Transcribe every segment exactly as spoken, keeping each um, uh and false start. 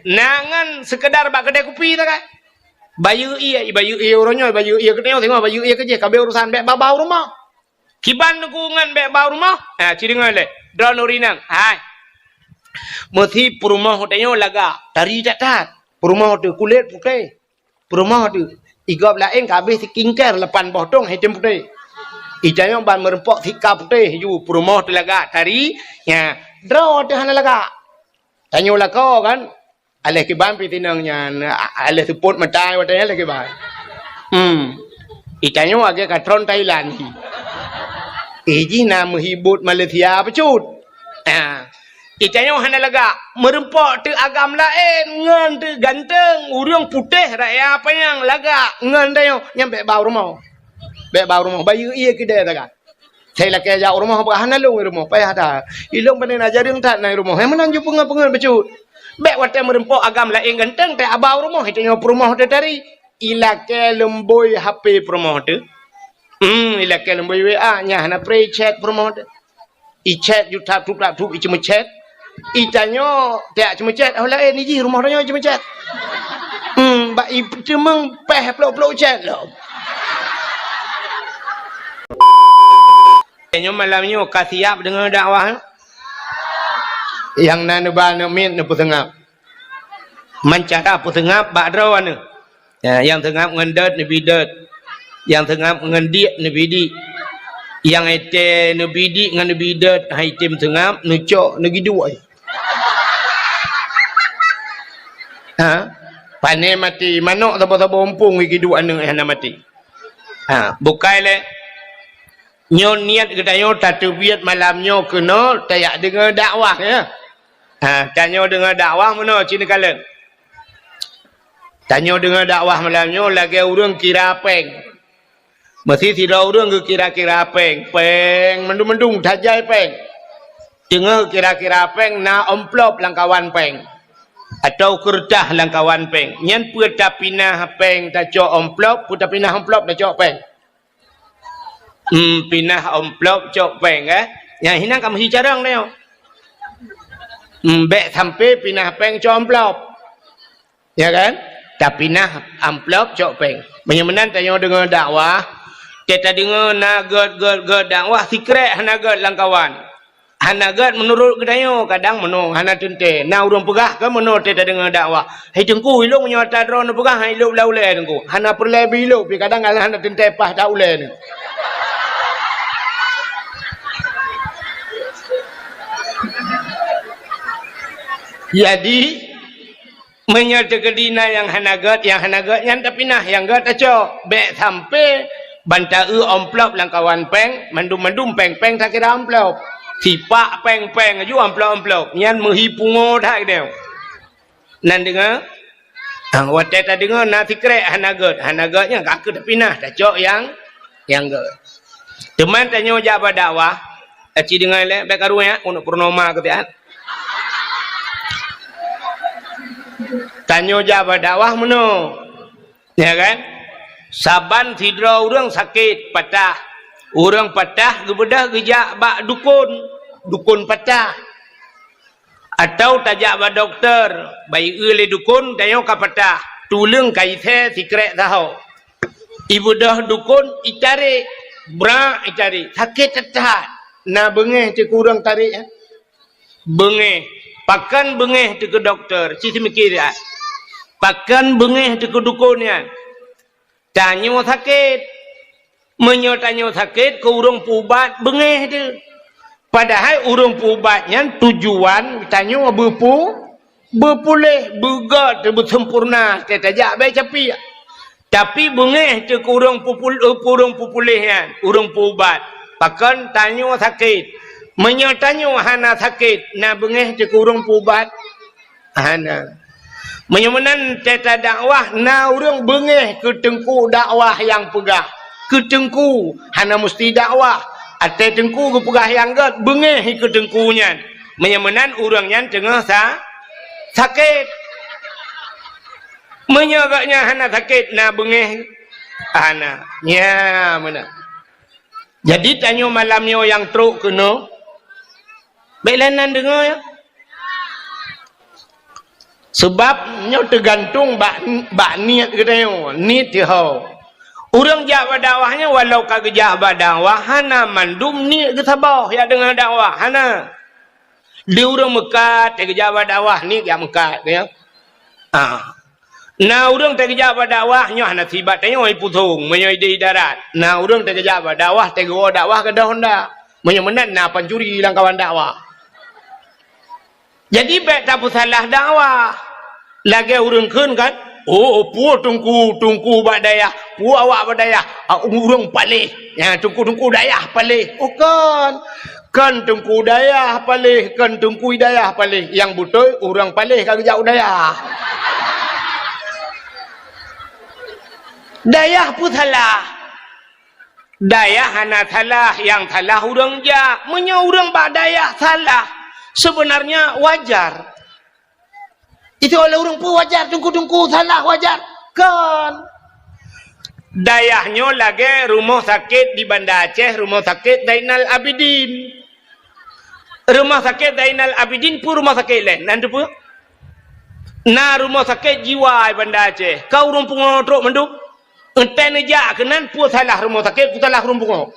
Na ngon seukeudar bak keudè kupi sagai. Bayeue ie, bayeue ie uroe nyoe, bayeue ie keunoe, singoh bayeue ie keujih, ka abéh urosan, bèk ba-ba u rumoh. Kiban Teungku ngon bèk ba u rumoh? Ha, ci deungoe lé. Droeneuh ureueng inong. Hai. Meusi peurumoh tanyoe lagak, tari that-that. Peurumoh teuh kulét putéh. Peurumoh teuh, i gob laén ka abéh skincare lapan boh tông, hai tem putéh. I tanyoe ban meureumpok sika putéh ju, peurumoh teuh lagak, tari, nya, droe teuh hana lagak. Tanyoe lakoe kan, aléh kiban pih tinong nyan, a-, aléh seupôt mata watèe nyan aléh kiban. Hmm. I tanyoe lagèe ka tron Thailand. I jih na meuhibot Malaysia bacut. Ha. I tanyoe hana lagak, meureumpok teuh agam laén ngon teuh ganteng, ureueng putéh raya panyang lagak ngon tanyoe, nyan bèk ba u rumoh. Bèk ba u rumoh, bayeue ie keudè sagai. Sai lakèe jak u rumoh, bah hana lôn i rumoh, payah that. Ilôn pane na jareueng that na i rumoh, hai meunan ju peungeut-peungeut bacut. Bèk watèe meureumpok agam laén ganteng, teuh ba u rumoh, i tanyoe peurumoh teuh tari. Ilakèe leumbôi H P peurumoh teuh. Hmm, ilakèe leumbôi W A, nyan hana pré chat peurumoh teuh. I chat ju tap tup tap tup, i ceumeuchat. I tanyoe tiak ceumeuchat, oh laén i jih rumoh tanyoe ceumeuchat. Hmm, bak i teumeung péh plôk-plôk chat lom. Tanyoe malam nyoe ka siap deungoe dakwah? Nyang na neuba aneuk miet neupeuseungab. Meucara peuseungab bak droeneuh. Ya, nyang seungab ngon dot neubi dot. Nyang seungab ngon diek neubi diek. Nyang étée neubi diek ngon neubi dot, hai tem seungab, neucok neugiduek. Ha? Pane maté, manok saboh-saboh umpung giduek aneuk hana maté. Ha, bukai lé. Nyoe niet geutanyoe tateubiet malam nyoe keunoe tajak deungoe dakwah, ya. Ha, tanyoe deungoe dakwah meunoe ci neukalon. Tanyoe deungoe dakwah malam nyoe lagèe ureueng kira péng. Meusi sidroe ureueng geukira-kira péng, péng mandum-mandum tajai péng. Teungoh kira-kira péng na amplop lam kawan péng. Atau keureutah lam kawan péng. Nyan peue tapinah péng tacok amplop, peue tapinah amplop tacok péng. Hmm, pinah amplop cok péng, eh. Nyang hinan ka meuhi carông nyoe. Hmm, bèk sampé pinah péng cok amplop. Ya kan? Tapinah amplop cok péng. Meunyoe meunan tanyoe deungoe dakwah, teuka deungoe na gèt, gèt, gèt dakwah, sikrek hana gèt lam kawan. Hana gèt meunurot geutanyoe, kadang meunoe hana teuntèe. Na ureueng peugah kan meunoe teuka deungoe dakwah. Hai Teungku, ilôn nyoe ata droeneuh peugah, hai ilôn blah ulèe Teungku. Hana peureulèe beuilôn, pi kadang hana teuntèe paih that ulèe nyoe. Jadi, meunyoe teukeudi na nyang hana gèt, nyang hana gèt nyan tapinah, nyang gèt tacok. Bèk sampé ban ta-eu amplop lam kawan péng, mandum-mandum péng-péng takira amplop. Sipak péng-péng aju amplop-amplop. Nyan meuhi pungo that geutanyoe. Nan deungoe? Ha, watèe tadeungoe na sikrek hana gèt. Hana gèt nyan ka kheueh tapinah, tacok nyang, nyang gèt. Teuma tanyoe jak bak dakwah, aci deungoe lé, bèk karu nyan, keuneuk purnoma keu siat. Tanyoe jak bak dakwah meunoe. Ya kan? Saban sidroe ureueng sakét, patah. Ureueng patah geubeudôh geujak bak dukon. Dukon patah. Atau tajak bak dokto, bayeue lé dukon, tanyoe ka patah. Tuleueng ka isé sikrek saho. Ibeudôh dukon, itarek. Brak itarek. Sakét that-that. Na beungéh teuh keu ureueng tarek, eh? Beungéh. Pakon beungéh teuh keu dokto? Ci seumiké siat. Pakon beungéh teuh keu dukon nyan? Tanyoe sakét. Meunyoe tanyoe sakét, keu ureueng peuubat beungéh teuh. Padahai ureueng peuubat nyan tujuan tanyoe beupeu-, beupuléh, beugèt, beuseumpurna, teuka tajak bèe capiek. Tapi beungéh teuh keu ureueng peupul-, eh, keu ureueng peupuléh nyan, ureueng peuubat. Pakon tanyoe sakét. Meunyoe tanyoe hana sakét, na beungéh teuh keu ureueng peuubat? Hana. Meunyoe meunan teuka dakwah, na ureueng beungéh keu teungku dakwah nyang peugah. Keu teungku, hana musti dakwah. Até teungku geupeugah nyang gèt, beungéh keu teungku nyan. Meunyoe meunan ureueng nyan teungoh sa-, sakét. Meunyoe gobnyan hana sakét, na beungéh? Hana. Nya meunan. Jadi tanyoe malam nyoe nyang trok keunoe, bèk lé nan deungoe, ya. Sabab nyoe teugantung bak, bak niet geutanyoe, niet teuho. Ureuëng jak bak dakwah nyoe walau ka geujak bak dakwah hana mandum niet geusaboh jak deungon dakwah, hana. Di ureuëng meukat teugeujak bak dakwah niet jak meukat, ya. Ah. Na ureuëng teugeujak bak dakwah nyoe hana sibat tanyoe ipusong meunyoe di darat. Na ureuëng teugeujak bak dakwah teugeujak dakwah gadôh honda. Meunyoe meunan na pancuri lam kawan dakwah. Jadi bék tapeusalah dakwah. Lagée ureuëng kheun kan, "Oh, peue teungku, teungku bak dayah, peue awak bak dayah, ah, ureuëng paléh. Ya, teungku-teungku dayah paléh." Oh, kon. Kon teungku dayah paléh, kon teungku dayah paléh. Nyang beutôi ureuëng paléh ka geujak u dayah. Dayah peue salah? Dayah hana salah, nyang salah ureuëng jak. Meunyoe ureuëng bak dayah salah, sebenarnya wajar. Itu oleh ureuëng peue wajar, teungku-teungku salah wajar. Kon. Dayah nyoe lagée rumoh sakét di Banda Aceh, Rumoh Sakét Zainal Abidin. Rumoh Sakét Zainal Abidin peue rumoh sakét laén? Nan teupeue? Na rumoh sakét jiwa di Banda Aceh. Ka ureuëng pungo trok mandum. Entée neujak keunan peue salah rumoh sakét, peue salah ureuëng pungo.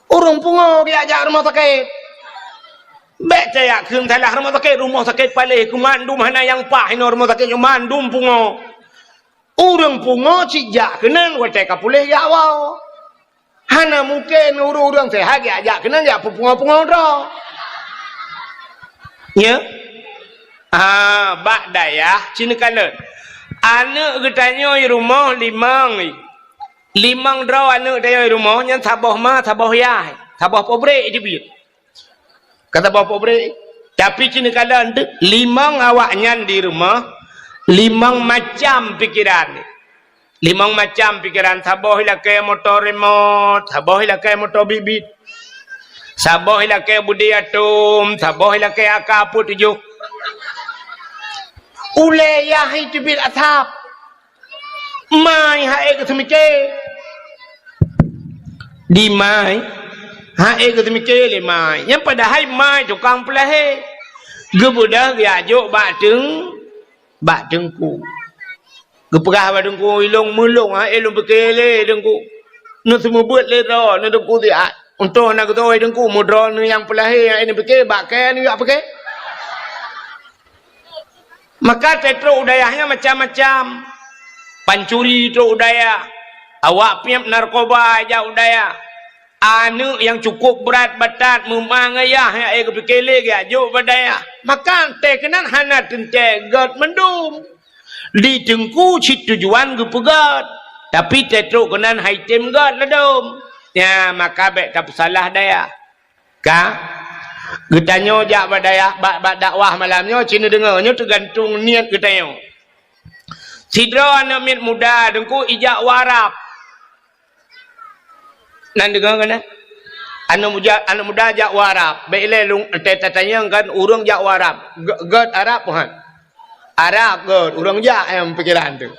Ureuëng pungo geujak rumoh sakét. Bék tajak kheun salah rumoh sakét, rumoh sakét paléh, keu mandum hana nyang paih inoe rumoh sakét nyoe mandum pungo. Ureuëng pungo cit jak keunan watée ka puléh jak woe. Hana mungken ureuëng-ureuëng seuhat geujak keunan jak peupungo-pungo droe. Nya? Ah, bak dayah cit neukalon. Aneuëk geutanyoe rumoh limong. Limong droe aneuëk tanyoe rumoh nyan saboh ma, saboh yah, saboh pabrék teubiet. Ka saboh pabrék. Tapi cit neukalon teuk, limong awaknyan di rumoh, limong macam pikeran. Limong macam pikeran, saboh ilakée moto remot, saboh ilakée moto bit-bit. Saboh ilakée budi atom, saboh ilakée A K empat tujuh. Ulée yah teubiet asap. Mai hai geuseumiké. Di mai, hai geuseumiké lé mai. Nyang padahai mai tukang peulahé. Geubeudôh geujak jok bak teung, bak teungku. Geupeugah bak teungku, "Ilong meulong hai lôn piké lé teungku. Neuseumeubeuet lé droe, neu teungku siat. Untông na geutoe teungku, meudroe neu nyang peulahé hai neupiké, bak kée neujak piké." Maka teutrok u dayah nyan macam-macam. Pancuri trok u dayah. Awak piep narkoba jak u dayah. Aneuëk nyang cukup brat batat meuma ngon yah nyang ék geupiké lé geujak jok bak dayah. Maka teuh keunan hana teuntée gét mandum. Di teungku cit tujuan geupeugét. Tapi teutrok keunan hai tem gét ladôm. Nyan maka bék tapeusalah dayah. Ka? Geutanyoe jak bak dayah, bak, bak dakwah malam nyoe, ci neudeungoe, nyoe teugantung niet geutanyoe. Sidroe aneuëk miet muda teungku ijak u Arab. Nan deungoe keunan? Aneuëk muda, aneuëk muda jak u Arab. Bék ilée lôn, teuh tatanyong kan ureuëng jak u Arab. Gét, gét Arab bukan? Arab gét, ureuëng jak nyang pikiran tu.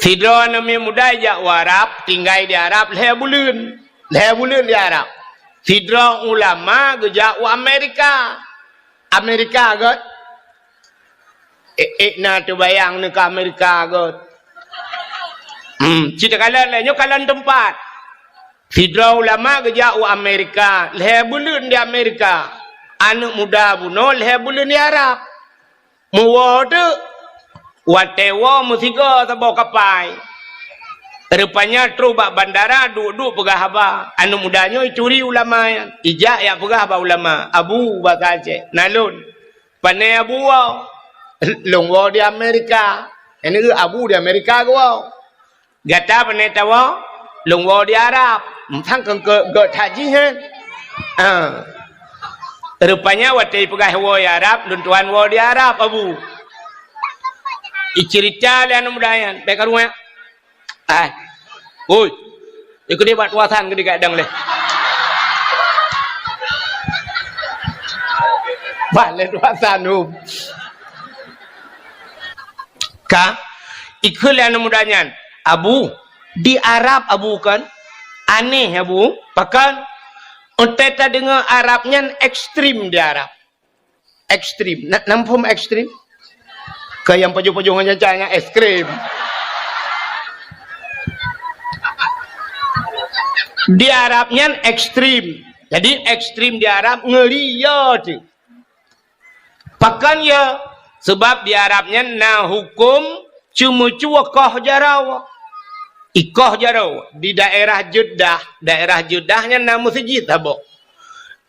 Sidroe aneuëk miet muda jak u Arab, tinggai di Arab lhée buleuen. Lhée buleuen di Arab. Sidroe ulama geujak u Amerika. Amerika gét. Ék, ék na teubayang neu ka Amerika gét. Hmm, ci takalon lé, nyoe kalon teumpat. Sidroe ulama geujak u Amerika, lhée buleuen di Amerika. Aneuëk muda bunoe lhée buleuen di Arab. Meuwoe teuk, watée woe meusigoe saboh kapai. Rupanya trok bak bandara duek-duek peugah haba. Aneuëk muda nyoe ituri ulama nyan. Ijak jak peugah bak ulama, "Abu," basa Aceh, "na lôn." "Pané Abu woe?" "Lôn woe di Amerika." "Nyan keuh Abu di Amerika geuwoe." "Gata pané tawoe?" "Lôn woe di Arab." "Sang keu gét that jih nyan." Ah. Rupanya watée ipeugah woe di Arab, "Lôn tuan woe di Arab, Abu." Iceurita lé aneuëk muda nyan, bék karueng. Ai. Oi. Ikeu deh bak tuasan keu digadang leh. Bak lé tuasan hom. Ka, ikheun lé aneuëk muda nyan, "Abu, di Arab Abu kan? Aneh Abu, pakon? Untée tadeungoe Arab nyan ekstrim di Arab." Ekstrim. Na, na muphom ekstrim? Keu nyang pajoh-pajoh ngon nyan, nyan es krim. Di Arab nyan ekstrim. Jadi ekstrim di Arab ngeuri ya tu. Pakon ya? Sebab di Arab nyan na huköm ceumeucue koh jaroe. Ikoh jaroe di daerah Jeddah, daerah Jeddah nyan na meuseujid saboh.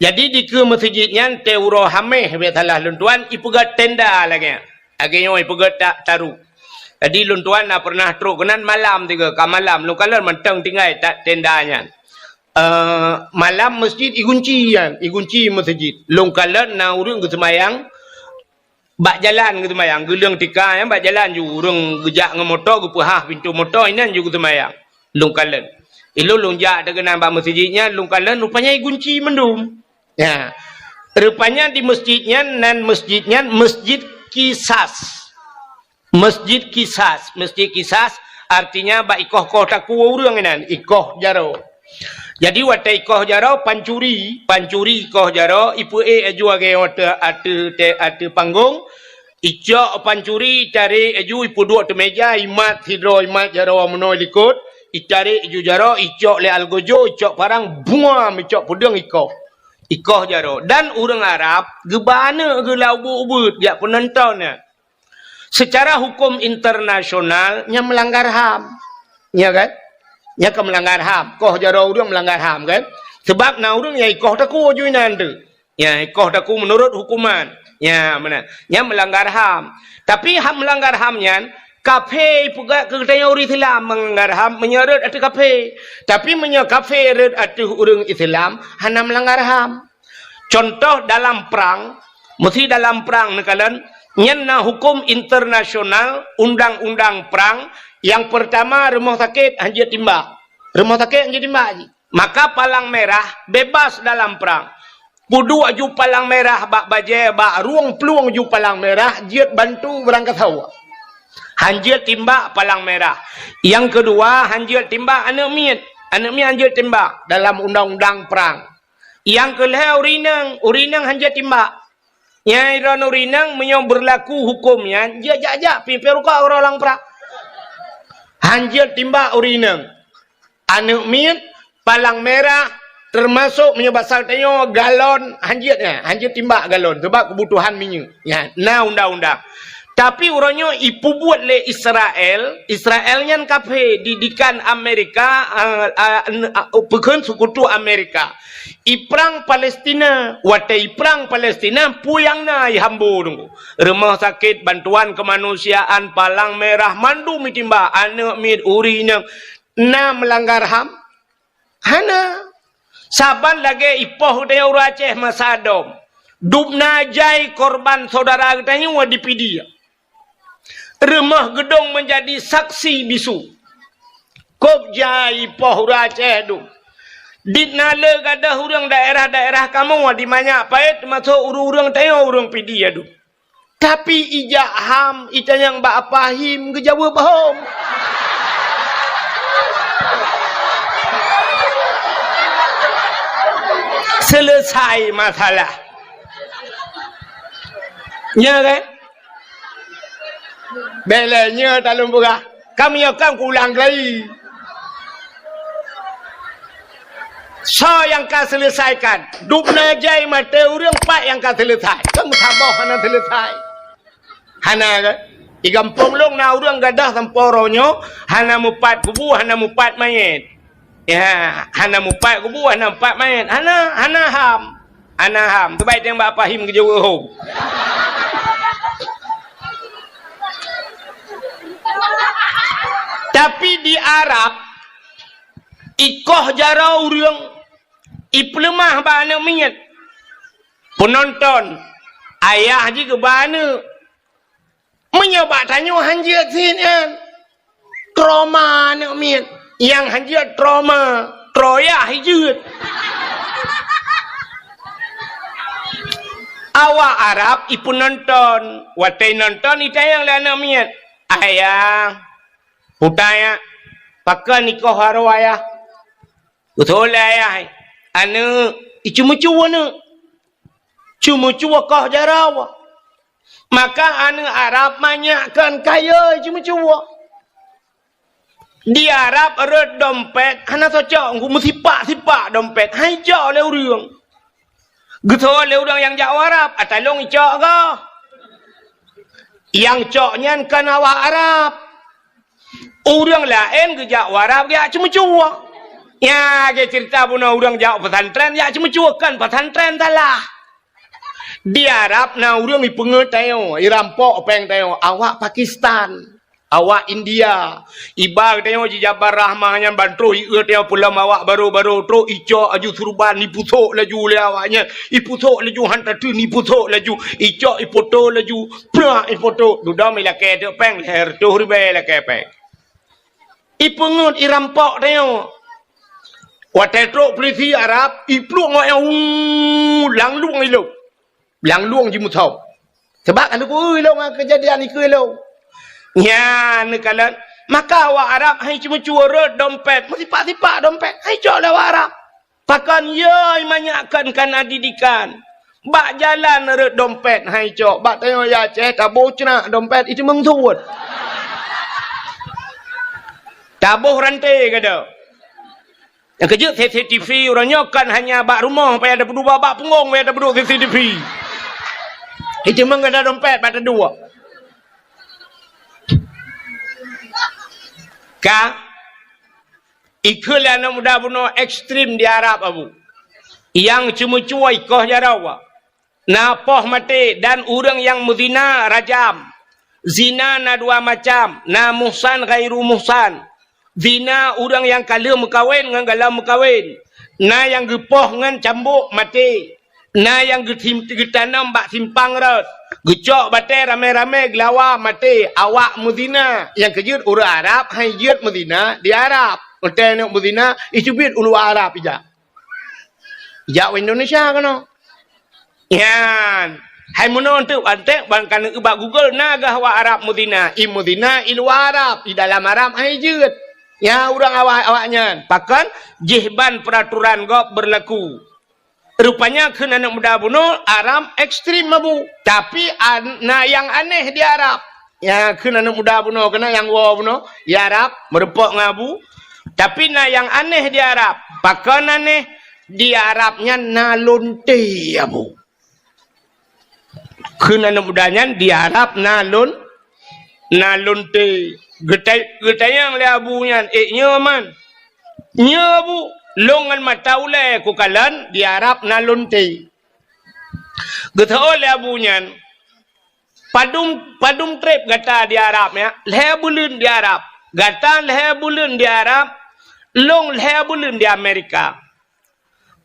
Jadi dikeue meuseujid nyan teuh uroe Hameh, bèk salah lôn tuan, ipeugöt tenda lagèe nyan. Lagèe nyoe ipeugöt ta-, taru. Jadi lôn tuan na pernah trok keunan malam tiga, ka malam lôn kalon mantong tinggai ta-, tenda nyan. Eh, malam meuseujid igunci nyan, igunci meuseujid. Lôn kalon na ureueng geuseumayang bak jalan geuseumayang, geuleueng tika nyan bak jalan ju ureueng geujak ngon moto, geupeuhah pintoe moto, inan ju geuseumayang. Lôn kalon. Ilôn lôn jak teuh keunan bak meuseujid nyan, lôn kalon rupanya igunci mandum. Ya. Rupanya di meuseujid nyan, nan meuseujid nyan Meuseujid Qisas. Meuseujid Qisas, Meuseujid Qisas artinya bak ikoh-koh takue ureueng inan, ikoh jaroe. Jadi watèe ikoh jaroe pancuri, pancuri ikoh jaroe, ipeuék laju lagèe watèe ateueh, ateueh panggong, icok pancuri, itarek laju ipeuduek ateueh meuja, imat sidroe, imat jaroe meunoe likot, itarek laju jaroe, icok lé algojo, icok parang, buam, icok peudeueng ikoh. Ikoh jaroe. Dan ureueng Arab geuba aneuk geuh lam ubeuet-ubeuet jak peunonton nyan. Secara huköm internasional, nyan meulanggar ham. Ya kan? Nyan ka meulanggar ham. Koh jaroe ureueng meulanggar ham kan? Sebab na ureueng nyang ikoh takue ju inan teuh. Ya, ikoh takue meunurot huköman. Ya, meunan. Nyan meulanggar ham. Tapi hak meulanggar ham nyan, kafé ipeugah keu geutanyoe ureueng Islam meulanggar ham meunyoe rhot ateueh kafé. Tapi meunyoe kafé rhot ateueh ureueng Islam, hana meulanggar ham. Contoh dalam prang, meusti dalam prang neukalon, nyan na huköm internasional, undang-undang prang, nyang peurtama rumoh sakét hanjeuet timbak. Rumoh sakét hanjeuet timbak jih. Maka palang merah bebas dalam prang. Peuduek ju palang merah bak bajèe, bak rueng plueng ju palang merah, jeuet bantu beurangkasoe. Hanjeuet timbak palang merah. Nyang keudua, hanjeuet timbak aneuk miet. Aneuk miet hanjeuet timbak dalam undang-undang prang. Nyang keu lhèe ureueng inong, ureueng inong hanjeuet timbak. Nyang droeneuh ureueng inong meunyoe beurlaku huköm nyan, jeuet jak-jak pih peuruka uroe lam prang. Hanjeuet timbak ureueng inong. Aneuk miet, palang merah, teumasok meunyoe basa tanyoe galon, hanjeuet nyan, hanjeuet timbak galon, sabab keubutuhan minyeuk. Nyan, na undang-undang. Tapi uroe nyoe ipeubuet lé Israel, Israel nyan kafé, didikan Amerika, a, a, n-, a, peukheun seukutu Amerika. Iprang Palestina, watèe iprang Palestina, peue nyang na ihambo teungku. Rumoh sakét, bantuan keumanusiaan, palang merah, mandum itimbak, aneuk miet, ureueng inong, na meulanggar ham? Hana. Saban lagèe ipoh geutanyoe ureueng Aceh masa dom. Dubna jai korban syedara geutanyoe di Pidie. Rumoh geudong meunjadi saksi bisu. Kôb jai ipoh ureueng Aceh dum. Di na le gadôh ureueng daerah-daerah kamoe di Manyak Payet, teumasok ureueng-ureueng tanyoe ureueng Pidie dum. Tapi ijak ham, itanyong bak Apa Him, geujaweueb hom. Selesai masalah. Nya kan? Bèk lé nyoe talôn peugah. Ka meunyoe kan kuulang kali. Soe nyang ka seuleusaikan? Dubna jai maté ureueng, pat nyang ka seuleusai? Kan meusaboh hana seuleusai. Hana kan? Di gampông lôn na ureueng gadôh sampoe uroe nyoe hana mupat kubu, hana mupat manyét. Ya, hana mupat kubu, hana mupat manyét. Hana, hana ham. Hana ham. Teubai teumbak pahim keu jaweueb hom. Tapi di Arab, ikoh jaroe ureueng, ipeuleumah bak aneuk miet. Peunonton, ayah jih geuba aneuk. Meunyoe bak tanyoe hanjeuet sit nyan, trauma aneuk miet. Nyang hanjeuet trauma, troyah jeuet. Awak Arab ipeunonton, watèe nonton itanyong lé aneuk miet, "Ayah, peue tanyong, pakon ikoh jaroe ayah?" Beutôi lé ayah, aneuk, iceumeucue aneuk. Ceumeucue koh jaroe. Maka aneuk Arab manyak kon kayée ceumeucue. Di Arab rot dompet hana soe cok, meusipak-sipak dompet, han icok lé ureuëng. Geuteupeue lé ureuëng nyang jak u Arab, ata lôn icok goh. Nyang cok nyan kon awak Arab. Ureuëng laén geujak u Arab geujak ceumeucue. Nyan lagée ceurita bunoe ureuëng jak u pesantren jak ceumeucue, kon pesantren salah. Di Arab na ureuëng ipeungeut tanyoe, irampok péng tanyoe, awak Pakistan, awak India. Iba tanyoe jijabar rahmah nyan ban troh ié tanyoe peulom awak barô-barô, troh icok laju surban, ipusok laju lé awak nyan, ipusok laju han tateun, ipusok laju, icok ipoto laju, prak ipoto, dudoe ilakée teuk péng, lhée reutôh ribée ilakée péng. Ipeungeut irampok tanyoe. Watée trok peulisi Arab, iplueng awak nyan, hu, langlueng ilong. Langlueng jimusöm. Sabab ka lheueh ilong ngon keujadian ikeue ilong. Nyan neukalon, maka awak Arab han ceumeucue rot dompet, meusipak-sipak dompet, han icok lé awak Arab. Pakon yö manyak kon kana didikan. Bak jalan rot dompet han icok, bak tanyoe ya Aceh taboh ceunak dompet iteumeung suet. Taboh ranté gada. Nyang keujeuet C C T V uroe nyoe kon hanya bak rumoh payah tapeuduek, bak punggong payah tapeuduek C C T V. Iteumeung gada dompet bak taduek. Ka Ikheun lé aneuk muda bunoe ekstrem di Arab, Abu. Nyang ceumeucue ikoh jaroe. Na poh maté dan ureuëng nyang meuzina rajam. Zina na dua macam, na muhsan ghairu muhsan. Zina ureuëng nyang ka lheueh meukawen ngon galom meukawen. Na nyang geupoh ngon cambok maté. Na nyang geutim-, geutanom bak simpang rot, geucok batée ramé-ramé geulawa maté, awak meuzina. Nyang keujeuet ureuëng Arab han jeuet meuzina di Arab. Watée neuk meuzina, iteubiet u luwa Arab ijak. Ijak u Indonesia keunoe. Nyan. Hai meunoe teuk antek ban ka neuk bak Google na gah awak Arab meuzina. I meuzina i luwa Arab, i dalam Arab han jeuet. Nyan ureuëng awak, awak nyan. Pakon? Jih ban peuraturan gob beurlaku. Rupanya kheun aneuk muda bunoe Arab ekstrem, Abu. Tapi an-, na nyang aneh di Arab. Ya, kheun aneuk muda bunoe keunan nyang woe bunoe, ya Arab, meureumpok ngon Abu. Tapi na nyang aneh di Arab. Pakon aneh? Di Arab nyan na lonte, Abu. Kheun aneuk muda nyan di Arab na lon-, na lonte. Geutai-, geutanyong lé Abu nyan, "Eh, nyoe man?" "Nyoe, Abu, lôn ngon mata ulée kukalon di Arab na lonte." Geuteupeue lé Abu nyan, "Padum, padum treb gata di Arab, ya?" "Lhée buleuen di Arab." "Gata lhée buleuen di Arab, lôn lhée buleuen di Amerika."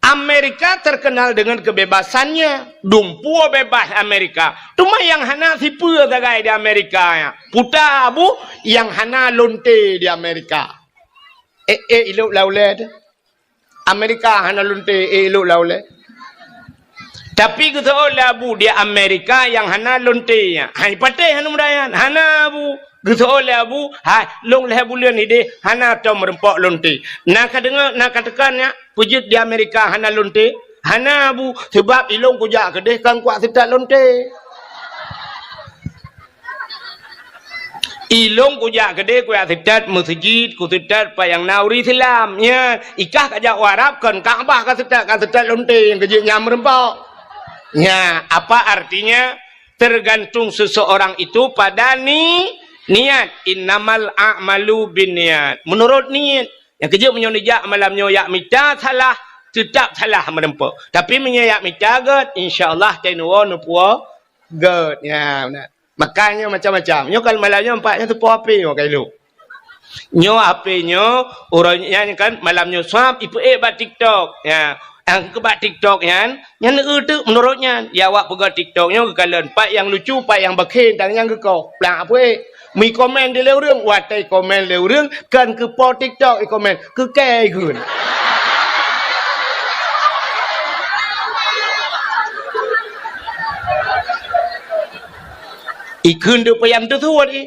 Amerika terkenal dengan kebebasannya. Dumpeue bebas Amerika. Teuma nyang hana sipeue sagai di Amerika nyan. Peue ta, Abu, nyang hana lonte di Amerika. Eh, eh, ilok lam ulée teuh. Amerika hana lonte, eh, ilok lam ulée. Tapi geuseuôt lé Abu di Amerika nyang hana lonte nyan. Hai patéh aneuk muda nyan. Hana, Abu. Geuseuôt lé Abu, hai, lôn lhée buleuen idéh hana tom meureumpok lonte. Na ka deungoe, na ka teuka nyak, peue jeuet di Amerika hana lonte? Hana, Abu, sabab ilôn kujak keudéh kon kuat seutat lonte. Ilôn kujak keudéh kuat seutat meuseujid, kuseutat pat nyang na ureuëng Islam. Nyan, ikah kajak u Arab kon Ka'bah kaseutat, kaseutat lonte nyang keujeuet nyan meureumpok. Nyan, apa artinya? Tergantung seseorang itu pada ni-, niat. Innamal a'malu binniyat. Menurut niet. Nyang keujeuet meunyoe neujak malam nyoe jak mita salah, teutap salah meureumpok. Tapi meunyoe jak mita gét, insya Allah watée neuwoe neupuwoe gét. Ya, beuna. Makanya macam-macam. Nyoe kan malam nyoe empat nyoe teupoh api nyoe ka ilok. Nyoe H P nyoe, uroe nyan kan malam nyoe swab ipeuék bak TikTok. Ya, nyang keu bak TikTok nyan, nyan eu teuk meunurot nyan. Ya, awak peugah TikTok nyoe geukalon, pat nyang lucu, pat nyang bakhen, tang nyang geukoh. Plang peuék. Meukomen di lé ureuëng, watée komen lé ureuëng, kan keu po TikTok ikomen, keu kée ikheun. Ikheun deuk payam teusuet i.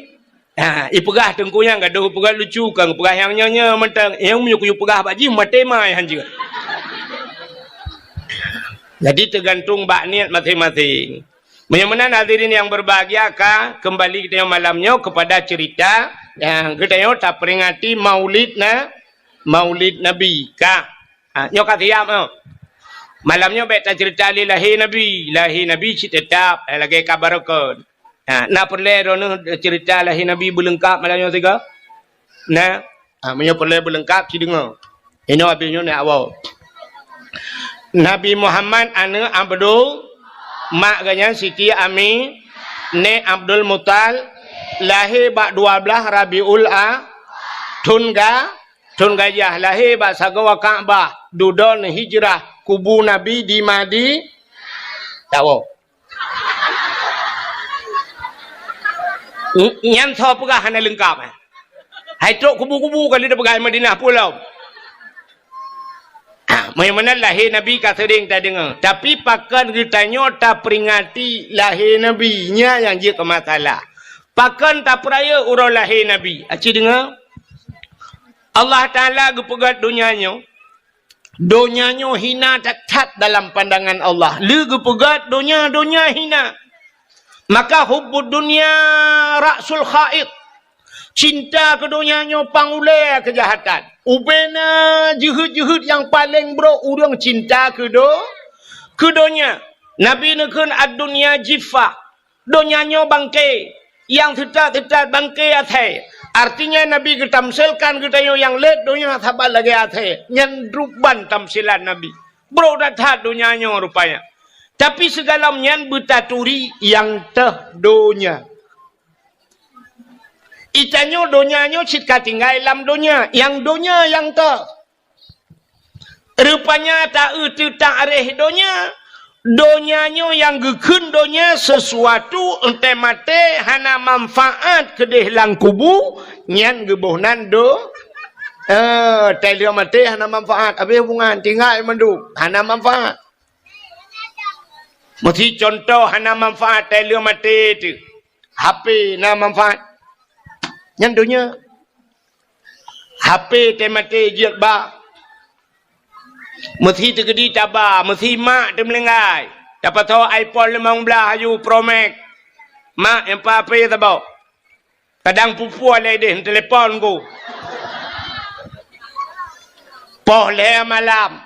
Ha, ipeugah teungku nyang gadoh peugah lucu, kang peugah nyang nyoe-nyoe mantong. Nyang meunyoe kuyue peugah bak jih maté mai hanjeuet. Jadi, teugantung bak niet maséng-maséng. Meunyoe meunan, hadirin yang berbahagia, ka kembali geutanyoe malam nyoe kepada cerita nyang geutanyoe taperingati Maulid na-, Maulid Nabi. Ka. Ha, nyoe ka siap, ha. Malam nyoe bèk tacerita lé lahé Nabi. Lahé Nabi cit teutap, eh, lagèe ka barokon. Ha, na peureulèe droeneuh cerita lahé Nabi beuleungkap malam nyoe sigoe? Na. Ha, meunyoe peureulèe beuleungkap, ci deungö. Inoe abéh nyoe nyak woe. Nabi Muhammad aneuk Abdul, mak geuh nyan Siti Ami, nèk Abdul Muthalib, lahé bak dua blaih Rabiul A, thon ga-, Thon gajah, lahé bak sagoe Ka'bah, dudoe hijrah, kubu Nabi di Madi-, tawoe. N-, nyan soe peugah hana leungkap, eh? Hai trok kubu-kubu ka lheueh peugah Madinah pulo. Ah, meunyoe meunan lahé Nabi ka seuring tadeungö, tapi pakon geutanyoe taperingati lahé Nabi, nyan nyang jeuet keu masalah. Pakon tapeurayeuk uroe lahé Nabi? Aci deungö. Allah Taala geupeugöt donya nyoe, donya nyoe hina that-that dalam pandangan Allah. Lé geupeugöt donya, donya hina. Maka hubbud dunya ra'sul khati'ah. Cinta keu donya nyoe pangulèe keujahatan. Ubena jeuheut-jeuheut nyang paleng brok ureueng cinta keu do-, keu donya. Nabi neukheun, "Ad-dunya jiffah." Donya nyoe bangke, nyang teutat-teutat bangke asèe. Artinya, Nabi geutamsilkan geutanyoe nyang lét donya saban lagèe asèe. Nyan ruban tamsilan Nabi. Brok that-that donya nyoe rupanya. Tapi sigohlom nyan beutaturi nyang teuh donya. Geutanyoe donya nyoe cit ka tinggai lam donya, nyang donya nyang teuh. Rupanya ta-eu teu taréh donya, donya nyoe nyang geukheun donya sesuatu, 'oh watèe maté hana manfaat keudéh lam kubu, nyan geuboh nan do-, eh, 'oh lheueh maté hana manfaat, abéh hubungan, tinggai mandum, hana manfaat. Meusi contoh hana manfaat 'oh lheueh maté teuh. H P na manfaat. Nyan donya. H P teumaté jeuet ba. Meusi teukeudi taba, meusi mak teumeulinggai. Tapasoe iPhone limong blaih aju Pro Max. Mak, nyang pa H P saboh. Kadang pue-pue lé deh, telepon ku. Poh lhèe malam.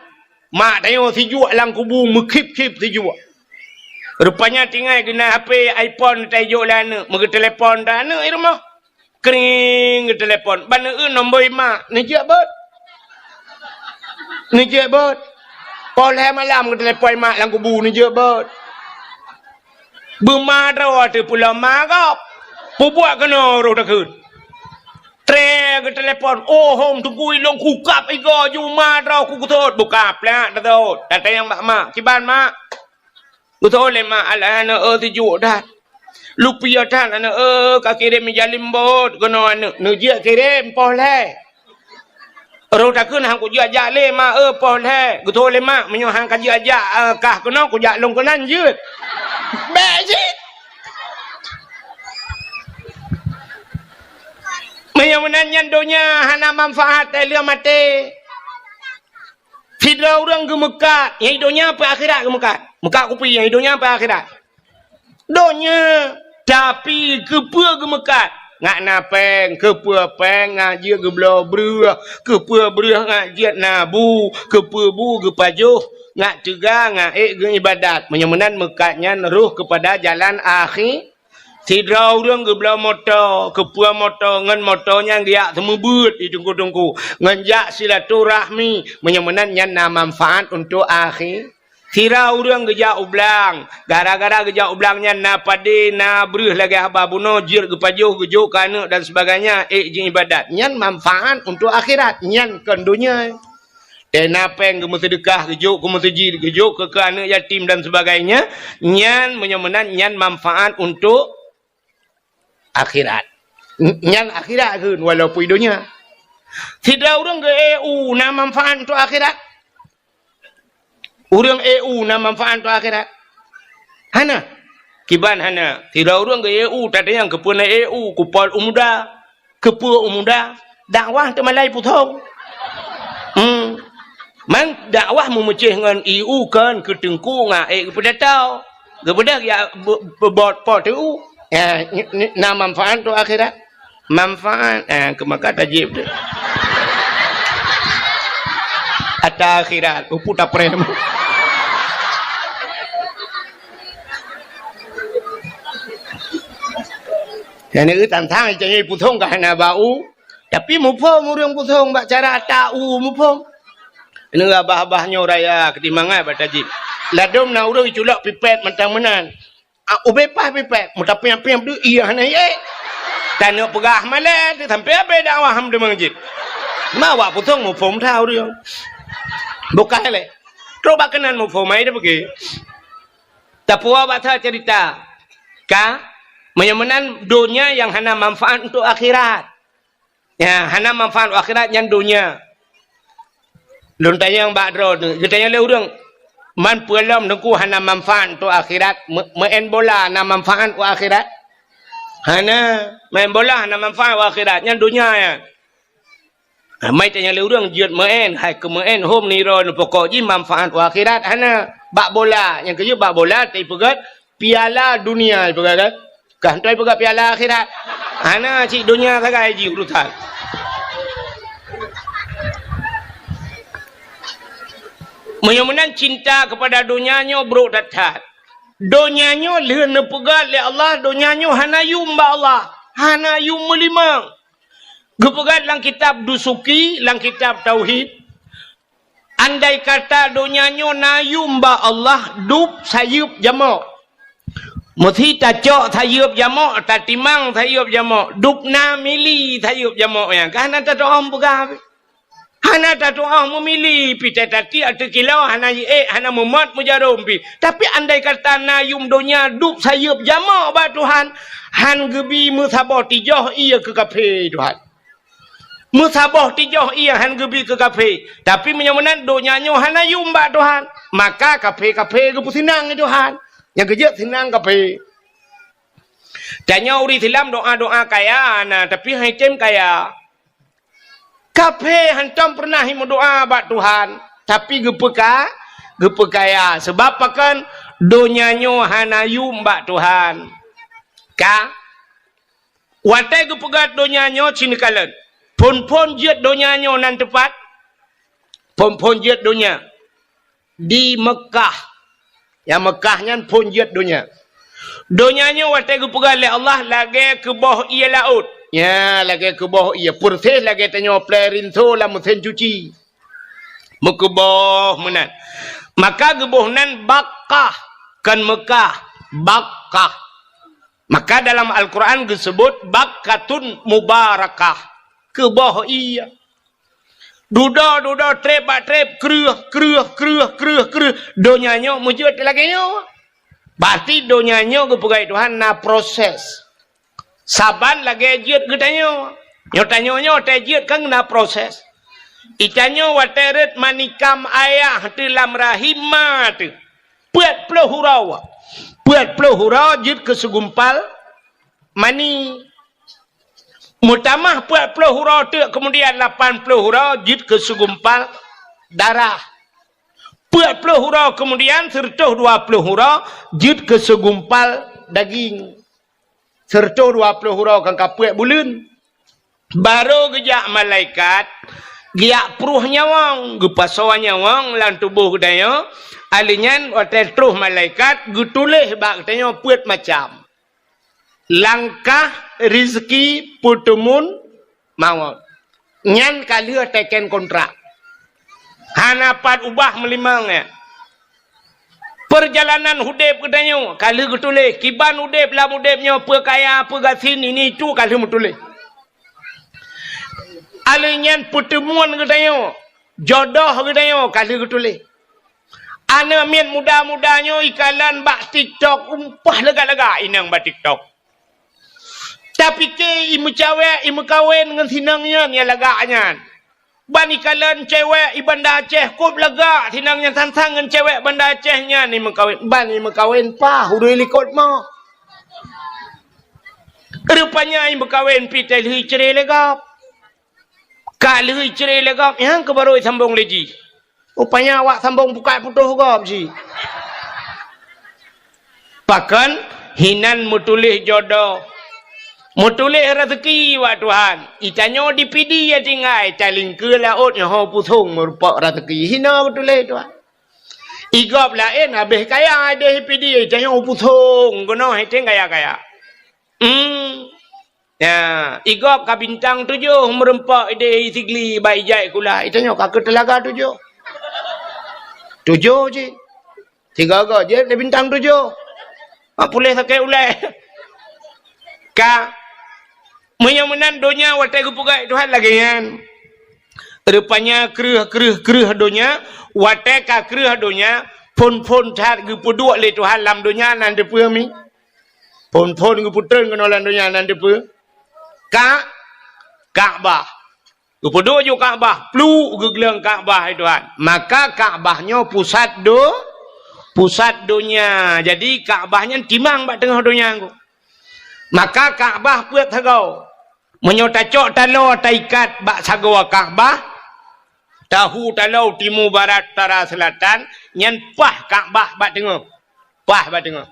Mak tanyoe sijuek lam kubu meukhip-khip sijuek. Rupanya tinggai geunan H P iPhone tajok lé aneuk, meugeutelepon dah aneuk di rumoh. Kring geutelepon, ban eu nombor mak, neujeuet beuet. Neujeuet beuet. Poh lhèe malam geutelepon mak lam kubu, neujeuet beuet. Beuma droe teuh pulo ma gob. Peubuet keunoe roh takheun. Tré geutelepon, "Oh, hom teungku ilôn kukab igoe ju ma droe ku geutot." Buka plak geutot. Datang bak mak. "Kiban mak?" Geutot lé mak, "Alah aneuk eu, sijuek that. Lupiah that aneuk eu, ka kirém ija limbot keunoe aneuk." Neujeuet kirém poh lhèe. Roh takheun, "Han kujeuet jak lé mak eu, poh lhèe." Geutot lé mak, "Meunyoe han kajeuet jak, eh, kah keunoe kujak lôn keunan jeuet." Bèk cit. Meunyoe meunan nyan donya hana manfaat 'oh lheueh maté. Sidroe ureueng geumeukat, nyang di donya peue akhirat geumeukat. Meukat kupi nyang di donya peue akhirat. Donya, tapi keupeue geumeukat? Ngat na péng, keupeue péng ngat jeuet geubloe breueh, keupeue breueh ngat jeuet na bu, keupeue bu geupajoh, ngat teuga, ngat ék geuibadat. Meunyoe meunan meukat nyan roh keupada jalan akhi-, Sidroe ureueng geubloe moto, keupeue moto, ngon moto nyan geujak seumeubeuet di teungku-teungku, ngon jak silaturahmi, meunyoe meunan nyan na manfaat untuk akhi-, Sira ureueng geujak u blang, gara-gara geujak u blang nyan na padé, na breueh lagèe haba bunoe, jeuet geupajoh, geujok keu aneuk dan sebagainya, ék jiibadat. Nyan manfaat untuk akhirat, nyan kon donya. Teuh na péng geumeuseudeukah, geujok keu meuseujid, geujok keu, keu aneuk yatim dan sebagainya, nyan meunyoe meunan nyan manfaat untuk akhirat. N-, nyan akhirat kheun walaupun donya. Sidroe ureueng geu-E U na manfaat untuk akhirat? Ureueng E U na manfaat untuk akhirat? Hana. Kiban hana. Sidroe ureueng geu-E U, tatanyong keupeue na E U, kupol u muda. Keupeue u muda? Dakwah teumalai puthong. Hmm. Man dakwah meumeucéh ngon ié u kon keu teungku ngon ék geupeudata. Geupeudeh ya be-, be-, bot po teu u. Ya, n-, n-, na manfaat untuk akhirat. Manfaat, eh, keu maka tajib tu. Ata akhirat, upu taprem. Yang ni tantang cari pusong ka hana bau. Tapi muphom ureuëng pusong bak cara ata u muphom. Neu abah-abah nyoe raya keutimbangan bak tajib. Ladom na ureuëng culok pipet mantang meunan. Ah, ubé paih pipet, meutapiang-piang deuh, iya hana yek. Tanyoe peugah malée, sampai abée dakwah ham deungon jih. Ma awak pusong muphom that ureuëng. Bukan lé. Trok bak keunan muphom, ai dah pergi. Tapuwa bak that cerita. Ka? Meunyoe meunan donya nyang hana manfaat untuk akhirat. Ya, hana manfaat akhirat nyan donya. Lôn tanyong bak droe tu, geutanyong lé ureuëng, "Man peue lom Teungku hana manfaat untuk akhirat? Me-, meu'en bola na manfaat u akhirat?" Hana, main bola hana manfaat u akhirat, nyan donya nyan. Ha, mai tanyong lé ureuëng jeuet meu'en, hai keu meu'en hom niro neupokok jih manfaat u akhirat hana. Bak bola, nyang keujeuet bak bola teupeugöt Piala dunia ipeugah kan? Kah hana ipeugah piala akhirat. Hana cit donya sagai jih urusan. Meunyoe meunan cinta kepada donya nyoe brok that-that. Donya nyoe lheueh neupeugah lé Allah, donya nyoe hana yum bak Allah, hana yum meulimang. Geupeugah lam kitab Dusuki, lam kitab Tauhid, andai kata donya nyoe na yum bak Allah, dub sayeup jamok. Meusi tacok sayeup jamok, tatimang sayeup jamok, dub na mili sayeup jamok nyan. Ka hana tatu'oh meupeugah pih. Hana tatu'oh meumili pih, teutateukilau hana jiék, hana meumot meujarom pih. Tapi andai kata na yum donya dub sayeup jamok bak Tuhan, han geubi meusaboh tijoh ie keu kafé Tuhan. Meusaboh tijoh ie han geubi keu kafé. Tapi meunyoe meunan donya nyoe hana yum bak Tuhan, maka kafé-kafé geupeusinang lé Tuhan. Nyang keujeuet sinang kafé. Tanyoe ureuëng Islam doa-doa kaya na, tapi han item kaya. Kafé hantom peureunah meudoa bak Tuhan, tapi geupeuka-, geupeukaya. Sebab pakon? Donya nyoe hana yum bak Tuhan. Ka? Watée geupeugah donya nyoe cit neukalon. Phon-phon jeuet donya nyoe nan teupat? Phon-phon jeuet donya di Meukah. Nyang Meukah nyan phon jeuet donya. Donya nyoe watée geupeugah lé Allah lagée keuboh ie laôt. Nya, lagée keuboh ie, peureséh lagée tanyoe plée rinso lam meusén cuci. Meukeuboh meunan. Maka geuboh nan Bakkah, kon Meukah, Bakkah. Maka dalam Al-Quran geuseubut bakkatun mubarakah, keuboh ie. Dudoe-dudoe, treb bak treb, kreueh, kreueh, kreueh, kreueh, kreueh. Donya nyoe meujeuet lagée nyoe. Berarti donya nyoe geupeugah Tuhan na proses. Saban lagée jeuet geutanyoe. Nyoe tanyoe nyoe watée jeuet kan na proses. Itanyoe watée rhot manikam ayah teuh lam rahim ma teuh. Peuet ploh uroe. Peuet ploh uroe jeuet keu segumpal mani. Meutamah peuet ploh uroe teuk, keumudian lapan ploh uroe jeuet keu segumpal darah. Peuet ploh uroe keumudian, seureutôh dua ploh uroe jeuet keu segumpal daging. Seureutôh dua ploh uroe kan ka peuet buleuen. Barô geujak malaikat, geujak pruh nyawöng, geupasoe nyawöng lam tuboh geutanyoe. Alheuh nyan watée troh malaikat geutuléh bak geutanyoe peuet macam. Langkah, rizki, peuteumun, mawöt. Nyan ka lheueh teken kontrak. Hana pat ubah meulimong nyan. Peurjalanan udeb geutanyoe ka lheueh geutuléh, kiban udeb lam udeb nyoe, peue kaya, peue gasien, ini itu ka lheueh meutuléh. Alheuh nyan peuteumuan geutanyoe, jodoh geutanyoe ka lheueh geutuléh. Aneuk miet muda-muda nyoe ikalon bak TikTok, umpah lagak-lagak inong bak TikTok. Tapike imeucawek, imeukawen ngon sinong nyan nyang lagak nyan. Ban ikalon cewek i Banda Aceh, kôb lagak sinong nyan sang-sang ngon cewek Banda Aceh nyan imeukawen. Ban imeukawen paih ureuëng likot moh. Rupanya imeukawen pih teuh lheueh icre lé gob. Ka lheueh icre lé gob, nyang keuh barô isambong lé jih. Rupanya awak sambong bukai putôh gob cit. Pakon hinan meutuléh jodoh, meutuléh raseuki bak Tuhan. Itanyoe di Pidie tinggai, talingkeue laôt nyoe ho pusong meurumpok raseuki. Hina meutuléh Tuhan. Igob laén habéh kaya ideh Pidie, itanyoe pusong keunoe hiteng kaya-kaya. Hmm. Ya, igob ka bintang tujoh meurumpok ideh Sigli bak ijai kula. Itanyoe ka keu teulaga tujoh. Tujoh cit. Sigoe-goe jeuet lé bintang tujoh. Mak puléh sakét ulée. Ka. Meunyoe meunan donya watée geupeugah Tuhan lagée nyan. Rupanya kreueh, kreueh, kreueh donya, watée ka kreueh donya, phon-phon that geupeuduek lé Tuhan lam donya nan teupeue mi. Phon-phon geupeutreun keunoe lam donya nan teupeue. Ka, Ka'bah. Geupeuduek ju Ka'bah, pluek geugleueng Ka'bah hai Tuhan. Maka Ka'bah nyoe pusat do-, pusat donya. Jadi Ka'bah nyan timang bak teungoh donya nyoe. Maka Ka'bah peuet sagoe. Meunyoe tacok taloe taikat bak sagoe Ka'bah, tahu taloe timu barat utara seulatan, nyan paih Ka'bah bak teungoh. Paih bak teungoh.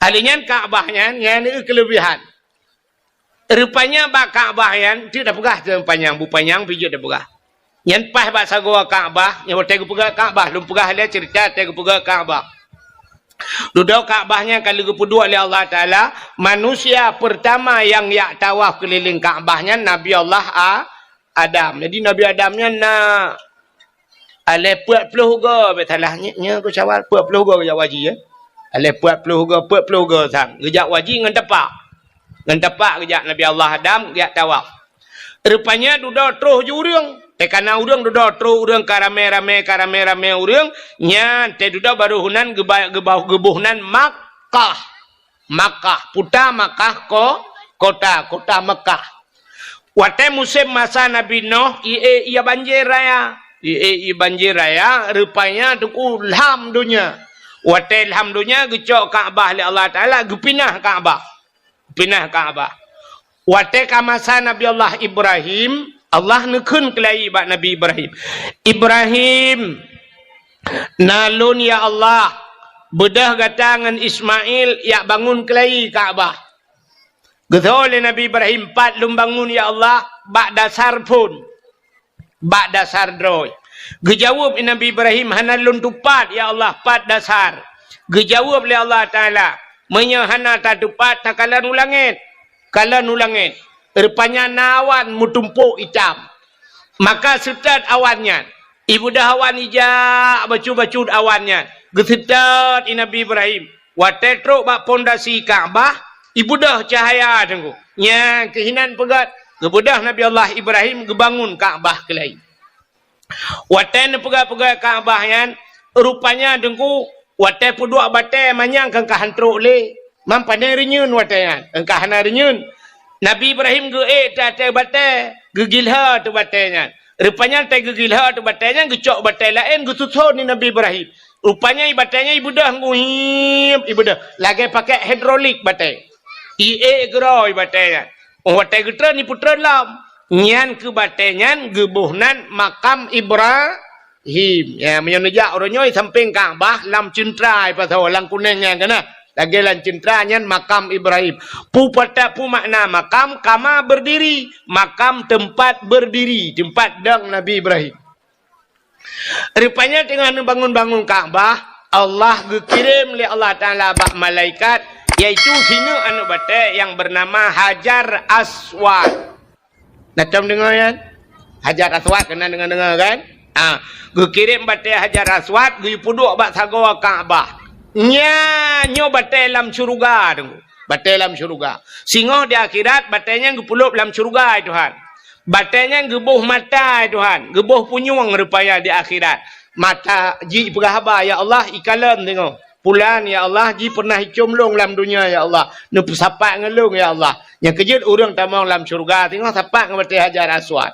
Ahli nyan Ka'bah nyan, nyan keuleubihan. Rupanya bak Ka'bah nyan, teuk tapeugah teuh panyang, bu panyang pih jeuet tapeugah. Nyan paih bak sagoe Ka'bah, nyan watée geupeugah Ka'bah, lôn peugah lé ceurita watée geupeugah Ka'bah. Dudoe Ka'bah nyan ka lheueh geupeuduek lé Allah Taala, manusia peurtama nyang jak tawaf keulileng Ka'bah nyan Nabi Allah A-, Adam. Jadi Nabi Adam nyan na Aleh peuet ploh goe, bèk salah, nyoe, nyoe keu Syawal, peuet ploh goe geujak haji, ya. Aleh peuet ploh goe, peuet ploh goe sang. Geujak haji ngon tapak. Ngon tapak geujak Nabi Allah Adam, geujak tawaf. Rupanya dudoe troh ju ureueng. Teuka na ureueng dudoe troh, ureueng ka ramé-ramé, ka ramé-ramé ureueng. Nyan, teududoe barô heunan geuba-, geuba-, geuboh nan Makkah. Makkah, puta Makkah ko-, kota, kota Makkah. Watèe musém masa Nabi Nuh, ié, ié banjir raya. Ié, ié banjir raya, rupanya teungku lham donya. Watèe lham donya, geucok Ka'bah lé Allah Taala, geupinah Ka'bah. Pinah Ka'bah. Watèe ka masa Nabi Allah Ibrahim, Allah neukheun keulayi bak Nabi Ibrahim, "Ibrahim, na lôn, ya Allah, beudôh gata ngon Ismail jak bangun keulayi Ka'bah." Geutho lé Nabi Ibrahim, "Pat lôn bangun, ya Allah?" "Bak dasar phon, bak dasar droe." Geujaweueb Nabi Ibrahim, "Hana lôn tupat, ya Allah, pat dasar." Geujaweueb lé Allah Taala, "Meunyoe hana tatupat, takalon u langét." Kalon u langét, rupanya na awan meutumpôk itam. Maka seutôt awan nyan, ibeudôh awan ijak bacut-bacut awan nyan. Geuseutôt i Nabi Ibrahim. Watèe trok bak pondasi Ka'bah, ibeudôh cahya teungku. Nyan keuhinan peugét, geubeudôh Nabi Allah Ibrahim geubangun Ka'bah keulayi. Watèe neupeugah-peugah Ka'bah nyan, rupanya teungku, watèe peuduek batèe manyang keu ka han trok lé. Mam pane reunyeun watèe nyan, keu ka hana reunyeun. Nabi Ibrahim geuék teuh ateueh batèe, geugilhô teuh batèe nyan. Rupanya teuh geugilhô teuh batèe nyan, geucok batèe laén geususon di Nabi Ibrahim. Rupanya i batèe nyan ibeudôh ngui, ibeudôh. Lagèe pakèk hidrolik batèe. Iék keudroe i batèe nyan. Óh watèe geutreun, ipeutreun lom. Nyan keu batèe nyan geuboh nan Makam Ibrahim. Ya, meunyoe neujak uroe nyoe sampéng Ka'bah lam ceuntra, i pasoe lam kunéng nyan kana. Lagèe lam ceuntra nyan Makam Ibrahim. Peue pat, peue makna makam? Kama berdiri. Makam tempat berdiri, tempat dong Nabi Ibrahim. Rupanya teungoh neubangun-bangun Ka'bah, Allah geukirém lé Allah Taala bak malaikat, yaitu sineuk aneuk batèe nyang beunama Hajar Aswad. Na tom deungö nyan? Hajar Aswad, keunan deungö-deungö kan? Ah, geukirém batèe Hajar Aswad, geupeuduek bak sagoe Ka'bah. Nyan nyoe batèe lam syeuruga teungku. Batèe lam syeuruga. Singoh di akhirat, batèe nyan geupeulop lam syeuruga, ya Tuhan. Batèe nyan geuboh mata, ya Tuhan. Geuboh punyueng rupanya di akhirat. Mata jih peugah haba, "Ya Allah, ikalon singoh. Pulan, ya Allah, jih pernah icôm lôn lam donya, ya Allah. Neupeusapat ngon lôn, ya Allah." Nyang keujeuet ureueng tamong lam syeuruga, singoh sapat ngon batèe Hajar Aswad.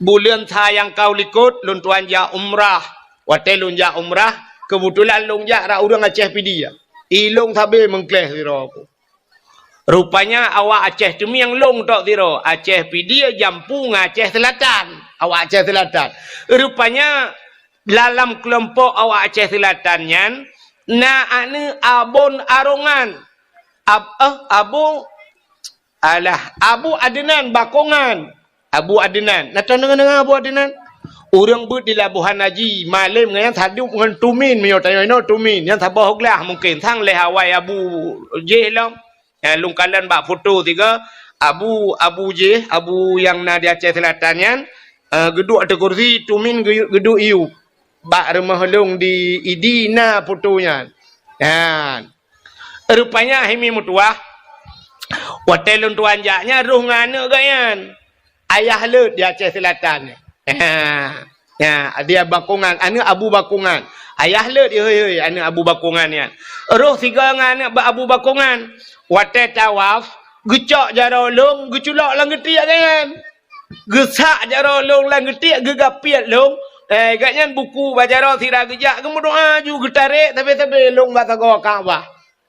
Buleuen sa nyang ka likot, lôn tuan jak umrah. Watèe lôn jak umrah, keubeutulan lôn jak rot ureueng Aceh Pidie. I lôn sabe meungkléh sidroe. Rupanya awak Aceh Teumieng lôn tok sidroe, Aceh Pidie, Jampu ngon Aceh Selatan. Awak Aceh Selatan. Rupanya dalam keulompok awak Aceh Selatan nyan na aneuk Abon Arongan. Ab-, eh, Abu, alah, Abu Adnan Bakongan. Abu Adnan. Na tadeungoe-deungoe Abu Adnan? Ureueng beuet di Labuhan Haji, malem ngon nyan sadup ngon Tumin, meunyoe tanyoe inoe Tumin, nyan saboh glah mungken, sang lhèe awai Abu jih lom. Eh, lôn kalon bak foto sigoe, Abu, Abu jih, Abu nyang na di Aceh Selatan nyan, eh, geuduek ateueh kursi, Tumin geu-, geuduek iyup. Bak rumoh lôn di Idi na foto nyan. Nyan. Rupanya hai mi meutuwah, watèe lôn tuan jak nyan rôh ngon aneuk geuh nyan. Ayah Leuet di Aceh Selatan. Ha, ha, dia Bakongan, aneuk Abu Bakongan. Ayah Leuet, hei, hei, aneuk Abu Bakongan nyan. Rôh sigoe ngon aneuk Abu Bakongan. Watèe tawaf, geucok jaroe lôn, geuculok lam geutiek geuh nyan. Geusak jaroe lôn lam geutiek, geugapiet lôn. Eh, geuh nyan buku bak jaroe sira geujak, geumeudoa ju geutarek sabe-sabe lôn bak sagoe Ka'bah.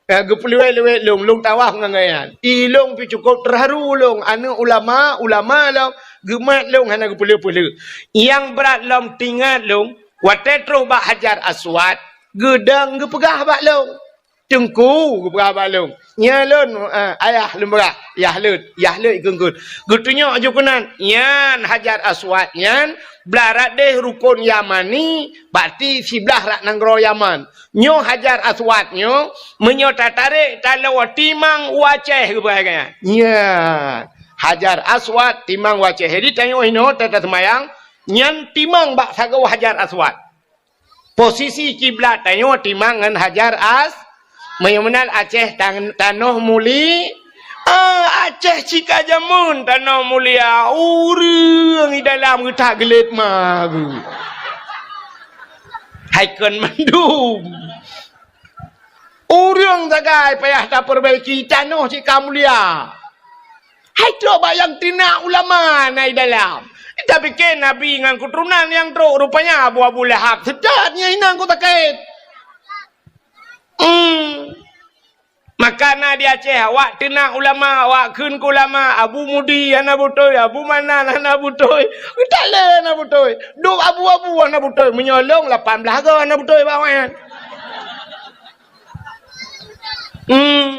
Eh, geupeuleuwet-leuwet lôn, lôn tawaf ngon geuh nyan. I lôn pih cukôp teuharu lôn, aneuk ulama, ulama lôn, geumat lôn hana geupeuleueh-peuleueh. Nyang brat lom teuingat lôn, watèe trôh bak Hajar Aswad, geudong geupeugah bak lôn. Teungku, geupeugah bak lôn. Nyan lôn, eh, ayah lôn peugah, Yah Leuet, Yah Leuet geukheun. Geutunyok ju keunan, nyan Hajar Aswad nyan, blah rot deh rukon Yamani, berarti siblah rot nanggroe Yaman. Nyoe Hajar Aswad nyoe, meunyoe tatarek taloe timang u Aceh geupeugah nyan. Nyan, Hajar Aswad timang u Aceh. Jadi tanyoe inoe tata seumayang, nyan timang bak sagoe Hajar Aswad. Posisi kiblat tanyoe timang ngon Hajar As-, meunyoe meunan Aceh tan-, tanoh muli-, ah, Aceh cit ka jameun tanoh mulia, ureueng di dalam geutak geulet ma geuh. Hai kon mandum. Ureueng sagai payah tapeubaiki, tanoh cit ka mulia. Hai trok bak nyang teunak ulama na i dalam. Tapike Nabi ngon keuturonan nyang trok, rupanya Abu, Abu Lahab seutôt nyan inong ku sakét. Hmm. Maka na di Aceh awak teunak ulama, awak kheun keu ulama, Abu Mudi hana beutôi, Abu Manan hana beutôi, geutalé hana beutôi. Dum abu-abu hana beutôi, meunyoe lôn lapan blaih goe hana beutôi bak awaknyan. Hmm.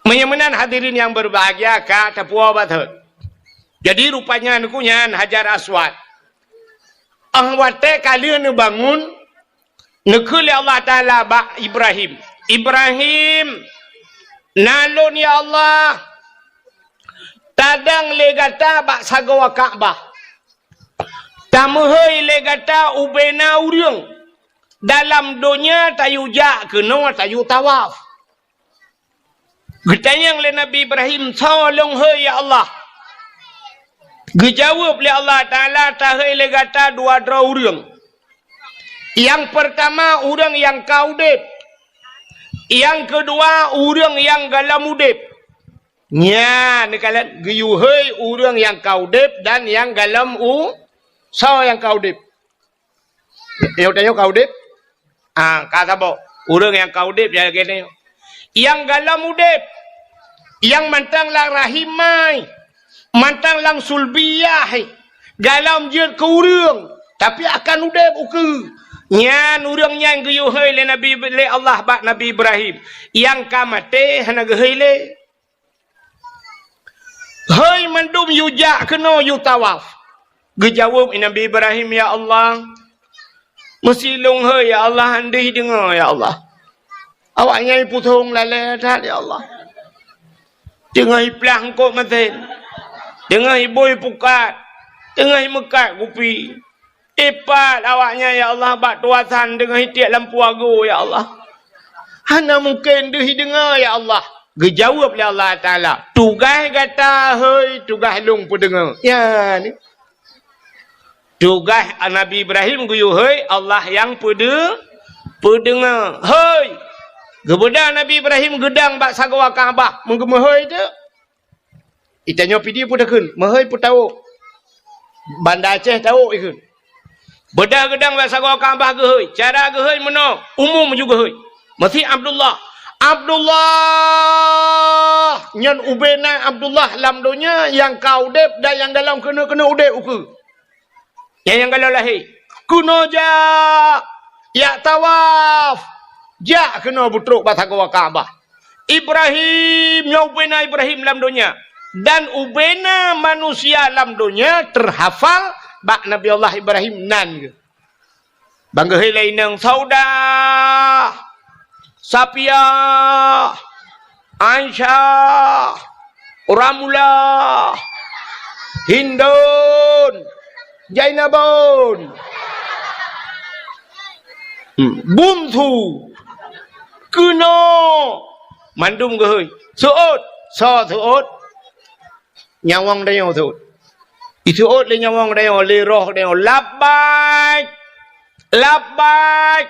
Meunyoe meunan hadirin nyang berbahagia ka tapuwoe bak thot. Jadi rupanya neukheun nyan Hajar Aswad. Óh watée ka lheueh neubangun, neukheun lé Allah Taala bak Ibrahim, "Ibrahim, na lôn ya Allah, tadong lé gata bak sagoe Ka'bah. Tameuhôi lé gata ubena ureuëng. Dalam donya tayue jak keunoe tayue tawaf." Geutanyong lé Nabi Ibrahim, "Soe lôn hôi ya Allah?" Geujaweueb lé Allah Taala, "Tahôi lé gata dua droe ureuëng. Nyang peurtama ureuëng nyang ka udeb. Nyang keudua ureuëng nyang gohlom udeb." Nyan neukalon geuyue hôi ureuëng nyang ka udeb dan nyang gohlom u-, soe nyang ka udeb? Nyoe tanyoe ka udeb? Ah, ka saboh. Ureuëng nyang ka udeb nyan lagée nyoe. Nyang gohlom udeb, nyang mantong lam rahim mai, mantong lam sulbiyah, gohlom jeuet keu ureuëng, tapi akan udeb ukeue. Nyan ureuëng nyan geuyue hôi lé Nabi, lé Allah bak Nabi Ibrahim. Nyang ka maté hana geuhôi lé. Hôi mandum yue jak keunoe yue tawaf. Geujaweueb Nabi Ibrahim, "Ya Allah, meusi lôn hôi ya Allah, han deuh deungoe ya Allah. Awaknyan puthong lalée that ya Allah. Teungoh iplah eungkôt masen, teungoh ibui pukat, teungoh imeukat kupi." Ipat awaknyan ya Allah bak tuasan deungon itiek lampu agoe ya Allah. Hana mungken deuh ideungoe ya Allah. Geujaweueb lé Allah Taala, "Tugaih gata hôi, tugaih lôn peudeungoe." Ya ni. Tugaih Nabi Ibrahim geuyue hôi, Allah nyang peude-, peudeungoe. Hôi. Geubeudôh Nabi Ibrahim geudong bak sagoe Ka'bah, meugeumeuhôi teuk. Itanyoe Pidie peue takheun, meuhôi peue tawök. Banda Aceh tawök ikheun. Beudôh geudong bak sagoe Ka'bah geuhôi. Cara geuhôi meunoe, umum ju geuhôi. Meusi Abdullah. Abdullah! Nyan ubena Abdullah lam donya nyang ka udeb dan nyang golom keuneuk-keuneuk udeb ukeue. Nyang, nyang golom lahé. Keunoe jak, jak tawaf. Jak keunoe beutrok bak sagoe Ka'bah. Ibrahim, nyoe ubena Ibrahim lam donya. Dan ubena manusia lam donya teuhafal bak Nabi Allah Ibrahim nan geuh. Ban geuhôi lé inong Saudah, Safiah, Aisyah, Ramlah, Hindun, Zainabun, hmm, Bungsu, keunoe, mandum geuhôi. Seuôt, soe seuôt? Nyawöng tanyoe seuôt. Iseuôt lé nyawöng tanyoe, lé roh tanyoe, "Labbaik! Labbaik!"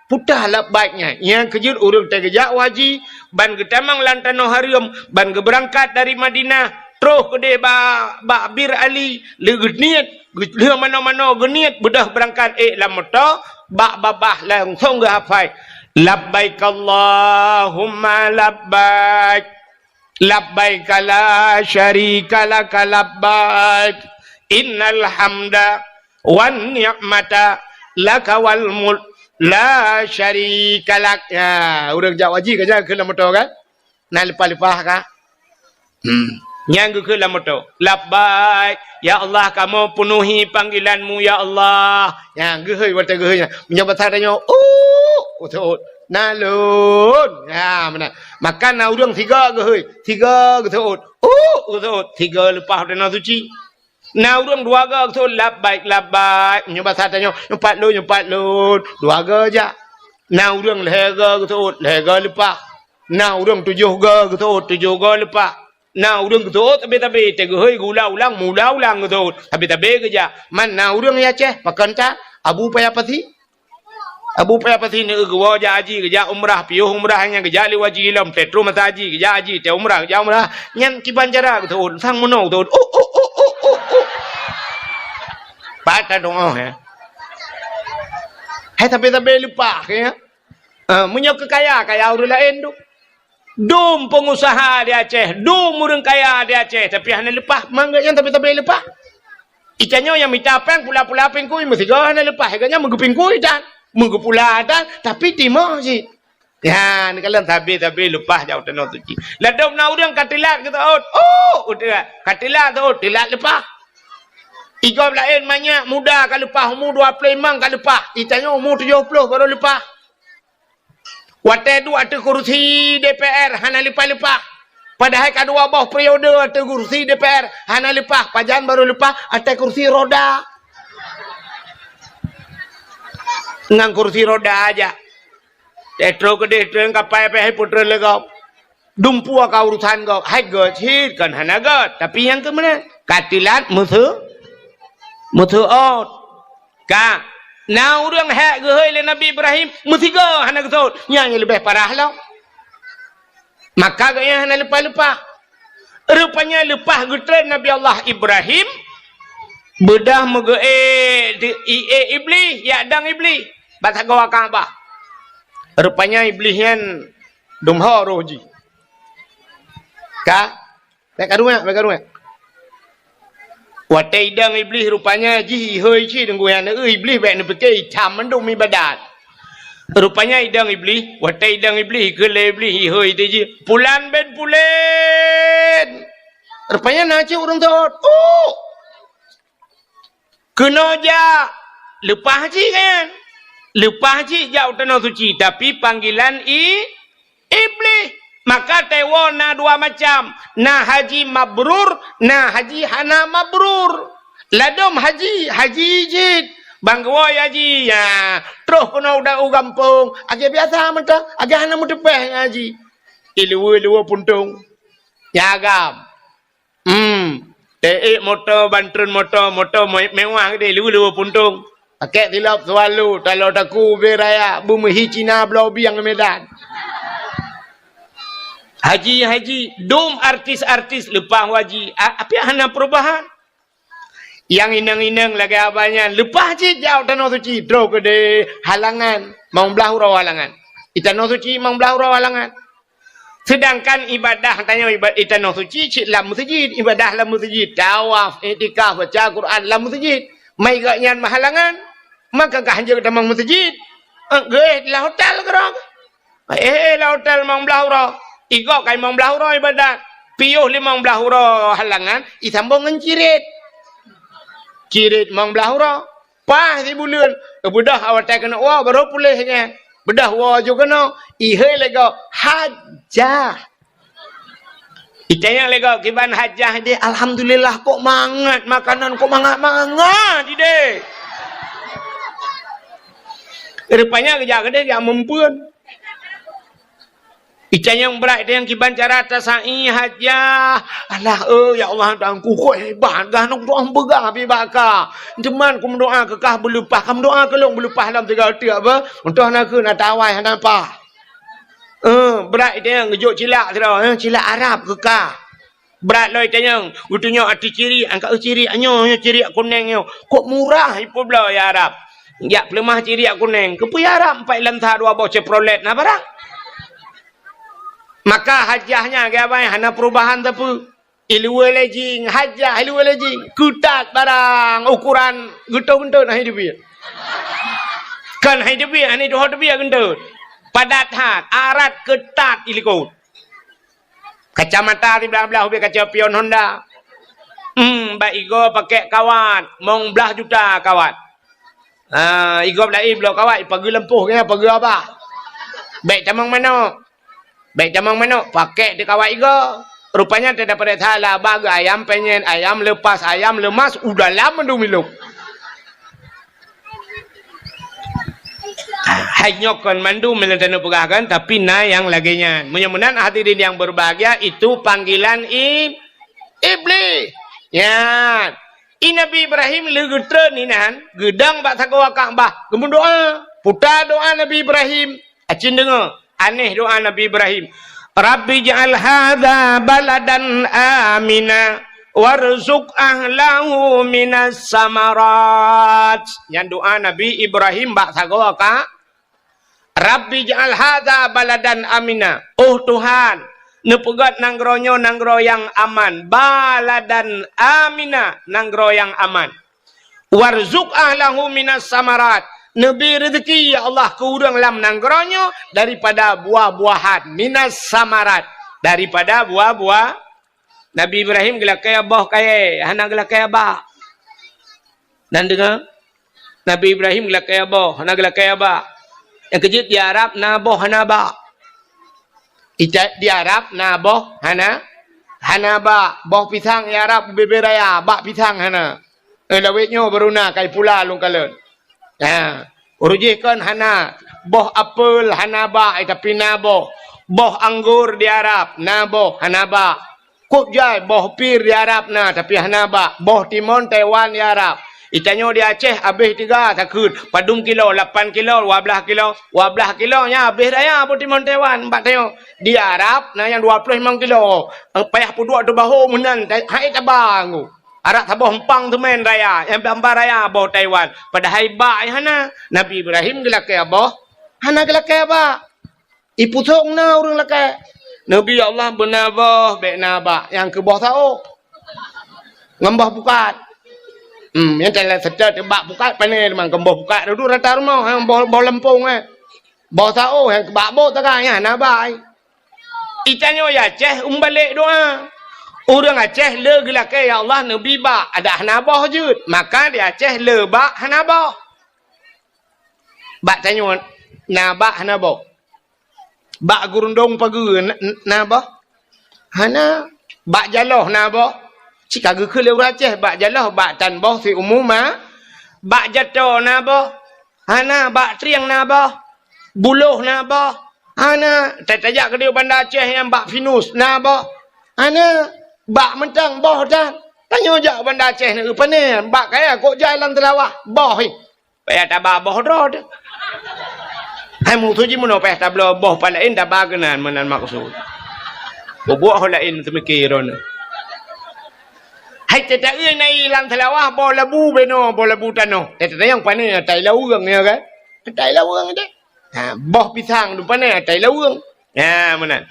Peugah labbaik nyan. Nyang keujeuet ureuëng teugeujak u haji, ban geutamong lam tanoh hareuem, ban geubeurangkat dari Madinah, troh keudeh ba-, bak Bir Ali, lé geuniet, geu-, lheueh manoe-manoe geuniet, beudôh beurangkat ék lam moto, bak babah langsong geuhafai, "Labbaik Allahumma labbaik." Labbaika la syarika laka labbaik. Innal hamda wan ni'mata laka wal mulk la syarika lak. Ya, ureuëng jak haji ka jak keu lam moto kan? Na leupah-leupah ka? Hmm. Nyang geukheun lam moto. Labbaik. Ya Allah, kamoe peunuhi panggilan-Mu, ya Allah. Nyang geuhôi watée geuhôi nyan. Meunyoe basa tanyoe, "Uh, uh, uh." Na lôn. Ha, meunan. Maka na ureuëng sigoe geuhôi, sigoe geuseuôt. Uh, geuseuôt, sigoe leupah tanoh suci. Na ureuëng dua goe geuseuôt, "Labbaik, labbaik." Nyoe basa tanyoe, "Nyoe pat lôn, nyoe pat lôn." Dua goe jak. Na ureuëng lhée goe geuseuôt, lhée goe leupah. Na ureuëng tujoh goe geuseuôt, tujoh goe leupah. Na ureuëng geuseuôt sabé-sabé, teuh geuhôi geuulang-ulang, meuulang-ulang geuseuôt. Sabé-sabé geujak. Man na ureuëng di Aceh, pakon that, Abu Paya Pasi. Abu Paya Pasi neu geuwoe jak haji, geujak umrah, piôh umrah nyan geujak lé haji lom, teuh troh masa haji, geujak haji, teuh umrah, geujak umrah. Nyan kiban cara geuseuôt, sang meunoe geuseuôt. Oh, oh, oh. Pat that doa, ya. Hai sabé-sabé leupah, ya. Ah, meunyoe keu kaya, kaya ureuëng laén tu. Dum peungusaha di Aceh, dum ureuëng kaya di Aceh, tapi hana leupah, mangat nyan tapi-tapi leupah. Itanyoe nyang mita péng pula-pula pingkui meusigoe hana leupah, gobnyan meugeupingkui tan, meugeupula tan, tapi timoh cit. Ya, neukalon sabe-sabe leupah jak u tanoh suci. Ladôm na ureuëng ka teulat geuseuôt, oh, udeb, ka teulat seuôt, teulat leupah. Igob laén manyak muda ka leupah, umu dua ploh limong ka leupah, itanyoe umu tujoh ploh barô leupah. Watée duek ateueh kursi D P R hana leupah-leupah. Padahai ka dua boh periode ateueh kursi D P R hana leupah, pajan barô leupah ateueh kursi roda. Ngon kursi roda aja. Teuh troh keudeh treun kapai pih hai putreun lé gob. Dumpeue ka urusan gob, hai gét cit kon hana gét, tapi nyang keu meunan ka teulat meuseu-, meuseuôt. Ka, na ureuëng hék geuhôi lé Nabi Ibrahim, meusigoe hana geuseuôt, nyan nyang leubeh parah lom. Maka gobnyan hana leupah-leupah. Rupanya leupah geutreun Nabi Allah Ibrahim, beudôh meugeuék di, iék Iblih, jak dong Iblih, bak sagoe Ka'bah. Rupanya Iblih nyan dum ho roh jih. Ka, Bék karuek, bék karuek. Watée idong Iblih rupanya jih ihôi cit deungon aneuk Iblih bék neupike itam mandum ibadat. Rupanya idong Iblih, watée idong Iblih keu lé Iblih ihôi teuh jih, "Pulan bin Pulan." Rupanya na cit ureuëng seuôt. Uh! Keunoe jak, leupah cit kan? Leupah cit jak u tanoh suci, tapi panggilan i-, Iblih. Maka teuwoe na dua macam, na haji mabrur, na haji hana mabrur. Ladôm haji, haji jih. Ban geuwoe haji, ya, troh keunoe u da-, u gampông, lagée biasa mantong, lagée hana meuteupéh ngon haji. Iluweue-luweue puntông. Ya agam. Hmm. Teuék moto, ban treun moto, moto me-, mewah geude, luweue-luweue puntông. Pakèk silop Swallow, taloe taku ubé raya, beumeuhi Cina bloe bieng Medan. Haji, haji, dum artis-artis leupah haji, a-, tapi hana perubahan. Nyang inong-inong lagée abah nyan, leupah cit jak u tanoh suci, troh keudeh halangan, limong blaih uroe halangan. I tanoh suci limong blaih uroe halangan. Seudangkan ibadah tanyoe iba-, i tanoh suci cit lam meuseujid, ibadah lam meuseujid, tawaf, iktikaf, baca Quran lam meuseujid. Mai gobnyan meuhalangan, maka ka hanjeuet tamong meuseujid. Eh, geuéh lam hotel keudroe. Eh, eh, lam hotel limong blaih uroe. Igob ka limong blaih uroe ibadat. Piôh limong blaih uroe halangan, isambong ngon cirit. Cirit limong blaih uroe. Paih sibuleuen, beudôh awai watèe keuneuk woe, barô puléh nyan. Beudôh woe ju keunoe, ihôi lé gob, hajah. Itanyong lé gob, "Kiban hajah idéh?" "Alhamdulillah, kok mangat makanan, kok mangat-mangat idéh." Rupanya geujak keudéh, geujak meumpeuen. Itanyong brat, itanyong kiban cara tasai hajah. "Alah, eh, ya Allah, Tuhanku, kok hebat gah, nong doa beugah pih bak kah. Teuma kumeudoa keu kah beuleupah, kameudoa keu lôn beuleupah lom sigoe teuk beuh. Untôh na keuh na tawai hana pah." Eh, brat itanyong geujok cilak sidroe, eh, cilak Arab keu kah. Brat lom itanyong, geutunyok ateueh cirik, angkat cirik nyoe, nyoe cirik kunéng nyoe. Kok murah ipeubloe ya Arab. Jak peuleumah cirik kunéng. Keupeue ya Arab, empat lam sa dua boh Chevrolet na barang. Maka hajah nyan, geubai hana perubahan sapeue. Iluwa lejing, hajah iluwa lejing. Keutat barang, ukuran geutot-geutot hai teubiet. Kan hai teubiet, hai tuho teubiet geutot. Padat that, arat keutat ilikot. Kacamata siblah-blah ubé kaca pion Honda. Hmm, bak igob pakèk kawat, limong blaih juta kawat. Ah, igob laén bloe kawat, ipageue lampôh nyan, pageue abah. Bèk tamong manok. Bèk tamong manok, pakèk teuk kawat igob. Rupanya teudapat salah, abah geuayam penyet, ayam lepas, ayam lemas, u dalam mandum ilong. Hai nyoe kon mandum meunyoe taneuk peugah kan, tapi na nyang lagèe nyan. Meunyoe meunan hadirin yang berbahagia, itu panggilan i-, Iblih. Nyan. I Nabi Ibrahim lheueh geutreun inan, geudong bak sagoe Ka'bah, geumeudoa. Puta doa Nabi Ibrahim. Acin deungö, aneh doa Nabi Ibrahim. "Rabbi ja'al hadza baladan amina, warzuq ahlahu minas samarat." Nyan doa Nabi Ibrahim bak sagoe Ka-, "Rabbi ja'al hadza baladan amina." Oh Tuhan, neupeugöt nanggroe nyoe nanggroe nyang aman. Baladan amina, nanggroe nyang aman. "Warzuq ahlahu minas samarat." Neubri reuzeki, ya Allah, keu ureuëng lam nanggroe nyoe daripada buah-buahan. Minas samarat, daripada buah-buah. Nabi Ibrahim geulakèe boh kayèe, hana geulakèe bak. Nan deungö, Nabi Ibrahim geulakèe boh, hana geulakèe bak. Nyang keujeuet di Arab na boh hana bak. Ita-, di Arab na boh hana, hana bak. Boh pisang di Arab ubé-bé raya, bak pisang hana. Eh, lawét nyoe baru na kai pula lôn kalon. Ha, ureuëng jih kon hana. Boh apel hana bak, eh, tapi na boh. Boh anggur di Arab na boh, hana bak. Kok jai boh pir di Arab na, tapi hana bak. Boh timon Taiwan di Arab. Itanyoe di Aceh abéh tiga sakheut. Padum kilo, lapan kilo, dua blaih kilo. Dua blaih kilo nyan abéh raya boh timon Taiwan. Bak tanyoe di Arab na nyang dua ploh limong kilo. Payah peuduek teubaho meunan, hai taba nggu. Arak saboh empang teumèn raya, nyang bamba raya boh Taiwan. Padahai bak nyang hana. Nabi Ibrahim geulakèe boh, hana geulakèe bak. Ipusong na ureuëng lakèe. Nabi Allah beuna boh, bèk na bak, nyang keu boh saôh. Ngon boh pukat. Hmm, nyang teulat seutôt bak pukat pané teuma, ngon boh pukat dudu rata rumoh, nyang boh, boh leumpong, eh. Boh saôh nyang keu bak bot taga nyan na bai. Itanyoe di Aceh umbalek doa. Ureuëng Aceh le geulakèe, "Ya Allah, neubri bak," adak hana boh jeuet. Maka di Aceh le bak hana boh. Bak tanyoe na bak hana boh. Bak gurundong pageue na, na boh? Hana. Bak jaloh na boh? Cit ka geukheun lé ureuëng Aceh, bak jaloh, bak tan boh siumu ma. Bak jato na boh? Hana. Bak trieng na boh? Buloh na boh? Hana. Ta-, tajak keudéh Banda Aceh nyang bak pinus na boh? Hana. Bak mantong boh tan. Tanyoe jak Banda Aceh na, pane? Bak kaya kok jalan teulawah boh, eh. Payah taba boh droe teuh. Hai musoh jih meunoe payah tabloe boh pat laén taba keunan meunan maksud. Bubuet ho laén teumike droeneuh. Hai teuta-eu na ilang seulawah boh labu beno, boh labu tanoh. Teuta nyang pane atai laweueng nyoe kan? Atai laweueng deh. Ha, boh pisang tu pane atai laweueng. Ha, meunan.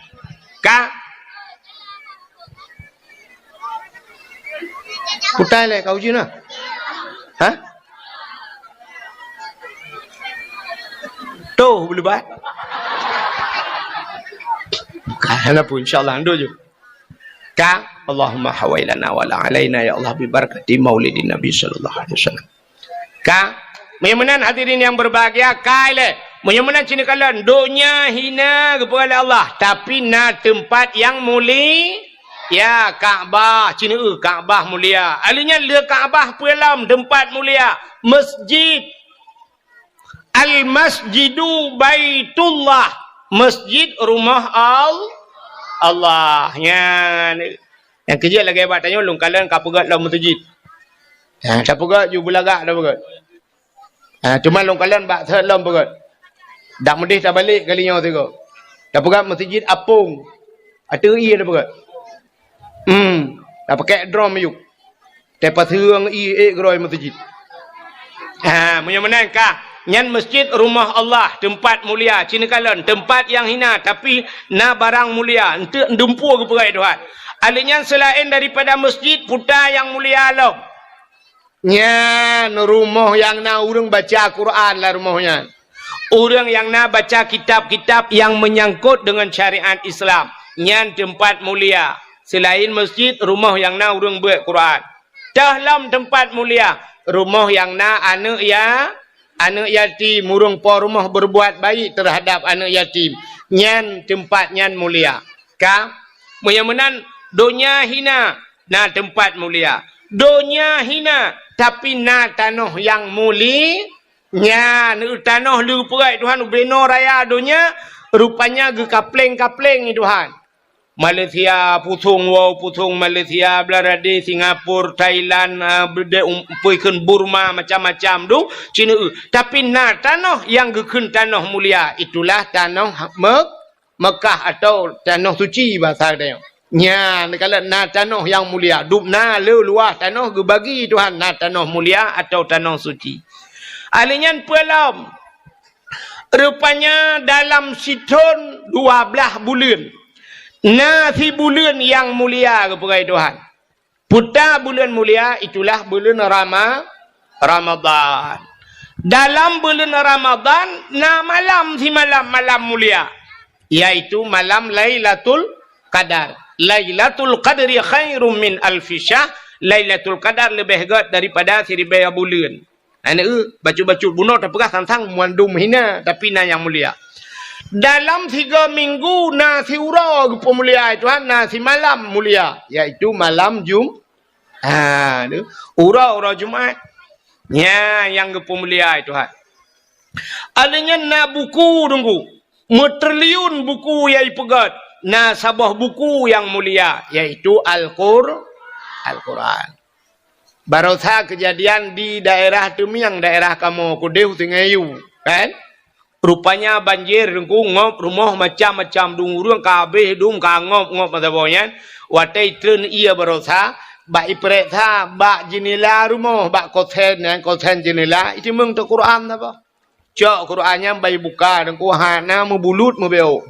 Ka? Kutai lé, ka uji na. Ha? Tuh, boleh bah. Bukan apa, insya Allah, duduk je. Ka? Allahumma hawailana wala alaina, ya Allah, bi barakati maulidin Nabi sallallahu alaihi wasallam. Ka? Meunyoe meunan hadirin yang berbahagia, kai lé. Meunyoe meunan cina kalon, donya hina geupeugah lé Allah, tapi na teumpat yang muli-, ya, Ka'bah, cina eu Ka'bah mulia. Aleuh nyan le Ka'bah peue lom teumpat mulia, masjid. Al-Masjidu Baitullah, masjid rumah Al-, Allah. Nyan. Nyang keujeuet lagée bak tanyoe lôn kalon ka peugét lom meuseujid. Ha, tapeugét ju beulagak tapeugét. Ha, cuma lôn kalon bak thot lom peugét. Dak meudeh tabalek kali nyoe sigoe. Tapeugét meuseujid apong. Ateueh ié tapeugét. Hmm, tapakek drom ayuk. Teupaseung ié ék geurôi meuseujid. Ha, meunyoe meunan ka, nyan masjid rumah Allah, teumpat mulia, cina kalon, teumpat yang hina, tapi na barang mulia, enteuk dumpeue geupeugah Tuhan. Aleuh nyan seulaén daripada masjid, puta nyang mulia lom. Nyan rumoh nyang na ureuëng baca Quran lam rumoh nyan. Ureuëng nyang na baca kitab-kitab nyang menyangkut dengan syariat Islam, nyan teumpat mulia. Seulaén masjid, rumoh nyang na ureuëng beuet Quran. Teuh lom teumpat mulia, rumoh nyang na aneuëk ya-, aneuëk yatim, ureuëng po rumoh berbuat baik terhadap aneuëk yatim, nyan teumpat nyan mulia. Ka? Meunyoe meunan, donya hina, na teumpat mulia. Donya hina, tapi na tanoh nyang muli-, nyan, tanoh le geupeugét Tuhan ubé noe raya donya, rupanya geukapleng-kapleng Tuhan. Malaysia, pusong wow, pusong Malaysia, Bangladesh, Singapura, Thailand, ah, beudé um-, peue kheun Burma, macam-macam dum, cina eu. Tapi na tanoh nyang geukheun tanoh mulia, itulah tanoh Mek-, Mekah atau tanoh suci bahasa geutanyoe. Nyan, kalau na tanoh nyang mulia, dum na le luwah tanoh geubagi Tuhan, na tanoh mulia atau tanoh suci. Aleuh nyan peue lom? Rupanya dalam sithon dua blaih buleuen, na sibuleuen nyang mulia geupeugah Tuhan. Puta buleuen mulia itulah buleuen Rama-, Ramadhan. Dalam buleuen Ramadhan na malam simalam malam mulia, yaitu malam Lailatul Qadar. Lailatul Qadri khairum min alfi syahr. Lailatul Qadar leubeh gét daripada siribée buleuen. Aneuk, bacut-bacut bunoe tapeugah sang-sang mandum hina, tapi na nyang mulia. Dalam tiga minggu na siuroe geupeumulia Tuhan, na simalam mulia, yaitu malam Jum-, ha, tu, uroe-uroe Jumat. Nyan nyang geupeumulia Tuhan. Aleuh nyan na buku Teungku, meutriliun buku nyang ipeugét, na saboh buku nyang mulia, yaitu Al-Qur-, Al-Quran. Barosa keujadian di daerah Teumieng, daerah kamoe keudeh Sungai Yu, kan? Rupanya banjir Teungku, ngop rumoh macam-macam, dum ureuëng ka habéh, dum ka ngop-ngop masa boh nyan. Watée itreun ié barosa, bak ipeuriksa bak jeunela rumoh, bak kosen nyan, kosen jeunela, iteumeung teuk Quran saboh. Cok Quran nyan bak ibuka, Teungku, hana meubulut meubeuk.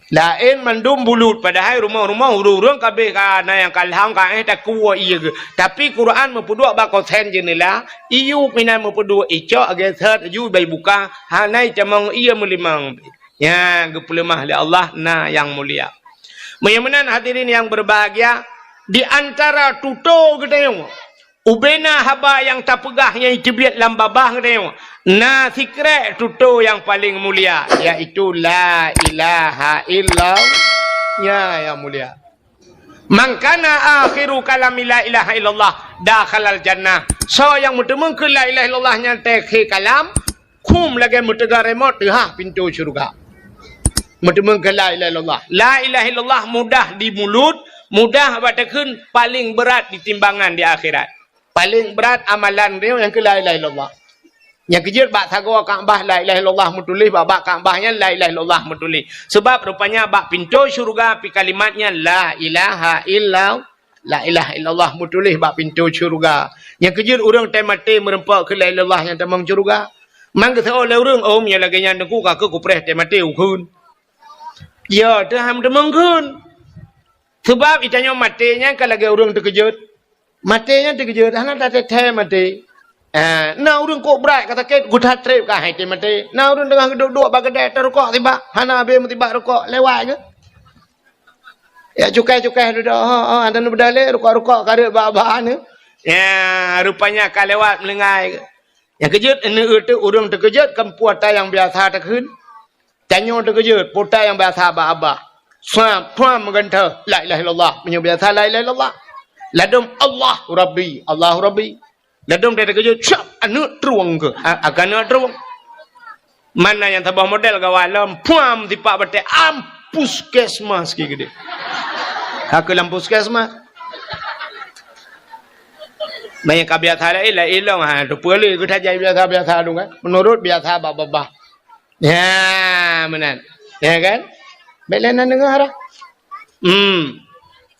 Laén mandum bulut, padahai rumoh-rumoh ureuëng-ureuëng ka habéh, ka na nyang ka lham, ka éh takue ié geuh. Tapi Quran meupeuduek bak kosen jeunela, iyup inan meupeuduek, icok geuseuet laju bak ibuka, hana itamong ié meulimong. Nyan geupeuleumah lé Allah na nyang mulia. Meunyoe meunan hadirin yang berbahagia, di antara tutoe geutanyoe, ubena haba nyang tapeugah nyang iteubiet lam babah geutanyoe, na sikrek tutoe nyang paleng mulia, yaitu la ilaha illallah. Nya nyang mulia. Man kana akhiru kalami la ilaha illallah dakhalal jannah. Soe nyang meuteumeung keu la ilaha illallah nyan teukhe kalam, khum lagée meuteuga remote teuhah pintoe syeuruga. Meuteumeung keu la ilaha illallah. La ilaha illallah mudah di mulut, mudah bak takheun, paleng beurat di timbangan di akhirat. Paleng beurat amalan droe nyang keu la ilaha illallah. Nyang keujeuet bak sagoe Ka'bah la ilaha illallah meutuléh, bak, bak Ka'bah nyan la ilaha illallah meutuléh. Sebab rupanya bak pintoe syeuruga pi kalimat nyan la ilaha illallah. La ilaha illallah meutuléh bak pintoe syeuruga. Nyang keujeuet ureuëng teumaté meureumpok keu la ilaha illallah nyang tamong syeuruga. Man geuseuôt lé ureuëng, "Oh, meunyoe lagée nyan Teungku, ka keuh kupreh teumaté ukheun." Ya, teuh han teumeung kheun. Sabab geutanyoe maté nyan ka lagée ureuëng teukeujot. Maté nyan teukeujot, hana tathèe-thèe maté. Ah, na ureuëng kok brat ka sakét, geutat treb ka hai maté. Na ureuëng teungoh geuduek-duek bak keudè, tarukok sibak, hana habéh meusibak rukok, lewat geuh. Ya cukai-cukai dudoe, ha, ha, hana beudalé rukok-rukok ka reuet bak-bak ni. Ya, rupanya ka lewat meulinggai geuh. Nyang keujot, aneuk teuh ureuëng teukeujot, kan peue ata nyang biasa takheun. Tanyoe teukeujot, peue ata nyang biasa bak babah. Suam, suam meugantoh, la ilaha illallah. Meunyoe biasa la ilaha illallah. Ladôm Allah Rabbi, Allah Rabbi. Ladôm teukeujot, siap aneuk trueng keuh. A-, akan aneuk trueng. Mana nyang saboh model gawai lom, puam tipak batée, am puskesmas ki gede. Ka keu lam puskesmas. Meunyoe ka biasa laén, laén lom, ha, teupeue lé geutanyoe biasa-biasa dong kan. Meunurot biasa bak babah. Ya, meunan. Ya kan? Bék lé na deungoe dah. Hmm.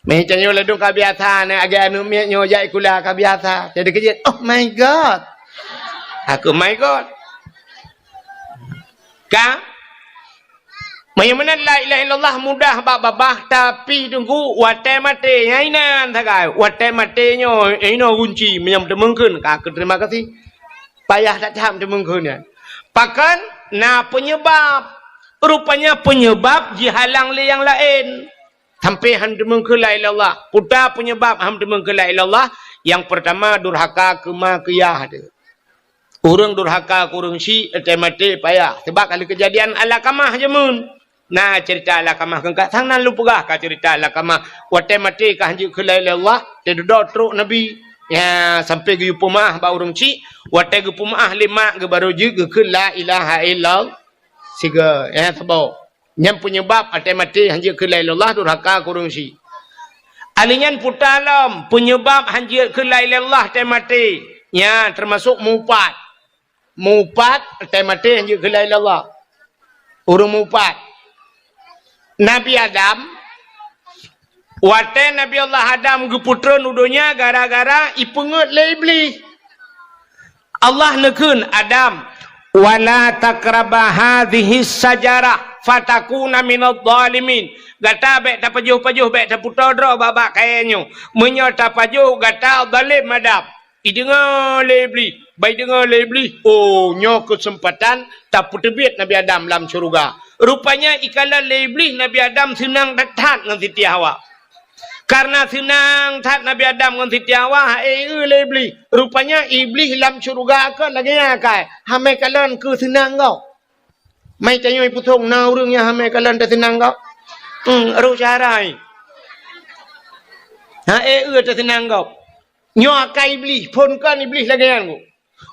Meuh tanyoe ladôm ka biasa na agée aneuk miet nyoe jak sikula ka biasa. Jadi keujeuet, "Oh my God." Aku, "My God." Ka? Meunyoe meunan la ilaha illallah mudah bak babah, tapi teungku watée maté, nyan inan sagai. Watée maté nyoe, inoe gunci, meunyoe teumeung kheun, ka aku terima kasih. Payah that-that teumeung kheun nyan. Pakon na peunyeubab. Rupanya peunyeubab jihalang lé nyang laén. Sampai han teumeung kheun la ilaha illallah. Peue ta peunyeubab han teumeung kheun la ilaha illallah? Nyang peurtama durhaka keu ma keu yah teuh. Ureuëng durhaka keu ureuëng syik, watée maté payah. Sabab ka lheueh keujadian Alakamah jameun. Na ceurita Alakamah keu ka sang nan lôn peugah ka ceurita Alakamah. Watée maté ka han jeuet kheun la ilaha illallah, teududoe trok Nabi. Ya, sampai geuyue peumeu'ah bak ureuëng chik, watée geupeumeu'ah lé mak geuh barô jeuet geukheun la ilaha illallah. Sigoe, ya, saboh. Nyan peunyeubab watée maté han jeuet kheun la ilaha illallah durhaka keu ureuëng chik. Alheuh nyan peue ta lom peunyeubab han jeuet kheun la ilaha illallah watée maté. Nyan teumasok mupat. Mupat, watée maté han jeuet kheun la ilaha illallah. Ureuëng mupat. Nabi Adam, watée Nabi Allah Adam geupeutrön u donya gara-gara ipeungeuet lé Iblih. Allah neukheun, "Adam, wala taqraba hadhihi syajarah fatakuna minadh dhalimin." Gata bék tapajoh-pajoh, bék tapeutoe droe bak-bak kayée nyoe. Meunyoe tapajoh, gata zalem Adam. Ideungoe lé Iblih, ban ideungoe lé Iblih, oh, nyoe keuseumpatan tapeuteubiet Nabi Adam lam syeuruga. Rupanya ikalon lé Iblih Nabi Adam seunang that-that ngon Siti Hawa. Kareuna seunang that Nabi Adam ngon Siti Hawa, ha'e eu lé Iblih. Rupanya Iblih lam syeuruga kon lagée nyan akai, hamé kalon keu seunang gob. Mai tanyoe ipusong na ureuëng nyang hamé kalon teuseunang gob. Hmm, roh cara ai. Ha'e eu teuseunang gob. Nyoe akai Iblih, phon kon Iblih lagée nyan.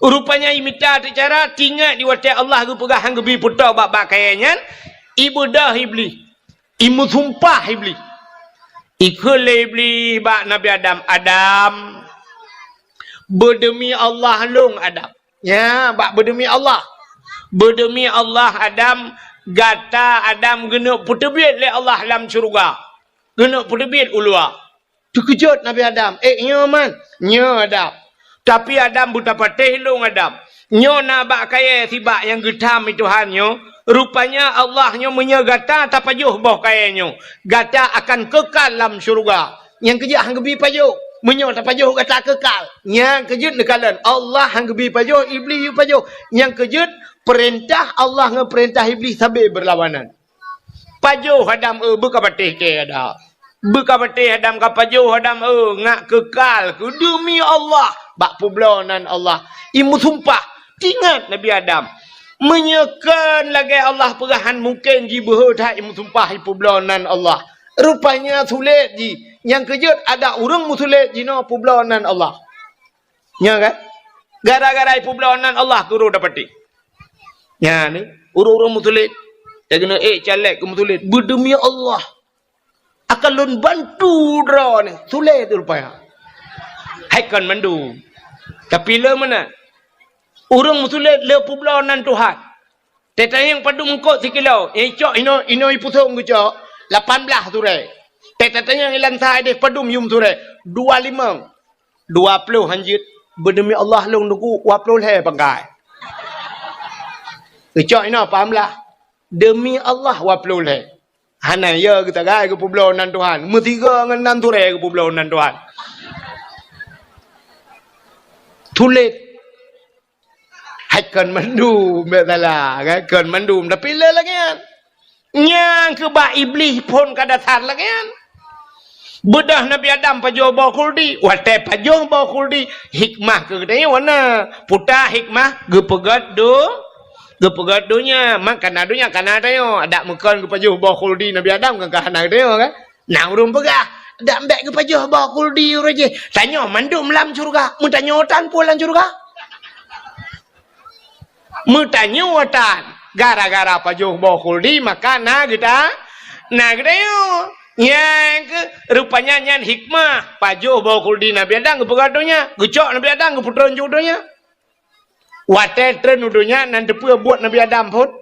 Rupanya imita teucara, tingat di watée Allah geupeugah han geubi peutoe bak-bak kayée nyan, ibeudôh Iblih, imeusumpah Iblih. Ikheun lé Iblih bak Nabi Adam, "Adam, beudeumi Allah lôn, Adam." Ya, bak beudeumi Allah. "Beudeumi Allah, Adam, gata Adam geuneuk peuteubiet lé Allah lam syeuruga. Geuneuk peuteubiet u luwa." Teukeujot Nabi Adam, "Eh, nyoe man?" "Nyoe, Adam." "Tapi Adam beutapatéh lôn, Adam. Nyoe na bak kayée sibak nyang geutham i Tuhan nyoe. Rupanya Allah nyoe meunyoe gata tapajoh boh kayée nyoe, gata akan keukal lam syeuruga. Nyang keujeuet han geubi pajoh. Meunyoe tapajoh gata keukal." Nyang keujeuet neukalon, Allah han geubi pajoh, Iblih yue pajoh. Nyang keujeuet peurintah Allah ngon peurintah Iblih sabe beurlawanan. Pajoh Adam, eu, beukapatéh kée Adam. Beukapatéh Adam, kapajoh Adam, eu, ngat keukal keu deumi Allah bak peubloe nan Allah. Imeusumpah, tingat Nabi Adam. Meunyoe kon lagée Allah peugah han mungken jibeuhe that imeusumpah ipeubloe nan Allah. Rupanya sulet jih. Nyang keujeuet adak ureuëng meusulet jinoe peubloe nan Allah. Nyan kan? Gara-gara ipeubloe nan Allah keu ureuëng dapatéh. Nyan ni, ureuëng-ureuëng meusulet. Nyang keuneuk ék caleg keu meusulet. Beudeumi Allah. Akan lôn bantu droeneuh. Sulet rupanya. Hai kon mandum. Tapi le meunan. Ureuëng meusulet le peubloe nan Tuhan. Teuh tanyong padum eungkot sikilo. Nyang icok inoe, inoe ipusong geucok. Lapan blaih surée. Teuh tatanyong ilan sa ideh padum yum surée. Dua limong. Dua ploh hanjeuet. Beudeumi Allah lôn teungku, dua ploh lhée pangkai. Geucok inoe paham lah. Deumi Allah dua ploh lhée. Hana, ya, geusagai geupeubloe nan Tuhan. Meusigoe ngon nan surée geupeubloe nan Tuhan. Tuléh. Hai kon mandum, bèk salah, kan? Kon mandum, tapi le lagèe nyan. Nyang keu bak Iblih phon ka dasar lagèe nyan. Beudôh Nabi Adam pajoh boh khuldi. Watèe pajoh boh khuldi, hikmah keu geutanyoe na. Peue hikmah? Geupeugöt do-, geupeugöt donya. Man kana donya, kana tanyoe. Adak meukon geupajoh boh khuldi Nabi Adam, kan ka hana geutanyoe, kan? Na ureueng peugah, "Dak bèk geupajoh boh khuldi ureueng jih. Tanyoe mandum lam syeuruga." Meutanyoe tan peue lam syeuruga? Meutanyoe tan. Gara-gara pajoh boh khuldi, maka na geuta-, na geutanyoe. Nyang keu, rupanya nyan hikmah. Pajoh boh khuldi Nabi Adam geupeugöt donya. Geucok Nabi Adam geupeutreun ju donya. Watèe treun u donya, nan teupeue buet Nabi Adam phon?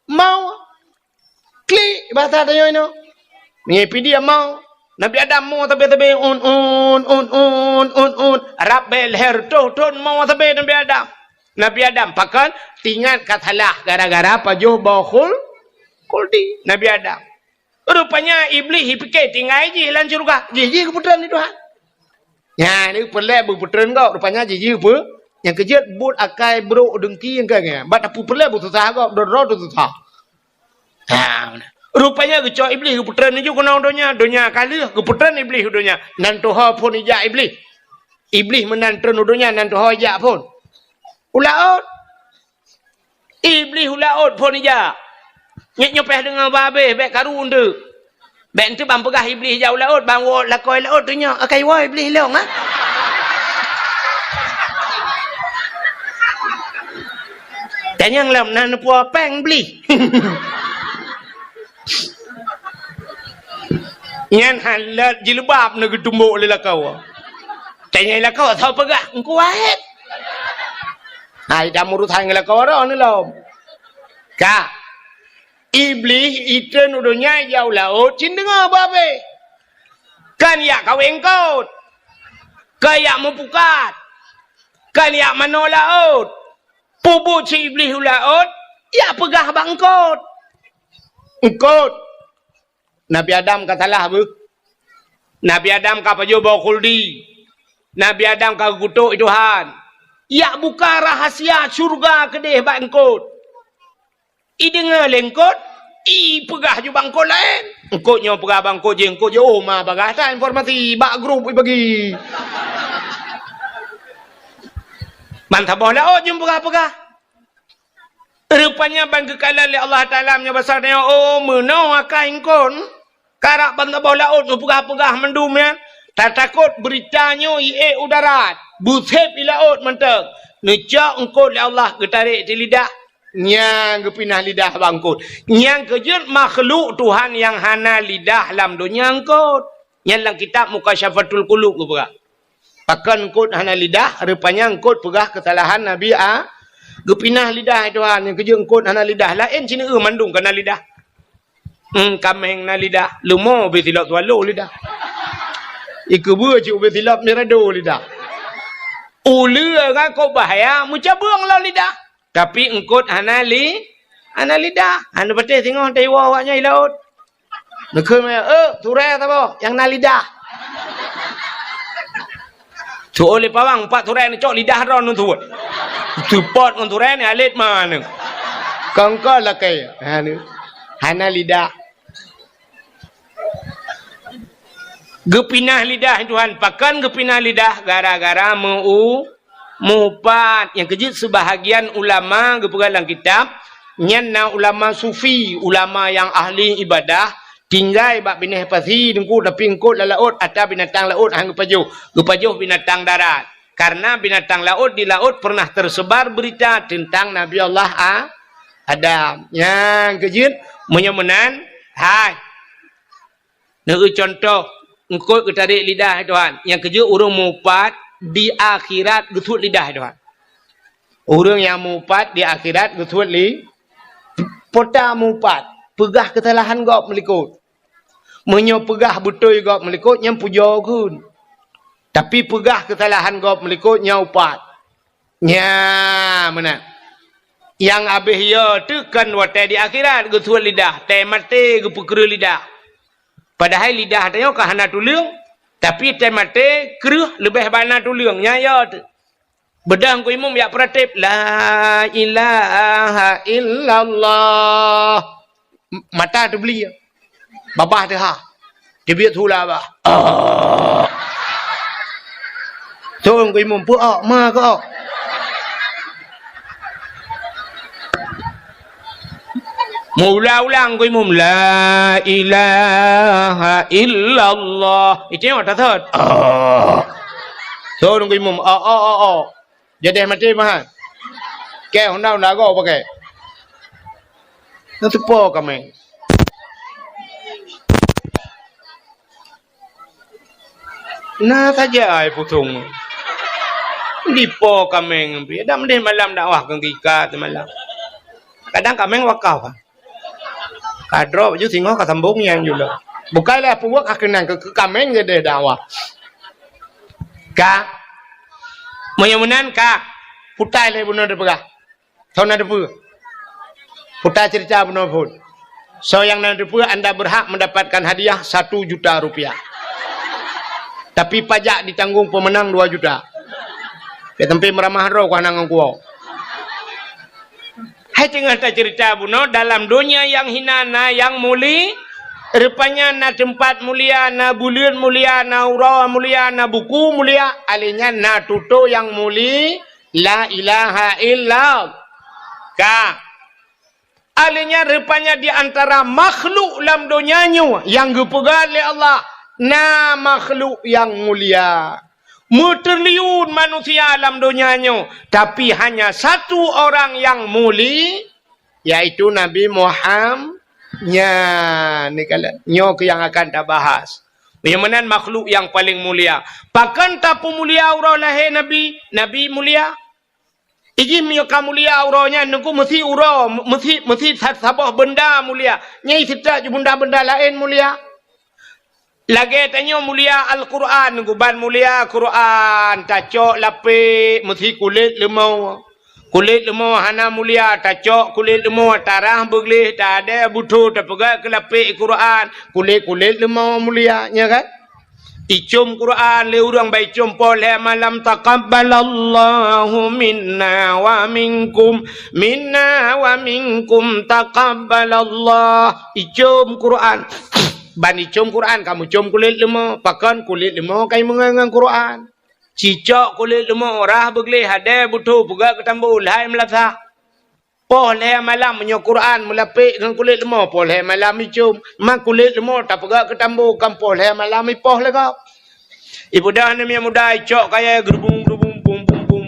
Mo. Klik, basa tanyoe inoe. Meunyoe pih dia mo. Nabi Adam mo sabe-sabe, un, un, un, un, un, un. Rab bèe lhèe reutôh thon mo sabe Nabi Adam. Nabi Adam pakon? Teuingat ka salah gara-gara pajoh boh khul-, khuldi Nabi Adam. Rupanya Iblih jipike tinggai jih lam syeuruga. Jih, jih geupeutreun lé Tuhan. Nyan, peureulèe beupeutreun gob. Rupanya jih, jih peu-, nyang keujeuet buet akai brok deungki nyang ka nyan. Bak tapeureulèe beususah gob, droe-droe teususah. Ha, rupanya geucok Iblih geupeutreun laju keunoe donya, donya ka lheueh geupeutreun Iblih u donya. Nan tuho phon ijak Iblih. Iblih meunan treun u donya, nan tuho ijak phon. U laôt. Iblih u laôt phon ijak. Nyoe, nyoe payah deungoe bah abéh, bèk karu eunteuk. Bèk eunteuk ban peugah Iblih ijak u laôt, ban woe lakoe laôt tunyok, akai woe Iblih lôn, ha? Tanyong lom na neupuwoe péng Iblih. Nyan hana jilbab na geutumbok lé lakoe. Tanyong lakoe, soe peugah? Engku Wahid. Hai, dak meurusan ngon lakoe droeneuh lom. Ka. Iblih itreun u donya ijak u laôt, cit deungoe bah abéh. Kan ijak kawé eungkôt. Kan ijak meupukat. Kan ijak manoe laôt. Peubuet si Iblih u laôt, ijak peugah bak eungkôt. Eungkôt. Nabi Adam ka salah beuh. Nabi Adam ka pajoh boh khuldi. Nabi Adam ka geukutok Tuhan. Ijak buka rahasia syeuruga keudeh bak eungkôt. Ideungoe lé eungkôt, ipeugah ju bak eungkôt laén. Eungkôt nyoe peugah bak eungkôt jih, eungkôt jih, oh, ma bagah that informasi bak grup ibagi. Ban saboh laôt jeuet peugah-peugah. Rupanya ban geukalon lé Allah Taala meunyoe basa nyoe, oh, meunoe akai eungkôt. Karap ban saboh laôt neupeugah-peugah mandum nyan, tatakot beurita nyoe iék u darat, beusép i laôt mantong. Neucok eungkôt lé Allah geutarek di lidah, nyang geupinah lidah bak eungkôt. Nyang keujeuet makhluk Tuhan nyang hana lidah lam donya eungkôt. Nyan lam kitab Mukasyafatul Qulub geupeugah. Pakon eungkôt hana lidah, rupanya eungkôt peugah keusalahan Nabi A-, geupinah lidah Tuhan, nyang keujeuet eungkôt hana lidah. Laén sineuk mandum kana lidah. Hmm, kaméng na lidah, leumo ubé silop swallow lidah. Ikeubeue cit ubé silop mirado lidah. Uleue ngon kok bahya meucabeueng lom lidah. Tapi eungkôt hana li-, hana lidah. Hana patéh singoh teuiwoe awaknyan i laôt. Neukheun, "Eh, turée saboh nyang na lidah." Tu'oh lé pawang, pat turée neucok lidah droe neusuet. Seupôt ngon turée ni alet maneng. Kongkol lakée. Hana, hana lidah. Geupinah lidah Tuhan, pakon geupinah lidah? Gara-gara meu-, meuupat. Nyang keujeuet seubahagian ulama geupeugah lam kitab, nyan na ulama sufi, ulama nyang ahli ibadah, tinggai bak binéh pasi teungku, tapi eungkôt lam laôt, ata binatang laôt han geupajoh. Geupajoh binatang darat. Karena binatang laôt di laôt pernah tersebar berita tentang Nabi Allah A-, Adam. Nyang keujeuet, meunyoe meunan, hai. Neueu contoh, eungkôt geutarek lidah Tuhan. Nyang keujeuet ureuëng meuupat di akhirat geusuet lidah Tuhan. Ureuëng nyang meuupat di akhirat geusuet li-, peue ta meuupat, peugah keusalahan gob meulikot. Meunyoe peugah beutôi gob meulikot, nyan pujoe kheun. Tapi peugah keusalahan gob meulikot, nyan upat. Nya, meunan. Nyang abéh yo teuh kon watée di akhirat, geusuet lidah, tée maté geupeukreueh lidah. Padahai lidah tanyoe ka hana tuleueng, tapi tée maté kreueh leubeh bana tuleueng, nyan yo teuh. Beudôh Teungku Imum jak peuratéb, "La ilaha illallah." M-, mata teubeli. Babah teuhah. Teubiet hula bah. Ah. Teungku Imum, peu-ok, ma keu-ok. Meuulang-ulang Teungku Imum, "La ilaha illallah." Itu yang mata thot. Ah. Teungku Imum, "Ok, ok, ok, ok." Jadeh maté mahan. Kée honda-honda go pakai. Na teupo kaméng. Na saja ai pusong. Dipo kaméng pih. Dak meudeh malam dakwah keu gika semalam. Kadang kaméng wakaf. Ka droe baju singoh ka sambong nyang jula. Bukai lé peubuet ka keunong keu, keu kaméng jadeh dakwah. Ka. Meunyoe meunan ka. Putai lé bunoe dipeugah. Soe na teupeue? Putai cerita bunoe phon. Soe nyang na teupeue, anda berhak mendapatkan hadiah satu juta rupiah. Tapi pajak ditanggung pemenang dua juta. Keu teumpat meuramah droe ku hana ngon kuwoe. Hai teungoh tacerita bunoe, dalam donya nyang hina na nyang muli-, rupanya na teumpat mulia, na buleuen mulia, na uroe mulia, na buku mulia, alèh nyan na tutoe nyang muli, la ilaha illallah. Ka. Alèh nyan rupanya di antara makhluk lam donya nyoe nyang geupeugah lé Allah, na makhluk nyang mulia. Meutriliun manusia lam donya nyoe, tapi hanya satu orang nyang muli, yaitu Nabi Muham-, nyan, ni kala-, nyoe keuh nyang akan tabahas. Nyang meunan makhluk nyang paleng mulia. Pakon tapeumulia uroe lahé Nabi? Nabi mulia. Ijih meunyoe ka mulia uroe nyan, Teungku, meusi uroe, meusi, meusi sa-, saboh beunda mulia. Nyang seutôt ju beunda-beunda laén mulia. Lagèe tanyoe mulia Al-Qur'an, Teungku, ban mulia Qur'an, tacok lapék meusi kulét leumo. Kulét leumo hana mulia, tacok kulét leumo, tarah beugleh, tadèe butho, tapeugah keu lapék Qur'an, kulét-kulét leumo mulia, nya kan? Icôm Qur'an lé ureueng, ban icôm poh lhèe malam, "Taqabbalallahu minna wa minkum, minna wa minkum taqabbalallah." Icôm Qur'an. Ban icôm Qur'an, kamoe côm kulét leumo. Pakon kulét leumo ka imeungon ngon Qur'an. Cicok kulét leumo, rah beugleh, hadèe butho, peugah keu tambo, lhai meulasah. Poh lhèe malam meunyoe Qur'an meulapék ngon kulét leumo, poh lhèe malam icôm. Ma kulét leumo tapeugah keu tambo, kan poh lhèe malam ipoh lé gob. Ibeudôh aneuk miet muda icok kayèe geurubung-geurubung, bum, bum, bum.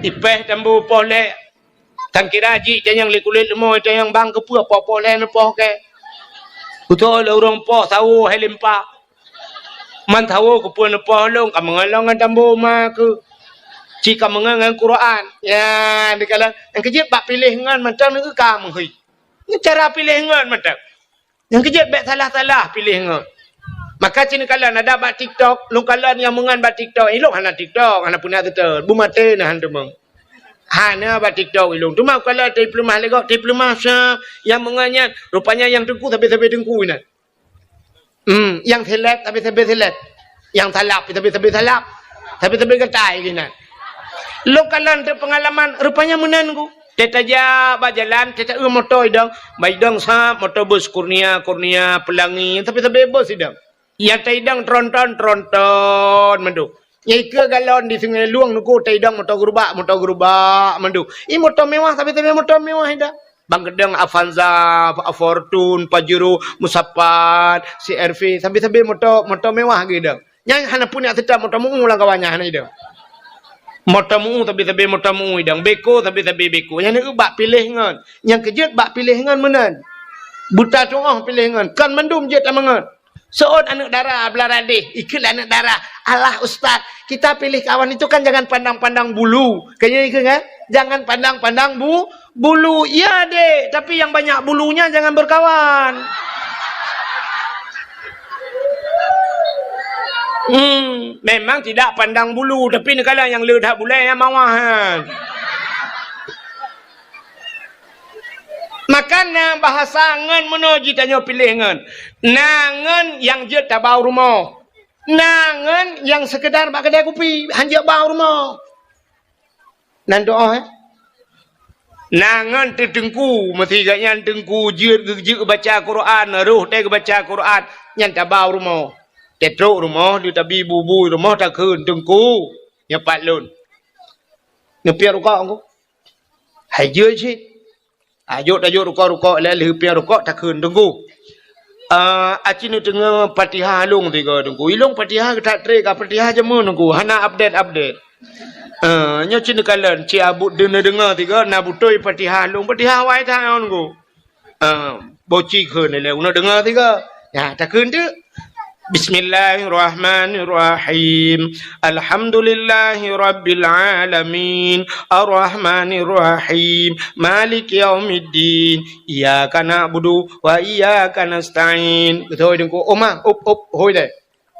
Ipéh tambo poh lhèe. Tan kira jih tanyong lé kulét leumo, tanyong bang keupeue poh-poh lhèe neupoh kèe. Beutôi lé ureueng poh sawo hai limpa. Man sawo keupeue neupoh lôn, ka meungon lôn ngon tambo ma keuh. Ci ka meungon ngon Qur'an. Ya, dikalon nyang keujeuet bak piléh ngon mantong neu ka meuhôi. Neu cara piléh ngon mantong. Nyang keujeuet bèk salah-salah piléh ngon. Maka ci neukalon ada bak TikTok, lôn kalon nyang meungon bak TikTok. Ilôn hana TikTok, hana peuna seutôt. Beumaté na han teumeung. Hana bak TikTok ilôn. Teuma kalon teupeulumah lé gob, teupeulumah sa nyang meungon nyan. Rupanya nyang teungku sabe-sabe teungku inan. Hmm, nyang seleb sabe-sabe seleb. Nyang salab sabe-sabe salab. Sabe-sabe gatai inan. Lôn kalon teupeungalaman, rupanya meunan ku. Teutajak bak jalan, teuta-eu moto idong, bak idong sab, moto bus Kurnia, Kurnia, Pelangi, sabe-sabe bus idong. Nyang taidong tronton, tronton mandum. Nyang ikeue galon di Sungai Lueng nuku taidong moto gerubak, moto gerubak mandum. I moto mewah, sabe-sabe moto mewah idong. Bang keudong Avanza, Fortuner, Pajero, Musapat, C R V, sabe-sabe moto, moto mewah geuh idong. Nyang hana peuneuk seutôt moto meu lam kawan nyan hana idong. Moto meu sabe-sabe moto meu idong, beko sabe-sabe beko. Nyang neu bak piléh ngon. Nyang keujeuet bak piléh ngon meunan. Buta tuoh piléh ngon. Kon mandum jeuet tameungon. Seuôt aneuk dara beulara deh, ikheun lé aneuk dara, "Alah ustaz, kita pilih kawan itu kan jangan pandang-pandang bulu." Kan nyan ikheun kan? Jangan pandang-pandang bu-, bulu. Iya dek, tapi yang banyak bulunya jangan berkawan. Hmm, memang tidak pandang bulu, tapi neukalon nyang le that bulèe nyang mawah nyan. Maka na bahasa ngon meunoe jitanyoe piléh ngon. Na ngon nyang jeuet tabau rumoh. Na ngon nyang seukeudar bak keudè kupi, han jeuet bau rumoh. Nan doa, eh? Na ngon teuteungku, meusi gobnyan teungku jeuet, jeuet baca Quran, roh teuh geubaca Quran, nyan tabau rumoh. Teutrok rumoh, di tabi bubui rumoh takheun, "Teungku, nyoe pat lôn." Neupiep rukok ku. Hai jeuet cit. Tajok, tajok rukok-rukok, lheuh piep rukok takheun, "Teungku, ah, aci neudeungoe Fatihah lôn sigoe, Teungku. Ilôn Fatihah that trép, ka Fatihah jameun, Teungku. Hana update-update." Ah, nyoe cit neukalon, cit abot deungoe-deungoe sigoe, na beutôi Fatihah lôn, Fatihah awai that nyoe, Teungku. Ah, boci kheun lé, uneuk deungoe sigoe. Nyan, takheun teuk. Bismillahirrahmanirrahim. Alhamdulillahirabbil alamin. Arrahmanirrahim. Maliki yaumiddin. Iyyaka na'budu wa iyyaka nasta'in. Beutôi teungku. Oma, up, up, hôi deh.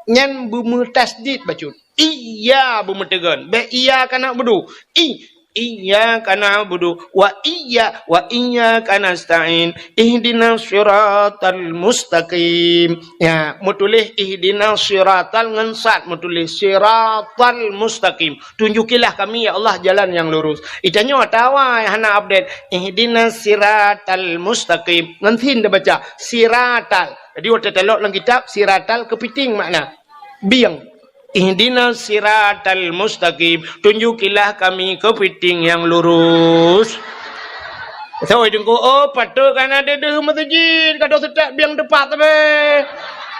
Nyan beumeutasydid bacut. Iya beumeuteugon. Bèk iyyaka na'budu. I, iyyaka na'budu wa iyya, wa iyyaka nasta'in. Ihdinas siratal mustaqim. Ya, meutuléh ihdinas siratal ngon sad, meutuléh siratal mustaqim. Tunjukilah kami, ya Allah, jalan yang lurus. Itanyoe atawa hana update. Ihdinas siratal mustaqim. Ngon sin tabaca. Siratal. Jadi, watèe talok lam kitab, siratal keupiting makna. Bieng. Ihdinas siratal mustaqim. Tunjukilah kami keupiting nyang lurus. Sawai teungku, oh, patôt ka na deuh-deuh meuseujid, ka deuh seutôt bieng teupat sabe.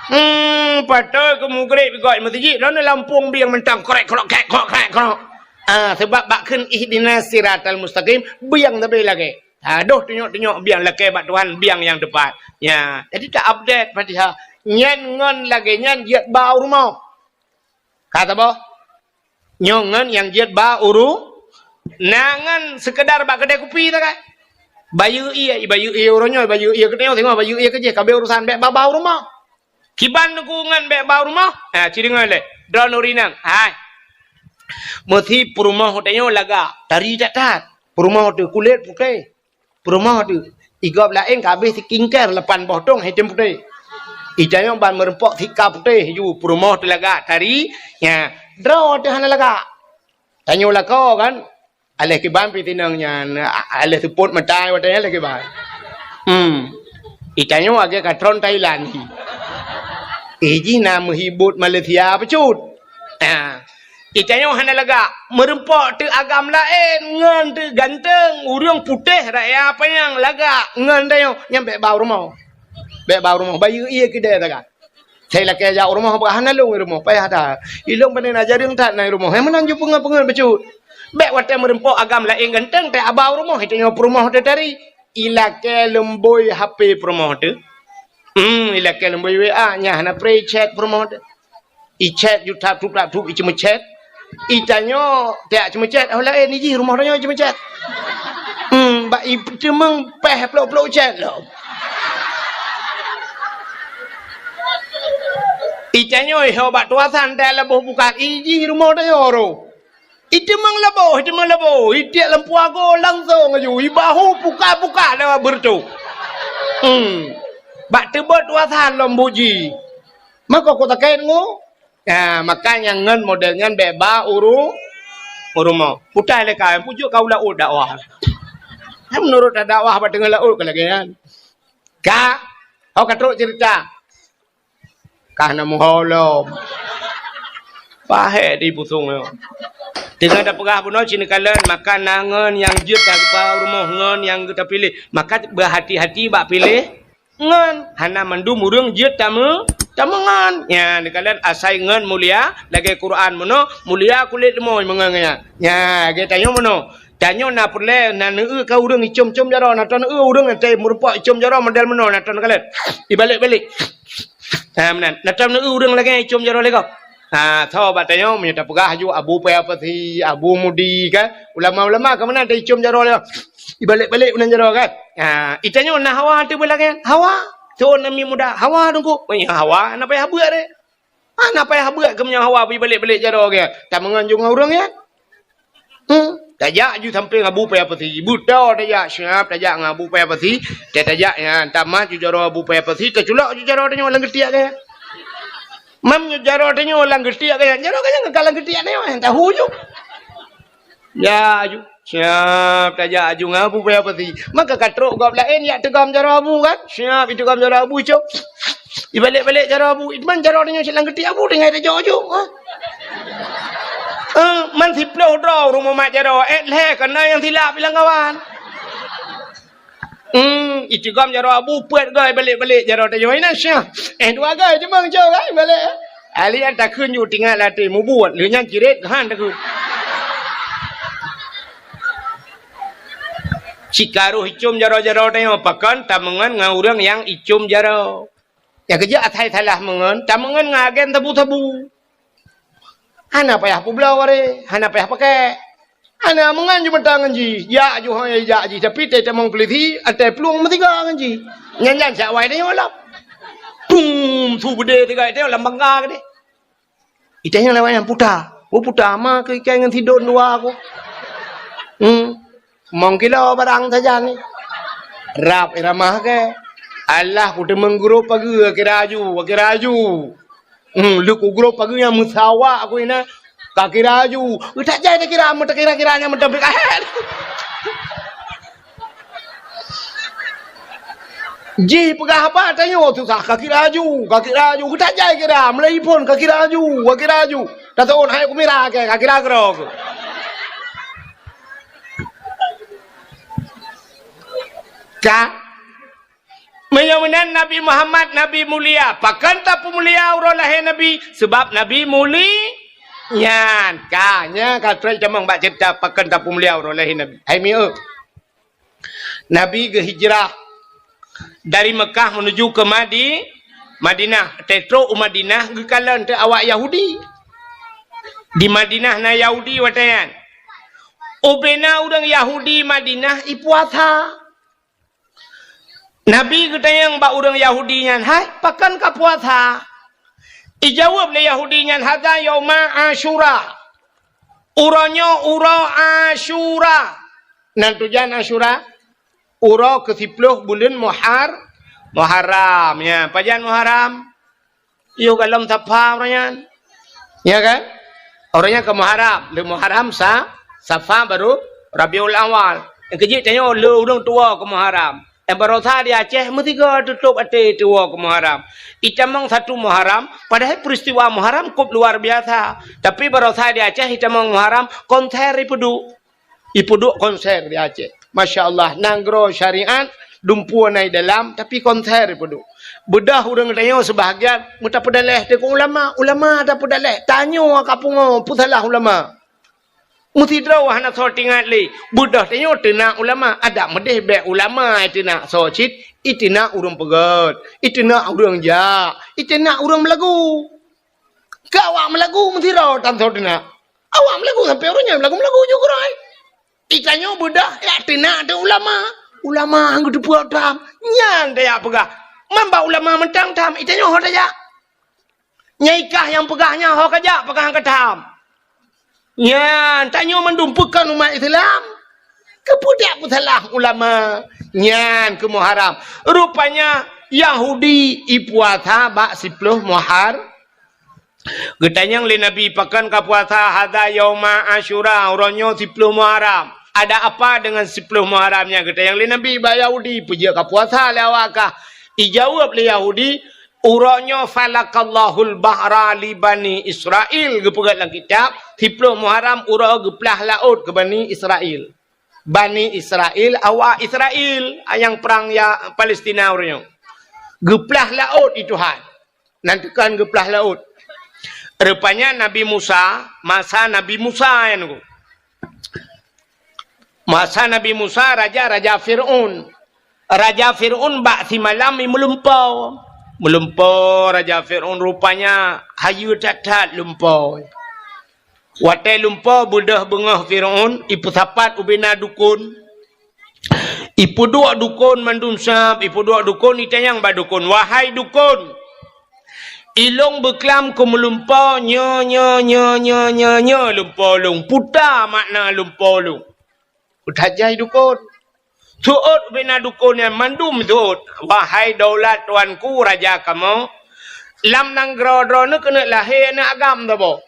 Hmm, patôt keu mugrib gok meuseujid, lôn lampông bieng mantong, krek, krok, krek, krok, krek, krok. Ah, sebab bak kheun ihdinas siratal mustaqim, bieng sabe lagèe. Ha, deuh tunyok-tunyok bieng lakèe bak Tuhan, bieng nyang teupat. Ya, jadi ta-update Fatihah. Nyan ngon lagèe nyan jeuet ba u rumoh. Ka saboh? Nyoe ngon nyang jeuet ba u ru-, na ngon seukeudar bak keudè kupi sagai. Bayeue ie, bayeue ie uroe nyoe, bayeue ie keunoe, singoh bayeue ie keujih, ka abéh urusan bèk ba-ba u rumoh. Kiban teungku ngon bèk ba u rumoh? Ha, ci deungö lé. Droeneuh ureueng inong. Hai. Meusi peurumoh tanyoe lagak, tari that-that. Peurumoh teuh kulét putéh. Peurumoh teuh. Igob laén ka abéh skincare lapan boh tông, hai tém putéh. Itanyoe ban meureumpok sika putéh ju peurumoh teuh lagak, tari. Nya, droe teuh hana lagak. Tanyoe lakoe kan. Aléh kiban pih tinong nyan, a-, aléh seupôt mata watèe nyan aléh kiban. Hmm. Itanyoe lagèe katron Thailand. Eh, jih na meuhibot Malaysia bacut. Ha. Itanyoe hana lagak. Meureumpok teuh agam laén, ngon teuh ganteng, ureueng putéh raya panyang lagak, ngon tanyoe, nyan bèk ba u rumoh. Bèk ba u rumoh, bayeue ie keudè sagai. Sai lakèe jak u rumoh, bah hana lôn i rumoh, payah that. Ilôn pane na jareueng that na i rumoh. Hai meunan ju peungeut-peungeut bacut. Bèk watèe meureumpok agam laén ganteng, teuh aba u rumoh, itanyoe peurumoh teuh tari. Ilakèe leumbôi H P peurumoh teuh. Hmm, ilakèe leumbôi W A, nyan hana pré ichat peurumoh teuh. Ichat ju tap tup tap tup iceumeuchat. Itanyoe tiak ceumeuchat, oh laén ijih rumoh tanyoe ceumeuchat. Hmm, bak iteumeung péh plôk-plôk chat lom. Itanyoe iho bak tuasan teuh laboh bukat, ijih rumoh tanyoe roh. Iteumeung laboh, iteumeung laboh, itiek lampu ago langsong aju, ibahu puka-puka lewat beureutoh. Hmm. Bak teubot tuasan lom buji. Mako ku takét ngu. Ya, maka nyang ngon model nyan bèk ba uru-, u rumoh. Putai lé ka, pujok ka u laôt dakwah. Kan meunurot dakwah bak teungoh laôt ka lagèe nyan. Ka, ho ka trok cerita. Ka na muho lom. Pahé di pusong nyoe. Teungoh tapeugah bunoe cit neukalon, maka na ngon nyang jeuet tapeugah u rumoh ngon nyang geuta piléh. Maka beuhati-hati bak piléh. Ngon, hana mandum ureueng jeuet tameu-, tameungon. Nyan, neukalon asai ngon mulia, lagèe Quran meunoe, mulia kulét leumoi meungon nyan. Nyan, lagèe tanyoe meunoe. Tanyoe na peureulèe, na neueu ka ureueng icom-com jaroe, na taneueu ureueng nyang meureumpok icom jaroe model meunoe, na taneueu kalon. Ibalek-balek. Ha, meunan. Na taneueu ureueng lagèe icom jaroe lé gob. Ha, tho bak tanyoe, meunyoe tapeugah aju Abu Paya Pasi, Abu Mudi, kan? Ulama-ulama ka meunan ta icom jaroe lé. Ibalek-balek meunan jaroe, kan? Ha, itanyoe na hawa teuh beulagèe nyan. Hawa. Thon namiet muda. Hawa teungku. Oh, ya, hawa. Na payah beuet deh. Hana payah beuet keu meunyoe hawa beubalek-balek jaroe geuh. Tameungon ju ngon ureuëng nyan. Hmm. Tajak ju sampéng Abu Paya Pasi. Buta tajak siap tajak ngon Abu Paya Pasi. Tajak nyan tamat ju jaroe Abu Paya Pasi. Taculok ju jaroe tanyoe lam geutiek geuh. Mam ju jaroe tanyoe lam geutiek geuh. Jaroe geuh nyan ka lam geutiek tanyoe. Tahu ju. Ya, aju. Siap tajak aju ngon Abu Paya Pasi. Maka ka trok gob laén yak teugom jaroe Abu kan? Siap iteugom jaroe Abu cok. Ibalek-balek jaroe Abu. Itman jaroe tanyoe silang geutiek Abu tinggai tajok ju. Ha? Eh, man siploh droe rumoh mat jaroe. Eh, lhée keunoe nyang silap ilang kawan. Hmm, iteugom jaroe Abu peuet goe balek-balek jaroe tanyoe. Ina syah. Eh, dua goe cuma cok kan balek. Ali an takheun ju tingat latih mubuet. Lheueh nyan ciret han takheun. Cikaroh icom jaroe-jaroe tanyoe pakon tameungon ngon ureuëng nyang icom jaroe. Nyang keujeuet asai salah meungon, tameungon ngon agen sabu-sabu. Hana payah peubloe wareh, hana payah pakèk. Hana meungon ju meuta ngon jih, jak ju hôi jak jih, tapi teutamong peulisi, atai plueng meusiga ngon jih. Nyan-nyan siak wai tanyoe lom. Pum, su beudé siga tanyoe lam bangga keudeh. Itanyong lewat nyang puta. Oh puta ma keu ikai ngon sidon dua aku. Hmm. Mong kilo barang sajan ni. Rab iramah ke. Alah ku teumeng guru pagi kira aju, kira aju. Hmm, lu ku guru pagi nyang meusawa aku ina. Ka kira aju. Utak jai takira meutakira-kira nyang meutabik ahet. Jih peugah haba tanyoe susah ka kira aju, ka kira aju. Utak jai kira, mulai phon ka kira aju, ka kira aju. Taton hai ku mira ke, ka kira keudroe. Ka? Meunyoe meunan Nabi Muhammad Nabi mulia, pakon tapeumulia uroe lahé Nabi? Seubab Nabi muli-, nyan ka, nyan ka trok tamong bak ceurita pakon tapeumulia uroe lahé Nabi. Hai mieu. Nabi geuhijrah dari Mekah menuju ke Madi-, Madinah. Tetrok u Madinah geukalon teu awak Yahudi. Di Madinah na Yahudi watée nyan. Ubena ureuëng Yahudi Madinah ipuasa. Nabi geutanyong bak ureuëng Yahudi nyan, "Hai, pakon ka puasa?" Ijaweueb lé Yahudi nyan, "Hadza yauma Asyura." Uroe nyoe uroe Asyura. Nan tujan Asyura? Uroe keusiploh buleuen Muhar-, Muharram. Ya, pajan Muharram? Yoh golom Safa uroe nyan. Ya kan? Uroe nyan ka Muharram. Lé Muharram sa-, Safa baru Rabiul Awal. Nyang keujeuet tanyoe lé ureuëng tuwoe keu Muharram. Eh, barosa di Aceh meusigoe tutôp até tuwoe keu Muharram. Itamong satu Muharram, padahai peristiwa Muharram kôp luar biasa. Tapi barosa di Aceh itamong Muharram konser ipeuduek. Ipeuduek konser di Aceh. Masya Allah, nanggroe syariat, dumpeue na i dalam, tapi konser ipeuduek. Beudôh ureuëng tanyoe seubahagian, meutapeudaléh teuk ulama, ulama tapeudaléh, tanyoe ka pungo, peusalah ulama. Meusidroe hana soe teuingat lé, beudôh tanyoe teunak ulama, adak meudeh bék ulama iteunak soe cit, iteunak ureuëng peugét, iteunak ureuëng jak, iteunak ureuëng meulagu. Keu awak meulagu meusidroe tan soe teunak. Awak meulagu sampoe uroe nyoe meulagu-meulagu ju keurôi. Itanyoe beudôh jak teunak teuh ulama. Ulama han geuteupeue tham. Nyan tajak peugah. Man bak ulama mantong tham, itanyoe ho tajak. Nyai kah nyang peugah nyan ho kajak, pakon han ka tham. Nyan, tanyoe mandum peue kon umat Islam. Keupeue jak peusalah ulama. Nyan keuh Muharram. Rupanya Yahudi ipuasa bak siploh Muhar-, Geutanyong lé Nabi, "Pakon ka puasa?" "Hadza yauma Asyura, uroe nyoe siploh Muharram." "Ada apa dengan siploh Muharram nyan?" Geutanyong lé Nabi bak Yahudi, "Peue jeuet ka puasa lé awak kah?" Ijaweueb lé Yahudi, "Uroe nyoe falaqallahul bahra li Bani Israil." Geupeugah lam kitab, siploh Muharram uroe geuplah laôt keu Bani Israil. Bani Israil, awak Israil, nyang prang ya Palestina uroe nyoe. Geuplah laôt i Tuhan. Nan teukan geuplah laôt. Rupanya Nabi Musa, masa Nabi Musa nyan ku. Masa Nabi Musa, raja, raja Fir'aun. Raja Fir'aun bak simalam i meulumpoe. Meulumpoe raja Fir'aun rupanya hayeue that-that lumpoe. Watée lumpoe beudôh beungoh Fir'aun, ipeusapat ubena dukon. Ipeuduek dukon mandum sab, ipeuduek dukon, itanyong bak dukon, "Wahai dukon, Ilông beuklam keu meulumpoe, nyoe, nyoe, nyoe, lumpoe lông. Peue makna lumpoe lông? Peue tajai dukon. Seuôt bubena dukon nyan mandum seuôt. Wahai daulat tuanku raja kamoe, lam nanggroe droeneuh keuneuk lahé aneuëk agam saboh.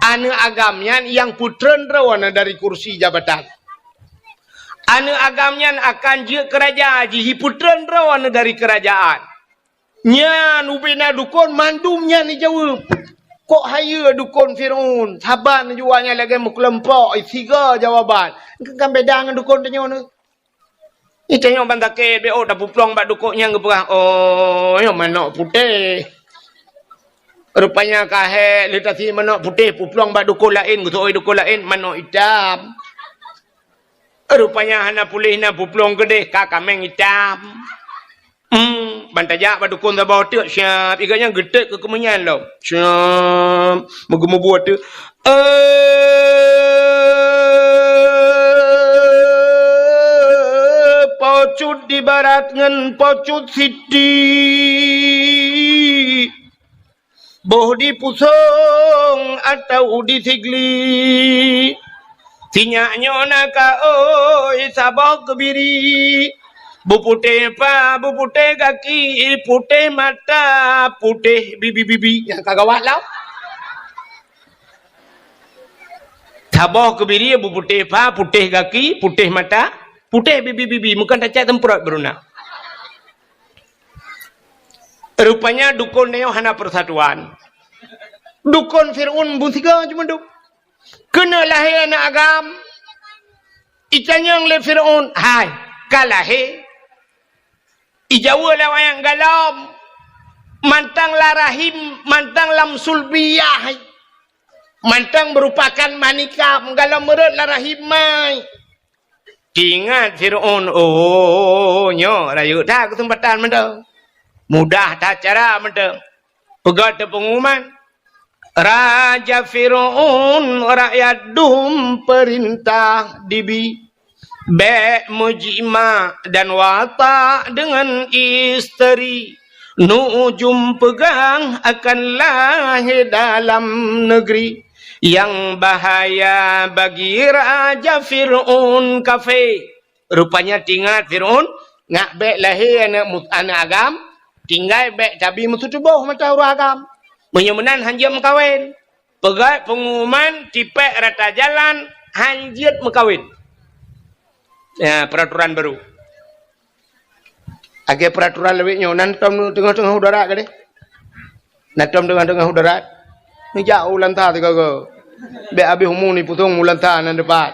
Aneuëk agam nyan nyang peutreun droeneuh dari kursi jabatan. Aneuëk agam nyan akan jeuet keu raja, jipeutreun droeneuh dari keurajaan. Nyan ubena dukon mandum nyan jijaweueb. Kok hayeue dukon Fir'aun, saban jua nyan lagée meukeuleumpok, siga jawaban. Kan beda ngon dukon tanyoe nyoe. Nyoe tanyoe ban sakét, bék tapeuplong bak dukon nyang geupeugah, "Oh, nyoe manok putéh." Rupanya ka hék, lheueh tasi manok putéh, peuplong bak dukon laén, geuseuôt dukon laén, manok itam. Rupanya hana puléh na peuplong keudeh, ka kaméng itam. Hmm, ban tajak bak dukon saboh teuk siab, iga nyan geutek keu keumeunyan lom. Siab, meugeumeubuet teuk. Eh, pocut di barat ngon pocut siti. Boh di Pusong atau di Sigli. Sinyak nyoe na ka oi saboh keubiri. Beuputéh pa, beuputéh gaki, putéh mata, putéh bibi-bibi. Nyang ka gawat lom. Saboh keubiri beuputéh pa, putéh gaki, putéh mata, putéh bibi-bibi. Meukan tacak teumprot beuruna. Rupanya dukon nyoe hana persatuan. Dukon Fir'aun beusiga cuma duek. Keuneuk lahé aneuëk agam, itanyong lé Fir'aun, "Hai, ka lahé?" Ijaweub lé awaknyan, "Galom, mantong lam rahim, mantong lam sulbiyah, mantong meurupakan manikam, galom meurot lam rahim mai." Teuingat Fir'aun, "Oh, nyoe rayeuk that keuseumpatan mantong. Mudah that cara mantong." Peugah teupeungumuman, "Raja Fir'aun, rakyat dum peurintah dibi. Bék meujimak dan watak deungon isteri. Nujum peugah akan lahé dalam neugri. Nyang bahaya bagi Raja Fir'aun kafé." Rupanya teuingat Fir'aun, ngak bék lahé aneuëk mu-, aneuëk agam, tinggai bék tabi meututoboh mata ureuëng agam. Meunyoe meunan hanjeuet meukawen. Peugah peungumuman tipék rata jalan hanjeuet meukawen. Ya, peraturan baru. Lagée peraturan lawét nyoe, nan tom teungoh-teungoh udara gadeh. Nan tom teungoh-teungoh udara. Neujak u lanta sigoe-goe. Bék habéh umu ni pusong u lanta nan dipat.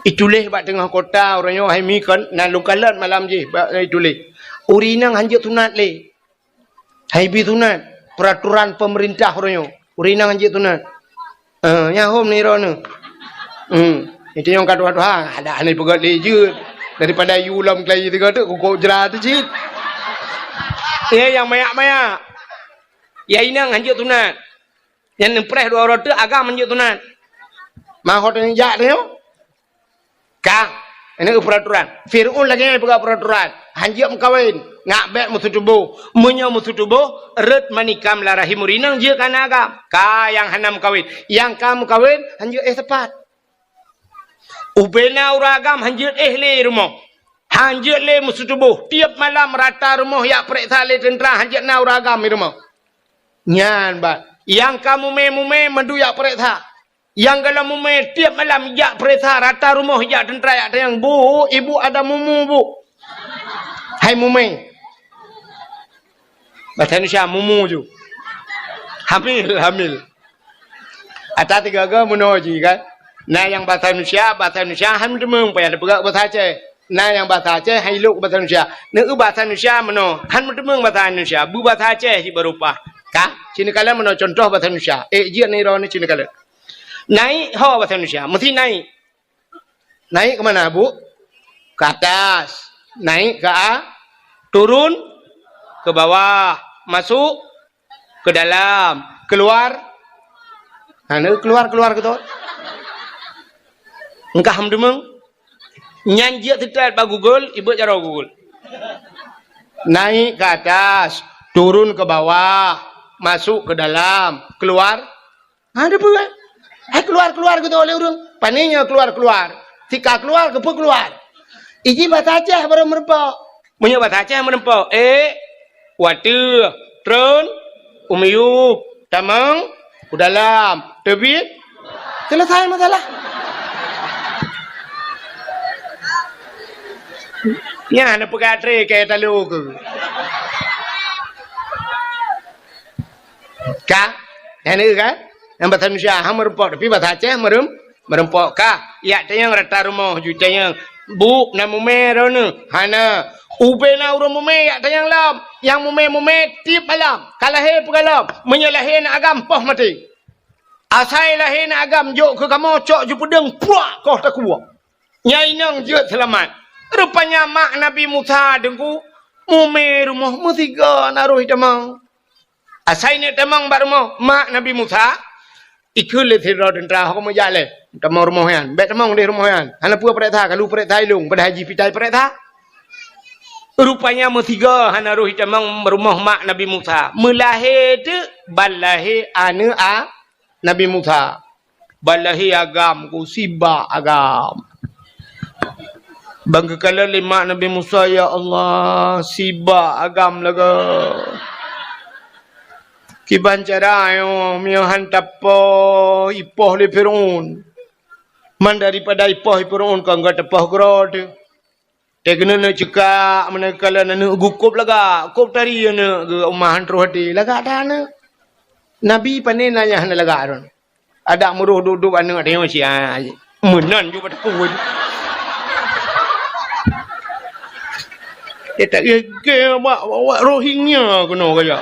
Ituléh bak teungoh kota uroe nyoe hai mi kon, nan lôn kalon malam jih bak ituléh. Ureuëng inong hanjeuet sunat lé. Hai bi sunat, peraturan pemerintah uroe nyoe. Ureuëng inong hanjeuet sunat. Eh, nyan hom ni droeneuh. Hmm. Itu nyang ka tuha-tuha, ada hana peugah lé jeuet. Daripada yue lom keulayi tiga tu, kukok jera tu cit. Ya, nyang mayak-mayak. Ya, inong hanjeuet sunat. Nyang neupreh dua uroe tu, agam hanjeuet sunat. Mahot nyang jak tu nyoe. Ka, ini peraturan. Fir'aun lagée nyan peugah peraturan. Hanjeuet meukawen, ngak bék meututoboh. Meunyoe meututoboh, rot manikam lam rahim ureuëng inong jeuet keu aneuëk agam. Ka nyang hana meukawen. Nyang ka meukawen, hanjeuet éh sapat. Ubena ureuëng agam hanjeuet éh lé rumoh. Hanjeuet lé meututoboh. Tiep malam rata rumoh jak peuriksa lé teuntra hanjeuet na ureuëng agam di rumoh. Nyan ban. Nyang ka mumé-mumé mandum jak peuriksa. Nyang galom mumé tiep malam jak peuriksa rata rumoh jak teuntra jak tanyong, "Bu, ibu ada mumu, Bu?" Hai mumé. Bahasa Indonesia, mumu ju. Hamil, hamil. Ata tiga-tiga meunoe ji kan. Na nyang bahasa Indonesia, bahasa Indonesia han meuteumé payah dipeugah bahasa Aceh. Na nyang bahasa Aceh, hai lok bahasa Indonesia. Neu bahasa Indonesia meunoe, han meuteumé bahasa Indonesia. Beubahasa Aceh cit baru paih. Ka, sini kalian meunoe contoh bahasa Indonesia. Eh, jeuet ni droeneuh sini kalian. Naik ho bahasa Indonesia, mesti naik. Naik ke mana, Bu? Ke atas. Naik ke a-, turun ke bawah. Masuk ke dalam. Keluar. Ha, neu keluar, keluar ke tu. Engkah meudeumeng. Nyan jeuet teutat bak Google, ibeuet jaroe Google. Naik ke atas, turun ke bawah, masuk ke dalam, keluar. Ha, ada peue, eh? Hai keluar-keluar gitu oleh ureuëng. Pane nyoe keluar-keluar. Tika keluar, keupeue keluar? Iji bahasa Aceh baru meureumpok. Meunyoe bahasa Aceh meureumpok, eh, wateueh, tron, u miyueb, tamong, u dalam, teubiet, selesai masalah. Nyan na peugah tré keu talo keu. Ka? Nyan ka? Nyang bahasa Indonesia ha meureumpok, tapi bahasa Aceh meureuem-, meureumpok ka. Yak tanyong rata rumoh ju tanyong. Bu, na mumé droeneuh? Hana. Ubé na ureuëng mumé yak tanyong lom. Nyang mumé-mumé tiep malam. Ka lahé peugah lom. Meunyoe lahé na agam poh maté. Asai lahé na agam jok keu kamoe cok ju peudeueng puak koh takue. Nyang inong jeuet seulamat. Rupanya mak Nabi Musa deungku mumé rumoh meusigoe na roh itamong. Asai neuk tamong bak rumoh mak Nabi Musa, ikheun lé sidroe teuntra, "Ho kamoe jak lé, tamong rumoh nyan. Bék tamong deh rumoh nyan. Hana peue pareksa, kalu pareksa ilong, padahai jih pitai pareksa." Rupanya meusigoe hana roh itamong rumoh mak Nabi Musa. Meulahé teuk ban lahé aneuëk a Nabi Musa. Ban lahé agam ku, sibak agam. Ban geukalon lé mak Nabi Musa, "Ya Allah, sibak agam lagée." Kiban cara nyoe, meunyoe han tapoh, ipoh lé Fir'aun. Man daripada ipoh Fir'aun, kon geuteupah keudroe teuh. Teuh keuneuk neuk ceukak, meunan geukalon aneuëk geuh kôb lagak, kôb tari aneuëk geuh, uma han troh até, lagak that aneuëk. Nabi pane na nyang hana lagak droe. Adak meuroh duek-duek aneuëk tanyoe sia. Meunan ju bak takue. Dia tak gege bak, bak, bak Rohingya keunoe kajak.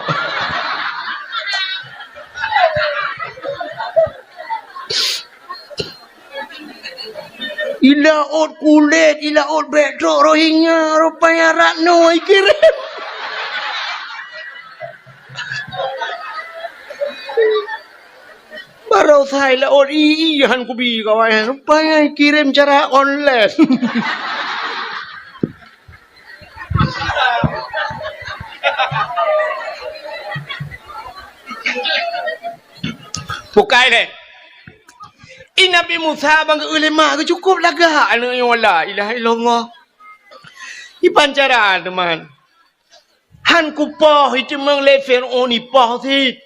Ilaôt kulét, ilaôt bék trok Rohingya, rupanya Ratno ikirém. Baroesa ilaôt i-i han kubi kawan, rupanya ikirém cara online. Bukai lé. I Nabi Musa ban geu-eu lé mak geuh cukôp lagak aneuëk nyoe, la ilaha illallah. Iban cara teuma. Han kupoh, iteumeung lé Fir'aun ipoh cit.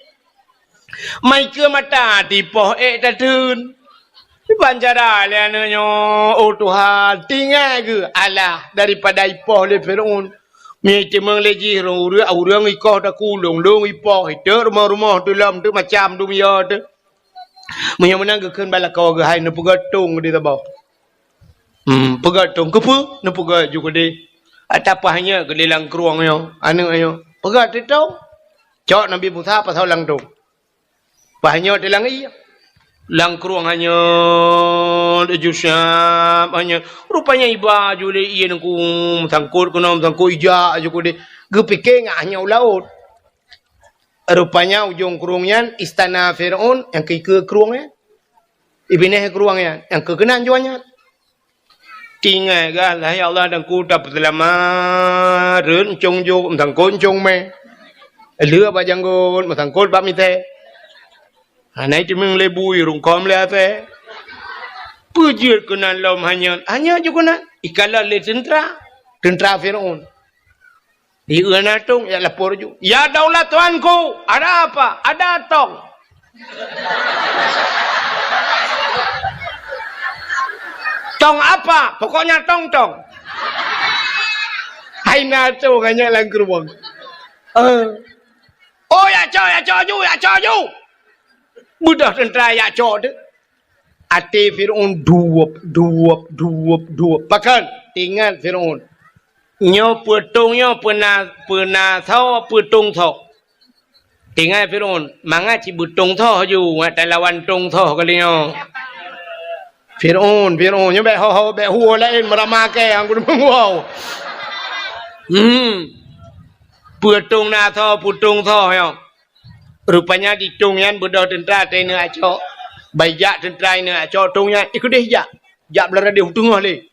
Mai keu mata tipoh ék tateun. Iban cara lé aneuëk nyoe, oh Tuhan, tinggai geuh alah daripada ipoh lé Fir'aun. Mie iteumeung lé jih ureuëng, ureuëng ikoh takulong, lôn ipoh, iteuk rumoh-rumoh teuh lom teuh macam dunia teuh. Meunyoe meunan geukheun bak lakoe geuh, hai neupeugah tong di saboh. Hmm, peugah tong keupeue? Neupeugah ju keudeh. Ata paih nyoe keudeh lam krueng nyoe, aneuëk nyoe. Peugah teuh tong. Cok Nabi Musa pasoe lam tong. Paih nyoe teuh lam ié. Lam krueng hanyot, ju siab hanyot. Rupanya iba ju lé ié nangku meusangkot keunoe meusangkot ijak ju keudeh. Geupike ngat hanyot u laôt. Rupanya ujong krueng nyan istana Fir'aun nyang keu ikeue krueng nyan. Ibineh krueng nyan nyang keu keunan juah nyan. Tinggai gah lah, ya Allah, dan ku tapeuseulamat, rhot ncong jok, meusangkot ncong mé. Lheueh bak janggot, meusangkot bak mitée. Hana iteumeung lé bui, rungkôm lé asée. Peue jeuet keunan lom hanyot, hanyot ju keunan. Ikalon lé teuntra, teuntra Fir'aun. Di na tong, ya lapor ju. "Ya daulat tuanku, ada apa?" "Ada tong." "Tong apa?" "Pokoknya tong-tong." Hai na tong hanyot lam krueng. Eh. "Oh, ya cok, ya cok ju, ya cok ju." Beudôh teuntra ya cok teuh. Até Fir'aun duwop, duwop, duwop, duwop. Pakon? Teuingat Fir'aun. Nyoe peue tong nyoe peuna, peuna soe, peue tong soe. Teuingat Fir'aun, mangat cit beutong soe ju, ngat talawan tong soe kali nyoe. Fir'aun, Fir'aun, nyoe bék ho-ho, bék huwoe laén meurama kée, anggun meuwoe. Hmm. Peue tong na soe, peue tong soe nyoe. Rupanya di tong nyan beudôh teuntra teuingat cok. Bai jak teuntra ingat cok tong nyan, ikeudeh jak. Jak beulara deh u teungoh lé.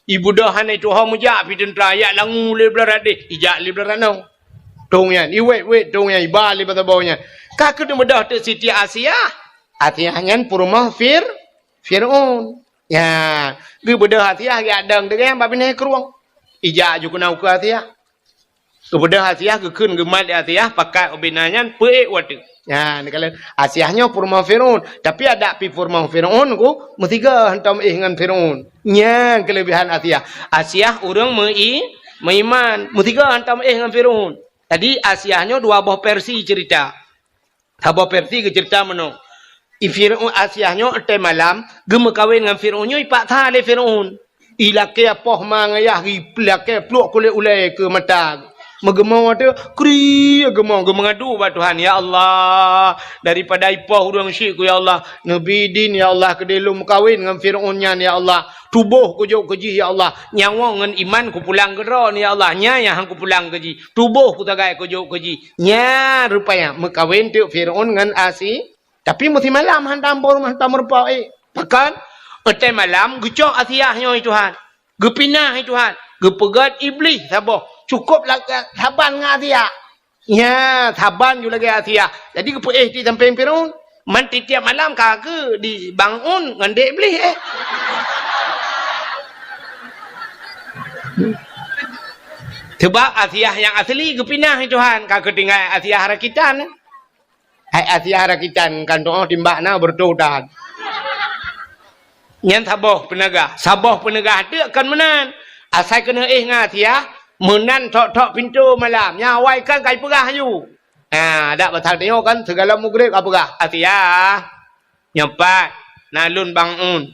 Ibeudôh hana ituho meujak pih teuntra, ijak langue lé blarat deh, ijak lé blarat nyoe. Tông nyan, iwét-wét tông nyan, iba lé bak saboh nyan. Ka keuneuk beudôh teuk Siti Asiah. Asiah nyan peurumoh Fir-, Fir'aun. Ya, geubeudôh Asiah geujak dong deungon bak binéh krueng. Ijak ju keunoe keu Asiah. Geubeudôh Asiah, geukheun geumat lé Asiah, pakat ubena nyan peuék watèe. Nyan, neukalon Asiah nyoe peurumoh Fir'aun. Tapi adak pih peurumoh Fir'aun ku meusigoe hantom éh ngon Fir'aun. Nyan keuleubehan Asiah. Asiah ureueng meu-i-, meuiman, meusigoe hantom éh ngon Fir'aun. Jadi Asiah nyoe dua boh versi cerita. Saboh versi geuceurita meunoe. I Fir'aun Asiah nyoe watèe malam, geumeukawen ngon Fir'aun nyoe ipaksa lé Fir'aun. Ilakèe poh ma ngon yah, ilakèe pluek kulét ulèe keu mata. Meugeumoe teuh, kri geumoe, geumeungadu bak Tuhan, "Ya Allah, daripada ipoh ureueng syik ku, ya Allah, neubi idin, ya Allah, keudéh lôn meukawen ngon Fir'aun nyan, ya Allah. Tuboh kujok keu jih, ya Allah. Nyawöng ngon iman kupulang keu droe, ya Allah. Nyan nyang han kupulang keu jih. Tuboh kusagai kujok keu jih." Nyan rupanya meukawen teuk Fir'aun ngon Asi-, tapi meusimalam hantom boh rumoh hantom meurumpok, eh. Pakon? Watèe malam geucok Asiah nyoe, hai Tuhan. Geupinah, hai Tuhan. Geupeugöt Iblih saboh. Cukôp la-, saban ngon Asiah. Nyan, saban ju lagèe Asiah. Jadi geupeuéh di sampéng Fir'aun. Man tiep-tiep malam ka keu dibangun ngon dek Iblih, eh. Sebab Asiah nyang asli geupinah, hai Tuhan. Ka keu tinggai Asiah rakitan. Hai Asiah rakitan, kan tu'oh timbak na beureutoh that. Nyan saboh peuneugah. Saboh peuneugah teuk kon meunan. Asai keuneuk éh ngon Asiah, meunan thok-thok pintoe malam. Nyan awai kan ka ipeugah laju. Ha, dak pasal tanyoe kan sigohlom mugreb ka peugah, "Asiah, nyoe pat na lôn bangun.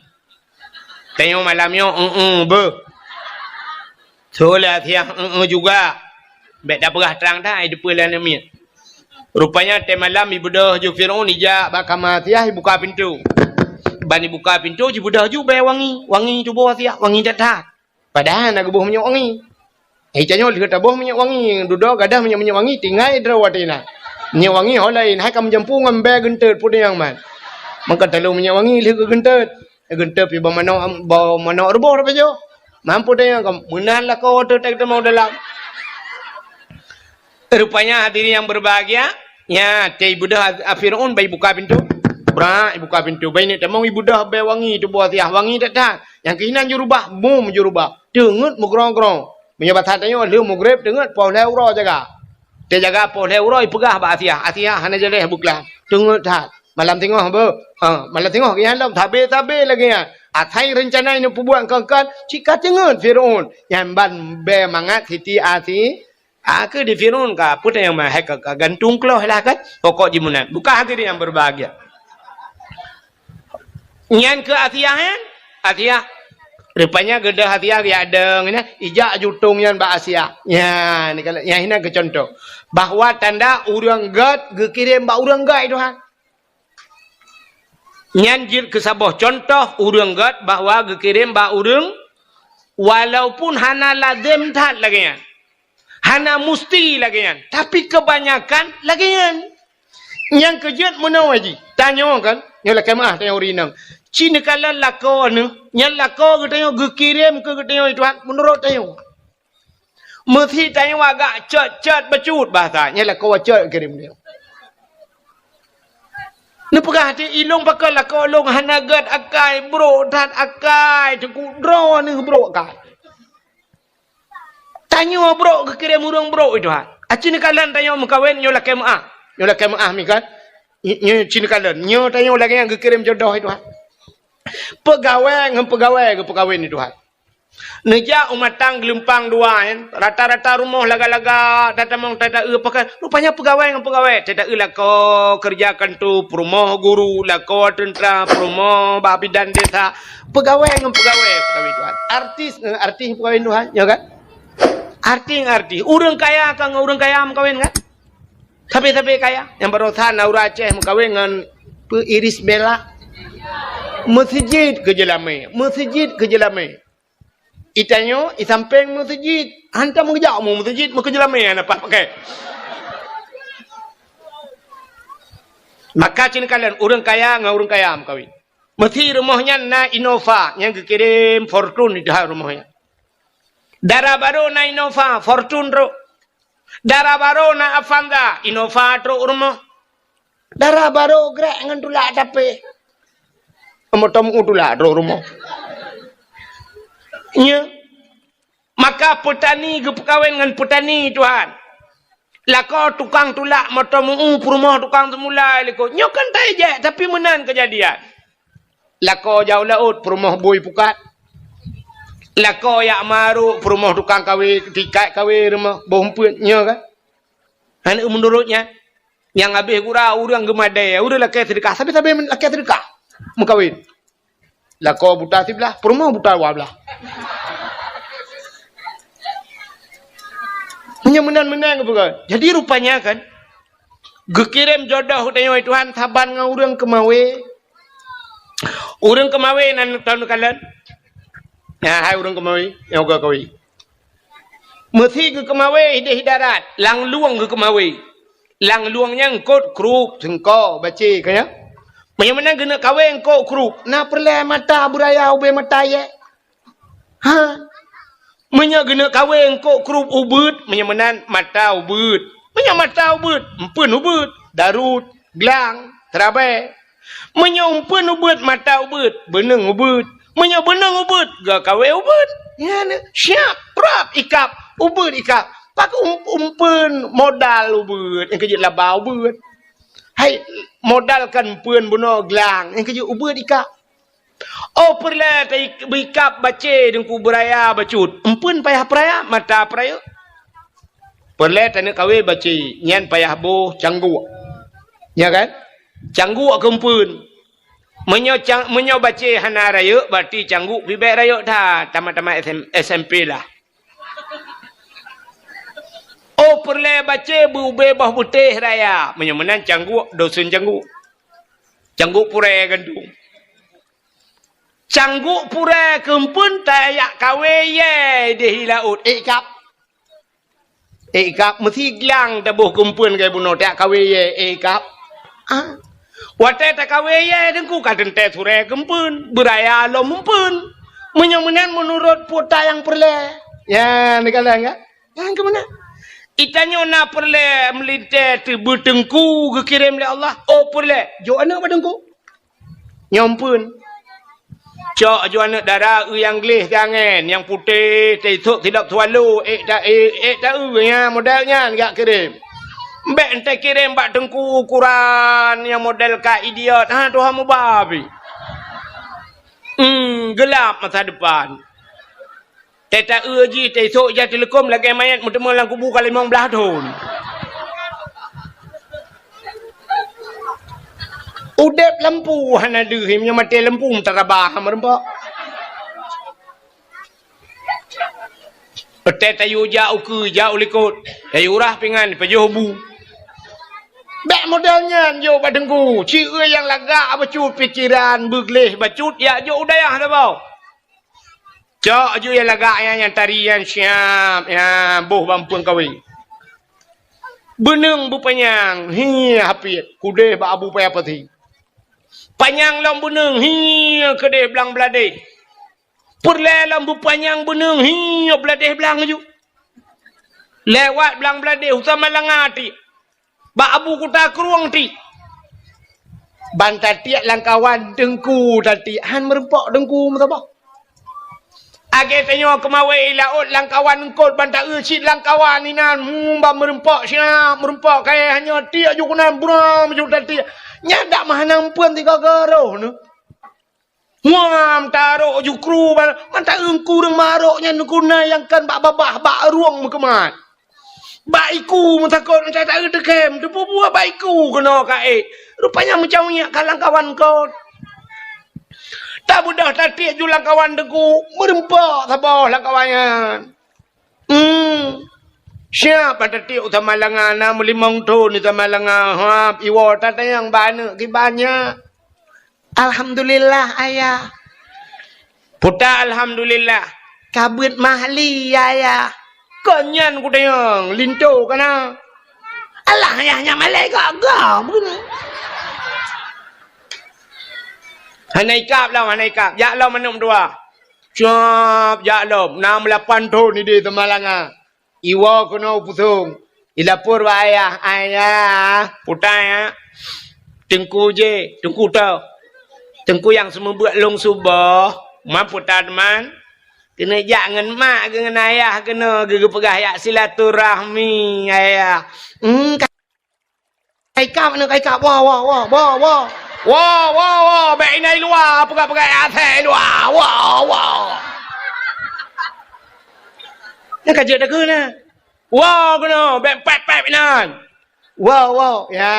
Tanyoe malam nyoe, eu-eu beuh." Tho lé Asiah, "Eu-eu juga." Bèk tapeugah trang that, ai teupeue lé aneuk miet. Rupanya watèe malam ibeudôh ju Fir'aun ijak bak kama Asiah, ibuka pintoe. Ban ibuka pintoe, jibeudôh ju bèe wangi. Wangi tuboh Asiah, wangi that-that. Padahai na geuboh minyeuk wangi. Eh, tanyoe lheueh taboh minyeuk wangi, dudoe gadoh minyeuk-minyeuk wangi, tinggai droe watèe na. Minyeuk wangi ho laén, hai ka meujampu ngon bèe geunteut peue nyang man. Maka talôn minyeuk wangi lheueh geugeunteut. Geunteut pih bak manok, bak manok ruboh tapajoh. Mampu teunyang ka meunan lakoe teuh teuk teumong dalam. Rupanya hadirin yang berbahagia, nyan, teuh ibeudôh a-, a Fir'aun bak ibuka pintoe. Brak ibuka pintoe, bak ineuk tamong ibeudôh bèe wangi tuboh Asiah, wangi that-that. Nyang keuh inan jurubah, bum jurubah. Teungeut meugrong-grong. Meunyoe basa tanyoe lheueh mugreb teungeut poh lhèe uroe jaga. Teujaga poh lhèe uroe ipeugah bak Asiah, "Asiah hana jaleh beuklam. Teungeut that. Malam singoh beuh." Ha, malam singoh geuh nyan lom sabe-sabe lagèe nyan. Asai reuncana ineuk peubuet kon-kon, cit ka teungeut Fir'aun. Nyan ban bèe mangat Siti Asi-, a keu di Fir'aun ka, peue nyang ma-, hai ka, ka gantung kloh lah kan. Pokok jih meunan. Bukan hadirin yang berbahagia. Nyan keu Asiah nyan, Asiah. Rupanya geudôh Asiah geujak dong nyan, ijak jutong nyan bak Asiah. Nyan, nyan inan keu contoh. Bahwa tanda ureueng gèt geukirém bak ureueng gèt, Tuhan. Nyan jeuet keu saboh contoh ureueng gèt bahwa geukirém bak ureueng, walaupun hana lazem that lagèe nyan. Hana musti lagèe nyan, tapi keubanyakan lagèe nyan. Nyang keujeuet meunoe jih, tanyoe kan, nyoe lakèe meu'ah tanyoe ureueng inong. Ci neukalon lakoe neuh, nyan lakoe geutanyoe geukirém keu geutanyoe, Tuhan, meunurot tanyoe. Meusi tanyoe agak cot-cot bacut bahasa, nyan lakoe cot geukirém tanyoe. Neupeugah até ilong pakon lakoe lôn hana gèt akai, brok that akai, teungku droeneuh brok akai. Tanyoe brok geukirém ureueng brok, Tuhan. Aci neukalon tanyoe meukawen nyoe lakèe meu'ah. Nyoe lakèe meu'ah mi kan. Nyoe, nyoe ci neukalon. Nyoe tanyoe lagèe nyang geukirém jodoh, Tuhan. Peugawèe ngon peugawèe geupeukawen, Tuhan. Neujak u Matang Geulumpang dua, kan. Rata-rata rumoh laga-laga, tatamong tata-eu pakon. Rupanya peugawèe ngon peugawèe. Tata-eu lakoe keureuja kantô, peurumoh guru, lakoe teuntra, peurumoh bak bidan desa. Peugawèe ngon peugawèe, peugawèe Tuhan. Artis ngon artis peugawèe Tuhan, ya kan? Artis ngon artis. Ureueng kaya ka ngon ureueng kaya meukawen kan? Sabe-sabe kaya. Nyang barosa na ureueng Aceh meukawen ngon peu Iris Bella. Meuseujid keu jeulamé, meuseujid keu jeulamé. Itanyoe, isampéng meuseujid. Hantom geujak mu meuseujid, meukeujeulamé hana pat pakai. Maka ci neukalon ureueng kaya ngon ureueng kaya meukawen. Meusi rumoh nyan na Innova nyang geukirém Fortuner di dalam rumoh nyan. Dara barô na Innova, Fortuner trôk. Dara barô na Avanza, Innova trôk rumoh. Dara barô grek ngon tulak tapi. Moto meu tulak trôk rumoh. Nya. Maka peutani geupeukawen ngon peutani, Tuhan. Lakoe tukang tulak moto meu peurumoh tukang seumula likot. Nyoe kan tajak, tapi meunan keujadian. Lakoe jak u laôt, peurumoh bui pukat. Lakoe jak marok, peurumoh tukang kawé, tikat kawé rumoh, boh umpeuet, nyoe kan? Hana meunurot nyan. Nyang habéh gura ureuëng geumadée, ureuëng lakée seudeukah, sabe-sabe lakée seudeukah meukawen. Lakoe buta siblah, peurumoh buta dua blah. Meunyoe meunan-meunan geupeugah. Jadi rupanya kan, geukirém jodoh tanyoe Tuhan saban ngon ureuëng keumawé. Ureuëng keumawé nan tahu neukalon. Nah, hai ureuëng keumawé, nyang ka kawé. Meusi geukeumawé idéh darat, lam lueng geukeumawé. Lam lueng nyan eungkôt krup, seungko, bacé, ka nyan. Meunyoe meunan geuneuk kawé eungkôt krup, na peureulée mata beuraya ubé mata yé? Ha? Meunyoe geuneuk kawé eungkôt krup ubeuet, meunyoe meunan mata ubeuet. Meunyoe mata ubeuet, umpeuen ubeuet, darut, glang, teurabée. Meunyoe umpeuen ubeuet, mata ubeuet, beuneueng ubeuet. Meunyoe beuneueng ubeuet, geukawé ubeuet. Nyan siab, prap ikab, ubeuet ikab. Pakon um-, umpeuen modal ubeuet, nyang keujeuet laba ubeuet. Hai, modal kan umpeuen bunoe glang, nyang keujeuet ubeuet ikab. Oh, peureulée ta-, beikab bacé deungku beuraya bacut. Umpeuen payah peuraya, mata peurayeuk. Peureulée taneuk kawé bacé, nyan payah boh cangguk. Nya kan? Cangguk keu umpeuen. Meunyoe cang-, meunyoe bacé hana rayeuk, berarti cangguk pih bék rayeuk that, tamat-tamat S M, S M P lah. Oh, peureulée bacé beu-, ubé boh beutéh raya. Meunyoe meunan cangguk, dosen cangguk. Cangguk purée gandong. Cangguk purée keu umpeuen tajak kawé yé idéh laôt, ék kab. Ék kab meusi glang taboh keu umpeuen lagée bunoe tajak kawé yé, ék kab. Ah. Watée takawé yé deungku ka teuntée surée keu umpeuen, beuraya lom umpeuen. Meunyoe meunan meunurot peue ta nyang peureulée. Ya, neukalon ka? Nyang keu meunan. Geutanyoe na peureulée meulintée teubeu teungku geukirém lé Allah. Oh, peureulée, jok aneuëk bak teungku. Nyoe umpeuen. Cok aju aneuëk dara eu nyang gleh tangen, nyang putéh, teusok sidop swallow, ék ta-, ék, ék ta-eu nyan, model nyan jak kirém. Bék entée kirém bak teungku ukuran nyang model ka idiot. Ha, tuha mubabi. Hmm, geulab masa depan. Tée ta-eu jih, tée sôk ija teuleukom lagée manyét meuteumé lam kubu ka limong blaih thon. Udeb lampu hana deuh, meunyoe maté lampu meutarabah meureumpok. Tée tayue jak ukeue, jak u likot, tayue rah pingan, pajoh bu. Bék model nyan jok bak teungku, ci-eu nyang lagak bacut pikeran, beugleh bacut, jak jok u dayah saboh. Cok aju nyang lagak nyan, nyang tari nyan siab, nyan boh bak umpeuen kawé. Beuneueng beupanyang, hi hapiet, kudeh bak Abu Paya Pasi. Panyang lom beuneueng, hi keudeh blang bladeh. Peureulée lom beupanyang beuneueng, hi bladeh blang aju. Lewat blang bladeh, u Samalanga tiek. Bak Abu Kuta Krueng tiek. Ban tatiek lam kawan teungku tatiek, han meureumpok teungku meusaboh. Lagée tanyoe keumawé i laôt lam kawan eungkôt ban ta-eu cit lam kawan inan, hmm, ban meureumpok siab, meureumpok kayée hanyoe tiek ju keunan, buram ju tatiek. Nyan dak meuhana umpeuen sigoe-goe roh neuh. Muam tarok jukru ba-, mata eungku ureuëng marok nyan guna nyang kan bak babah, bak rueng meukeumat. Bak iku meutakot meucai taeu teukem, teupeubuet bak iku keunoe ka ék. Rupanya meucaweuek ka lam kawan kon. Tabeudôh tatiek ju lam kawan teungku, meureumpok saboh lam kawan nyan. Hmm. Siab bak tatiek u Samalanga, na meulimong thon u Samalanga, hab iwoe tatanyong bak aneuëk kiban nyan. Alhamdulillah, Ayah. Puta alhamdulillah. Kabeuet mahli, Ayah. Kon nyan kutanyong, linto kana. Alah, Ayah, nyan malaikat gam. Hana ikab lom, hana ikab. Jak lom aneuëk meutuah. Cop jak lom, na meulapan thon idéh teumalanga. Iwoe keunoe u pusong. Ilapor bak ayah, "Ayah, putai ya. Teungku jih, teungku toh. Teungku nyang seumeubeuet lôn suboh, man putai teuma. Keuneuk jak ngon mak geuh ngon ayah keunoe geupeugah jak silaturahmi, ayah." Hmm, Ka Ikab, aneuk Ka Ikab, woe, woe, woe, woe, woe. Woe, woe, woe, bèk inan i luwa, peugah-peugah asèe i luwa. Woe, woe. Nyan ka jeuet takheun na. Woe keunoe, bèk pèp-pèp inan. Woe, woe. Ya,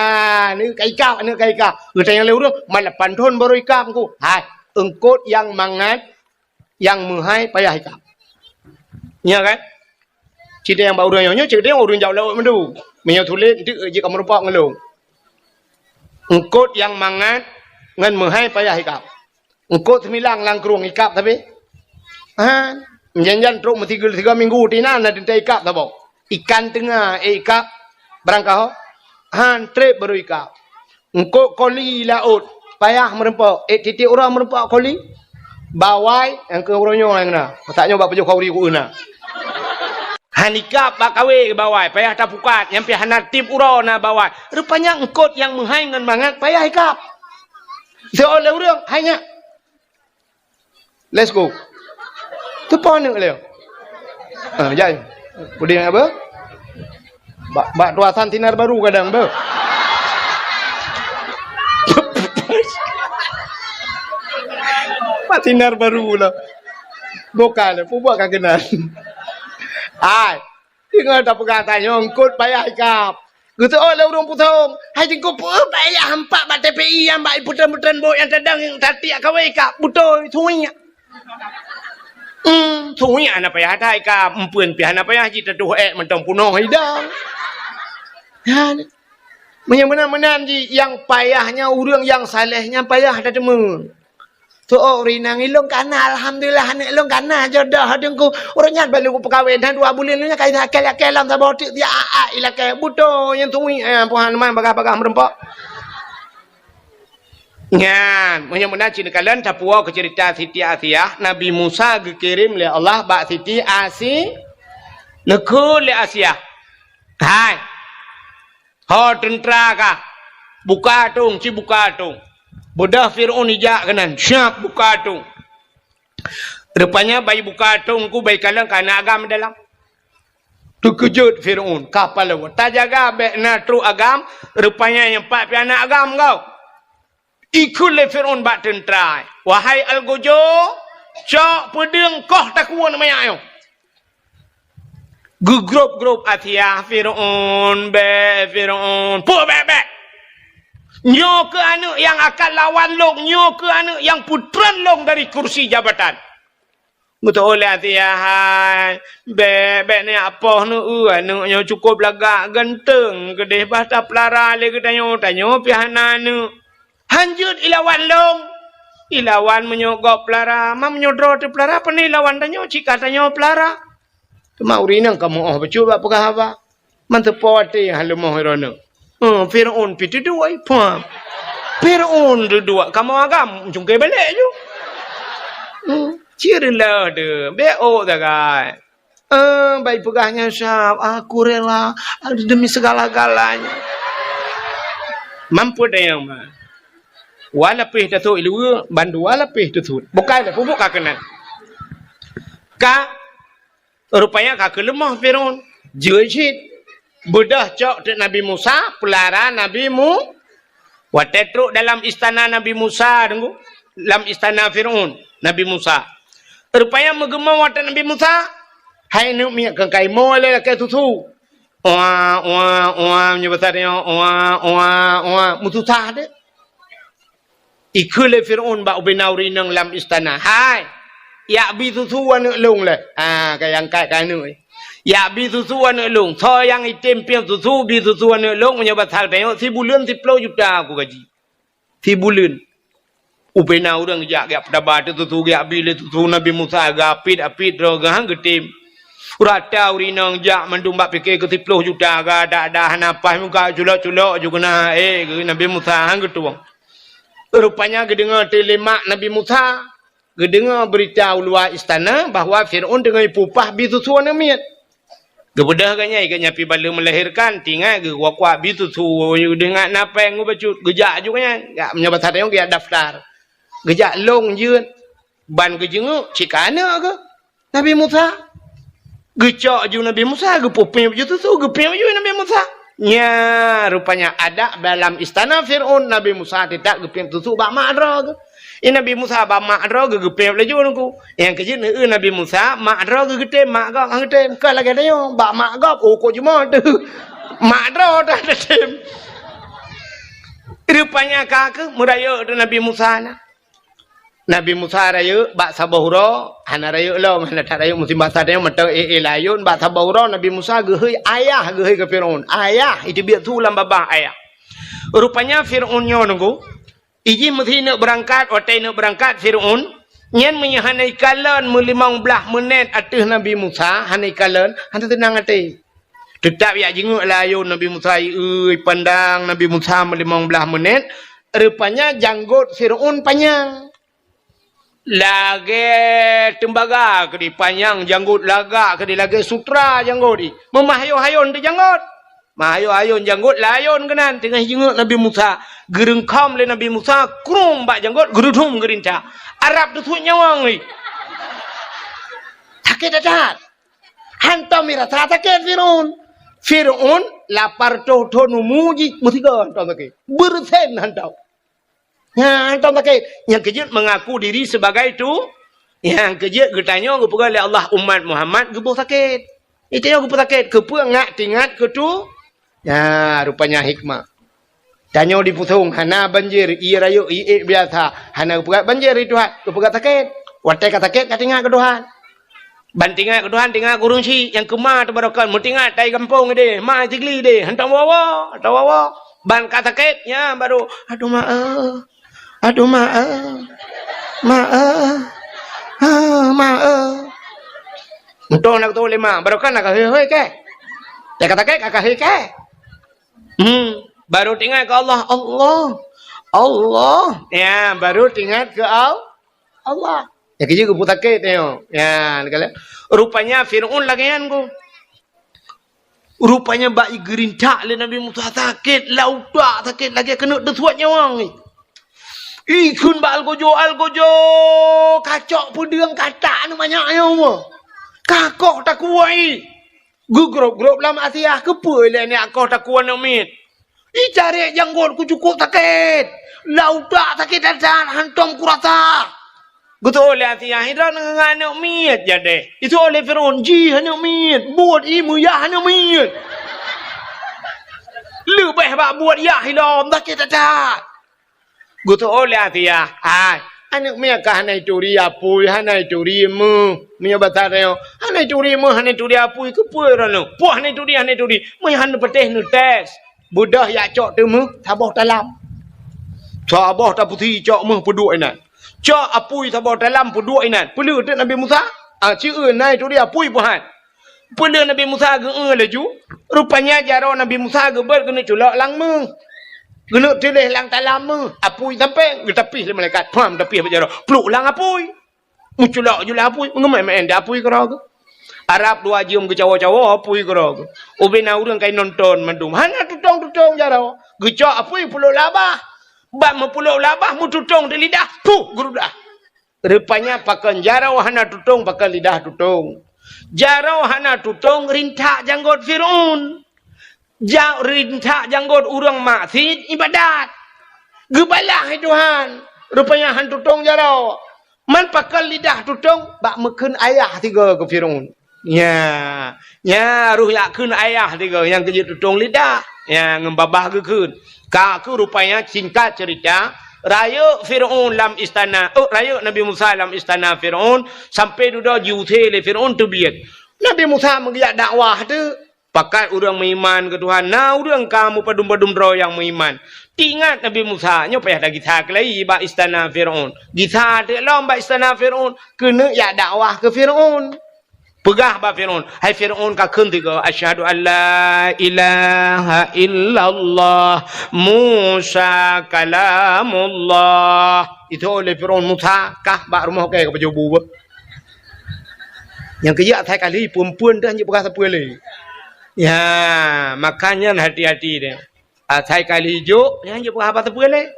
aneuk Ka Ikab, aneuk Ka Ikab. Geutanyong lé ureueng, "Man lapan thon barô ikab, Teungku?" "Hai, eungkôt nyang mangat, nyang meuhai payah ikab." Nyo kan? Cit nyang bak ureueng nyoe, nyoe cit ureueng jak laôt meundu. Meunyoe tuléh, eunteuk jeuet kamoe rumpok ngon lôn. Eungkôt nyang mangat ngon meuhai payah ikab. Eungkôt seumilang lam krueng ikab sabe. Ha, jan-jan trok meusigoe sigoe minggu tinan na teuntèe ikab saboh. Ikan teunga, eh, ikab barangkaho. Han trép barô ikab. Eungkôt koli laôt, payah meureumpok. Eh, tiep-tiep uroe meureumpok koli. Bawai, nyang keu uroe nyoe nyang na. Masa nyoe bak pajoh khauri ku na. Han ikab bak kawé bawai, payah tapukat, nyang pih hana tiep uroe na bawai. Rupanya eungkôt nyang meuhai ngon mangat payah ikab. Seuôt lé ureueng, hai nyak. Let's go. Teupo aneuk lé. Ha, jai. Udeh apa? Bak, bak tuasan sinar baru kadang, beuh. Bak sinar baru lah. Bukan, peubuet ka keunan. Hai. Deungon tapeugah tanyoe eungkôt payah ikab. Geuseuôt lé ureueng pusong, "Hai Teungku, peue payah hampak bak T P I nyang bak putren-putren bot nyang tadong nyang tatiek kawé ikab? Beutôi, suwiek." Hmm, suwiek hana payah that ikab, eumpeuen pih hana payah jih tatuh ék mantong punoh idang. Nyan. Meunyoe meunan-meunan jih, nyang payah nyan ureueng nyang saleh nyan payah tateumé. Teuôt ureueng inong, ilôn ka na, alhamdulillah, aneuk lôn ka na jodoh, Teungku. Ureueng nyan baru kupeukawén, dan dua buleuen lôn nyan ka yakin-yakin lam saboh teuk, ya, a, a, ilakèe. Beutôi, nyang tungui, eh, Tuhan, man bagah-bagah meureumpok. Nyan, meunyoe meunan cit neukalon, tapuwoe keu ceurita Siti Asiah, Nabi Musa geukirém lé Allah bak Siti Asi-, neukheun lé Asiah. Hai, Ho teuntra kah, buka atong, ci buka atong. Beudôh Fir'aun ijak keunan, siap buka atong. Rupanya bai buka atong ku bai kalon ka na agam dalam. Teukeujot Fir'aun, ka palau. Tajaga bèk na trok agam, rupanya nyang pat pih na agam kau. Ikheun lé Fir'aun bak teuntra, "Wahai algojo, cok peudeueng koh takue manyak nyoe." Geugrôb-grôb Asiah, "Fir'aun, bèk, Fir'aun, peue bèk-bèk? Nyoe keuh aneuk nyang akan lawan lôn, nyoe keuh aneuk nyang peutreun lôn dari kursi jabatan." Geuteuôt lé Asiah, "Hai, bèk, bèk neujak poh neueu, aneuk nyoe cukôp lagak, ganteung keudéh, bah tapeulara lé geutanyoe, tanyoe pih hana aneuk. Han jeuet ilawan lôn. Ilawan meunyoe gob peulara, ma meunyoe droe teupeulara, pane ilawan tanyoe, cit ka tanyoe peulara." Teuma ureueng inong ka meu'oh bacut bak peugah haba. Manteupo até han leumoh droeneuh. Eh, Fir'aun pih teuduek, pah. Fir'aun teuduek, kamoe agam, cungké balek ju. Hmm, cit reuloh deuh, bèk ôk sagai. Eh, bai peugah nyan siap, "Aku rela demi segala-galanya." Mampu dayang mah. Wa lapéh tasot iluwa, bandua lapéh tasot. Bukai lah, pupuk ka keunan. Ka Rupanya ka keuleumoh Fir'aun. Jeuet cit. Beudôh cok teuk Nabi Musa, peulara Nabi Mu-, watèe trok dalam istana Nabi Musa, deungoe, lam istana Fir'aun, Nabi Musa. Rupanya meugeumong watèe Nabi Musa, hai neuk miet keu kaimoe lé lakèe susu. Oa, oa, oa, meunyoe basa tanyoe, oa, oa, oa, meususah deh. Ikheun lé Fir'aun bak ubena ureueng inong lam istana, "Hai, jak bi susu aneuk lôn lé." Ha, ka angkat ka aneuk. "Jak bi susu aneuk lôn. Soe nyang item pieng susu, bi susu aneuk lôn, meunyoe basa tanyoe, sibuleuen siploh juta ku gaji. Sibuleuen." Ubena ureueng jak, jak peutaba teuk susu, jak bi lé susu Nabi Musa, geuapit-apit droe geuh han geutem. Rata ureueng inong jak mandum bak pike keu siploh juta, geudak-dak hana paih muka culok-culok ju keuna, eh, geu Nabi Musa han geutueng. Rupanya geudeungoe teuk lé mak Nabi Musa, geudeungoe beurita u luwa istana bahwa Fir'aun teungoh jipeupah bi susu aneuk miet. Geubeudôh geuh nyan, geuh nyan pih ban lheueh meulahirkan, tingat geukuak-kuak bi susu, geudeungoe na péng geuh bacut, geujak ju geuh nyan. Jak meunyoe basa tanyoe geujak daftar. Geujak lôn jeuet, ban geujeungeuk cit ka aneuk geuh. Nabi Musa. Geucok ju Nabi Musa, geupeupiep ju susu, geupiep ju Nabi Musa. Nya, rupanya adak dalam istana Fir'aun, Nabi Musa teutab geupiep susu bak mak droe geuh. I Nabi Musa bak mak droe geuh geupiep laju nungku. Nyang keujeuet neueu Nabi Musa, mak droe geuh geutem, mak gob han geutem. Ka lagèe tanyoe, bak mak gob, oh, kok jumoe teuh. Mak droe dah geutem. Rupanya ka keuh meurayeuk teuh Nabi Musa na. Nabi Musa rayeuk bak saboh uroe, hana rayeuk lom, hana that rayeuk musim basa tanyoe mantong éh-éh layôn, bak saboh uroe Nabi Musa geuhôi ayah, geuhôi keu Fir'aun. Ayah, iteubiet su lam babah ayah. Rupanya Fir'aun nyoe nunggu, ijih meusi neuk beurangkat, watèe neuk beurangkat Fir'aun, nyan meunyoe hana ikalon meulimong blaih meunét ateueh Nabi Musa, hana ikalon, hana teunang até. Teutab jak jingeuk layôn Nabi Musa, ieu, ipandang Nabi Musa meulimong blaih meunét, rupanya janggot Fir'aun panyang. Lagèe teumbaga keudéh panyang janggot, lagak keudéh lagèe sutra janggot jih. Meumeuhayôn-hayôn teuh janggot. Meuhayôn-hayôn janggot, layôn keunan teungoh jingeuk Nabi Musa. Geureungkhom lé Nabi Musa, krueng bak janggot, geurudum geurintak. Arab teusuet nyawöng jih. Sakét that-that. Hantom mirasa sakét Fir'aun. Fir'aun lapan reutôh thon umu jih, meusigoe hantom sakét. Beureusen hantom. Nyan hantom sakét. Nyang keujeuet mengaku diri sebagai tu, nyang keujeuet geutanyoe geupeugah lé Allah umat Muhammad geuboh sakét. Geutanyoe geuboh sakét, keupeue ngat teuingat keu tu? Nyan rupanya hikmah. Tanyoe dipusong, hana banjir, ié rayeuk, ié ék biasa, hana geupeugah banjir di Tuhan, geupeugah sakét. Watèe ka sakét, ka teuingat keu Tuhan. Ban teuingat keu Tuhan, teuingat keu ureueng chik nyang keu ma teubarokan, meuteuingat tai gampông idéh, ma Sigli idéh, hantom woe-woe, hantom woe-woe. Ban ka sakét, nyan baru, "Aduh ma eh, aduh ma eh, ma eh, ah, ma eh." Meutoh na geutoh lé ma, barokan na ka hôi-hôi kèe. Ka sakét ka hôi kèe. Hmm, baru teuingat keu Allah, Allah, Allah. Ya, baru teuingat keu Al-, Allah. Nyang keujeuet geuboh sakét nyoe. Ya, rupanya Fir'aun lagèe nyan ku. Rupanya bak geurintak lé Nabi Musa sakét, lam utak sakét lagèe keuneuk teusuet nyawöng. Ikheun bak algojo, algojo, kacok peudeueng katak aneuk manyak nyoe. Kakoh takue. Geugrôp-grôp lam Asia, keupeue lé nyak koh takue aneuk miet. Itarek janggot ku cukôp sakét. Lam utak sakét that-that, hantom kurasa. Geutu'oh lé Asia, "Hidroe ngon aneuk miet jadeh." Itu'oh lé Fir'aun, "Jih aneuk miet, buet ié meuyah aneuk miet." Leubeh bak buet yah ilom, sakét that-that. Geutu'oh lé Asia, "Hai, aneuk miet ka hana ituri apui, hana ituri méuh." Meunyoe basa tanyoe, "Hana ituri méuh, hana ituri apui, keupeue droeneuh? Peue hana ituri, hana ituri?" Meunyoe hana patéh neutés. Beudôh jak cok teumeuh saboh talam. Saboh tapeusi cok méuh peuduek inan. Cok apui saboh talam peuduek inan. Peuleueh teuk Nabi Musa? Ah, ci eu na ituri apui peuhan. Peuleueh Nabi Musa geu-eu laju. Rupanya jaroe Nabi Musa geubeuet keuneuk culok lam méuh. Keuneuk teuléh lam talam méuh. Apui sampéng, geutapih lé malaikat. Pham, tapih bak jaroe. Pluek lam apui. Meuculok ju lam apui, meungeumé-mé di apui keudroe geuh. Arab dua jeuem geucawoe-cawoe apui keudroe geuh. Ubé na ureueng ka inonton mandum. Hana tutong-tutong jaroe. Geucok apui peuleuk lam babah. Bak meupeuleuk lam babah, meututong di lidah. Puh, geurudah. Rupanya pakon jaroe hana tutong, pakon lidah tutong. Jaroe hana tutong, rintak janggot Fir'aun. Ja-, rintak janggot ureueng maksiet ibadat. Geubalah lé Tuhan. Rupanya han tutong jaroe. Man pakon lidah tutong bak meukheun ayah sigoe keu Fir'aun. Nya, nya roh jak kheun ayah sigoe nyang keujeuet tutong lidah. Nya, ngon babah geukheun. Ka keuh rupanya singkat cerita, rayeuk Fir'aun lam istana, oh, rayeuk Nabi Musa lam istana Fir'aun, sampai dudoe jiusé lé Fir'aun teubiet. Nabi Musa meugeujak dakwah teuk. Pakat ureueng meuiman keu Tuhan, na ureueng ka meupadum-padum droe nyang meuiman. Teuingat Nabi Musa, nyoe payah tagisa keulai bak istana Fir'aun. Gisa teuk lom bak istana Fir'aun, keuneuk jak dakwah keu Fir'aun. Peugah bak Fir'aun, "Hai Fir'aun, kakheun tiga, 'Asyhadu an la ilaha illallah, Musa kalamullah.'" Itu oleh Fir'aun, "Musa, kah bak rumoh kèe ka pajoh bu." Nyang keujak asai kali, peue-peue dah jeuet peugah sapeue lé. Ya, makanya hati-hati deh. Asai kali jok, nyan jeuet peugah haba sapeue lé.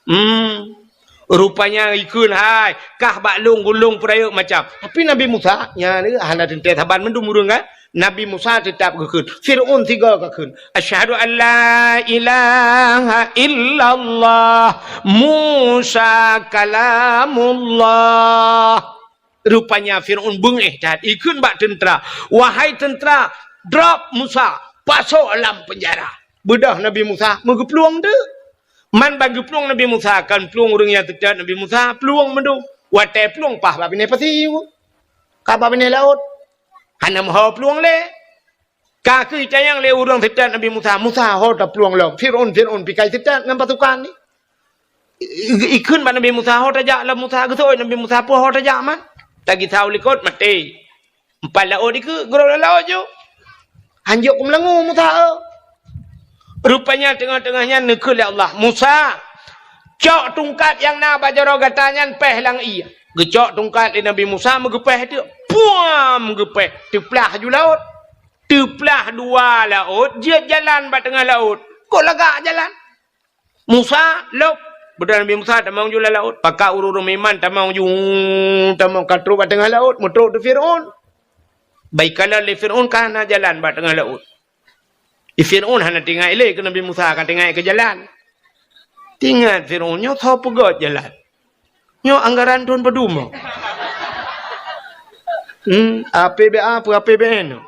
Hmm. Rupanya ikheun hai, kah bak lôn gulong peurayeuk macam. Tapi Nabi Musa, nyan hana teuntèe saban mandum ureueng kan? Nabi Musa teutap geukheun. Fir'aun sigoe geukheun. "Asyhadu an la ilaha illallah, Musa kalamullah." Rupanya Fir'aun beungéh that, ikheun bak teuntra, "Wahai teuntra, drop Musa, pasoe lam peunjara." Beudôh Nabi Musa, meugeuplueng teuk. Man ban geuplueng Nabi Musa, kon plueng ureueng nyang teutab Nabi Musa, plueng mandum. Watèe plueng paih bak binéh pasi, ka bak binéh laôt. Hana meuho plueng lé. Ka keuh itanyong lé ureueng teutab Nabi Musa, "Musa, ho taplueng lom. Fir'aun, Fir'aun pikai teutab ngon pasukan nyan." I-, i-, ikheun bak Nabi Musa, "Ho tajak lom Musa." Geuseuôt Nabi Musa, "Peue ho tajak man?" Tagisa u likot, maté. Empat laôt dikeue, geurôk lam laôt ju. Hanjeuet keu meulangô Musa, eu. Rupanya teungoh-teungoh nyan neukheun lé Allah, "Musa, cok tungkat nyang na bak jaroe gata nyan péh lam ié." Geucok tungkat lé Nabi Musa, meugeupéh teuk. Puam! Geupéh, teuplah ju laôt. Teuplah dua laôt, jeuet jalan bak teungoh laôt. Kok lagak jalan? "Musa, lôb!" Beudôh Nabi Musa tamong ju lam laôt. Pakat ureueng-ureueng meuiman tamong ju, tamong ka trôk bak teungoh laôt, meutrôk di Fir'aun. Ban ikalon lé Fir'aun ka hana jalan bak teungoh laôt. Di Fir'aun hana teuingat lé keu Nabi Musa, ka teuingat keu jalan. Teuingat Fir'aun, "Nyoe soe peugöt jalan? Nyoe anggaran thôn padum?" Hmm, A P B A, peue A P B N?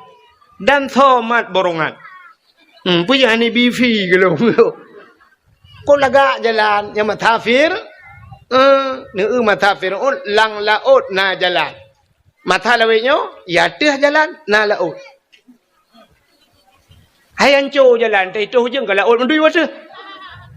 Dan soe mat borongan? Hmm, peue jih hana bifi geulong. Kok lagak jalan nyang mata Fir-, eh, neu mata Fir'aun lam laôt na jalan. Mata lawét nyoe, ya ateueh jalan na laôt. Hai anco jalan, teuh itôh ujeuen ka laôt meudui wateuh.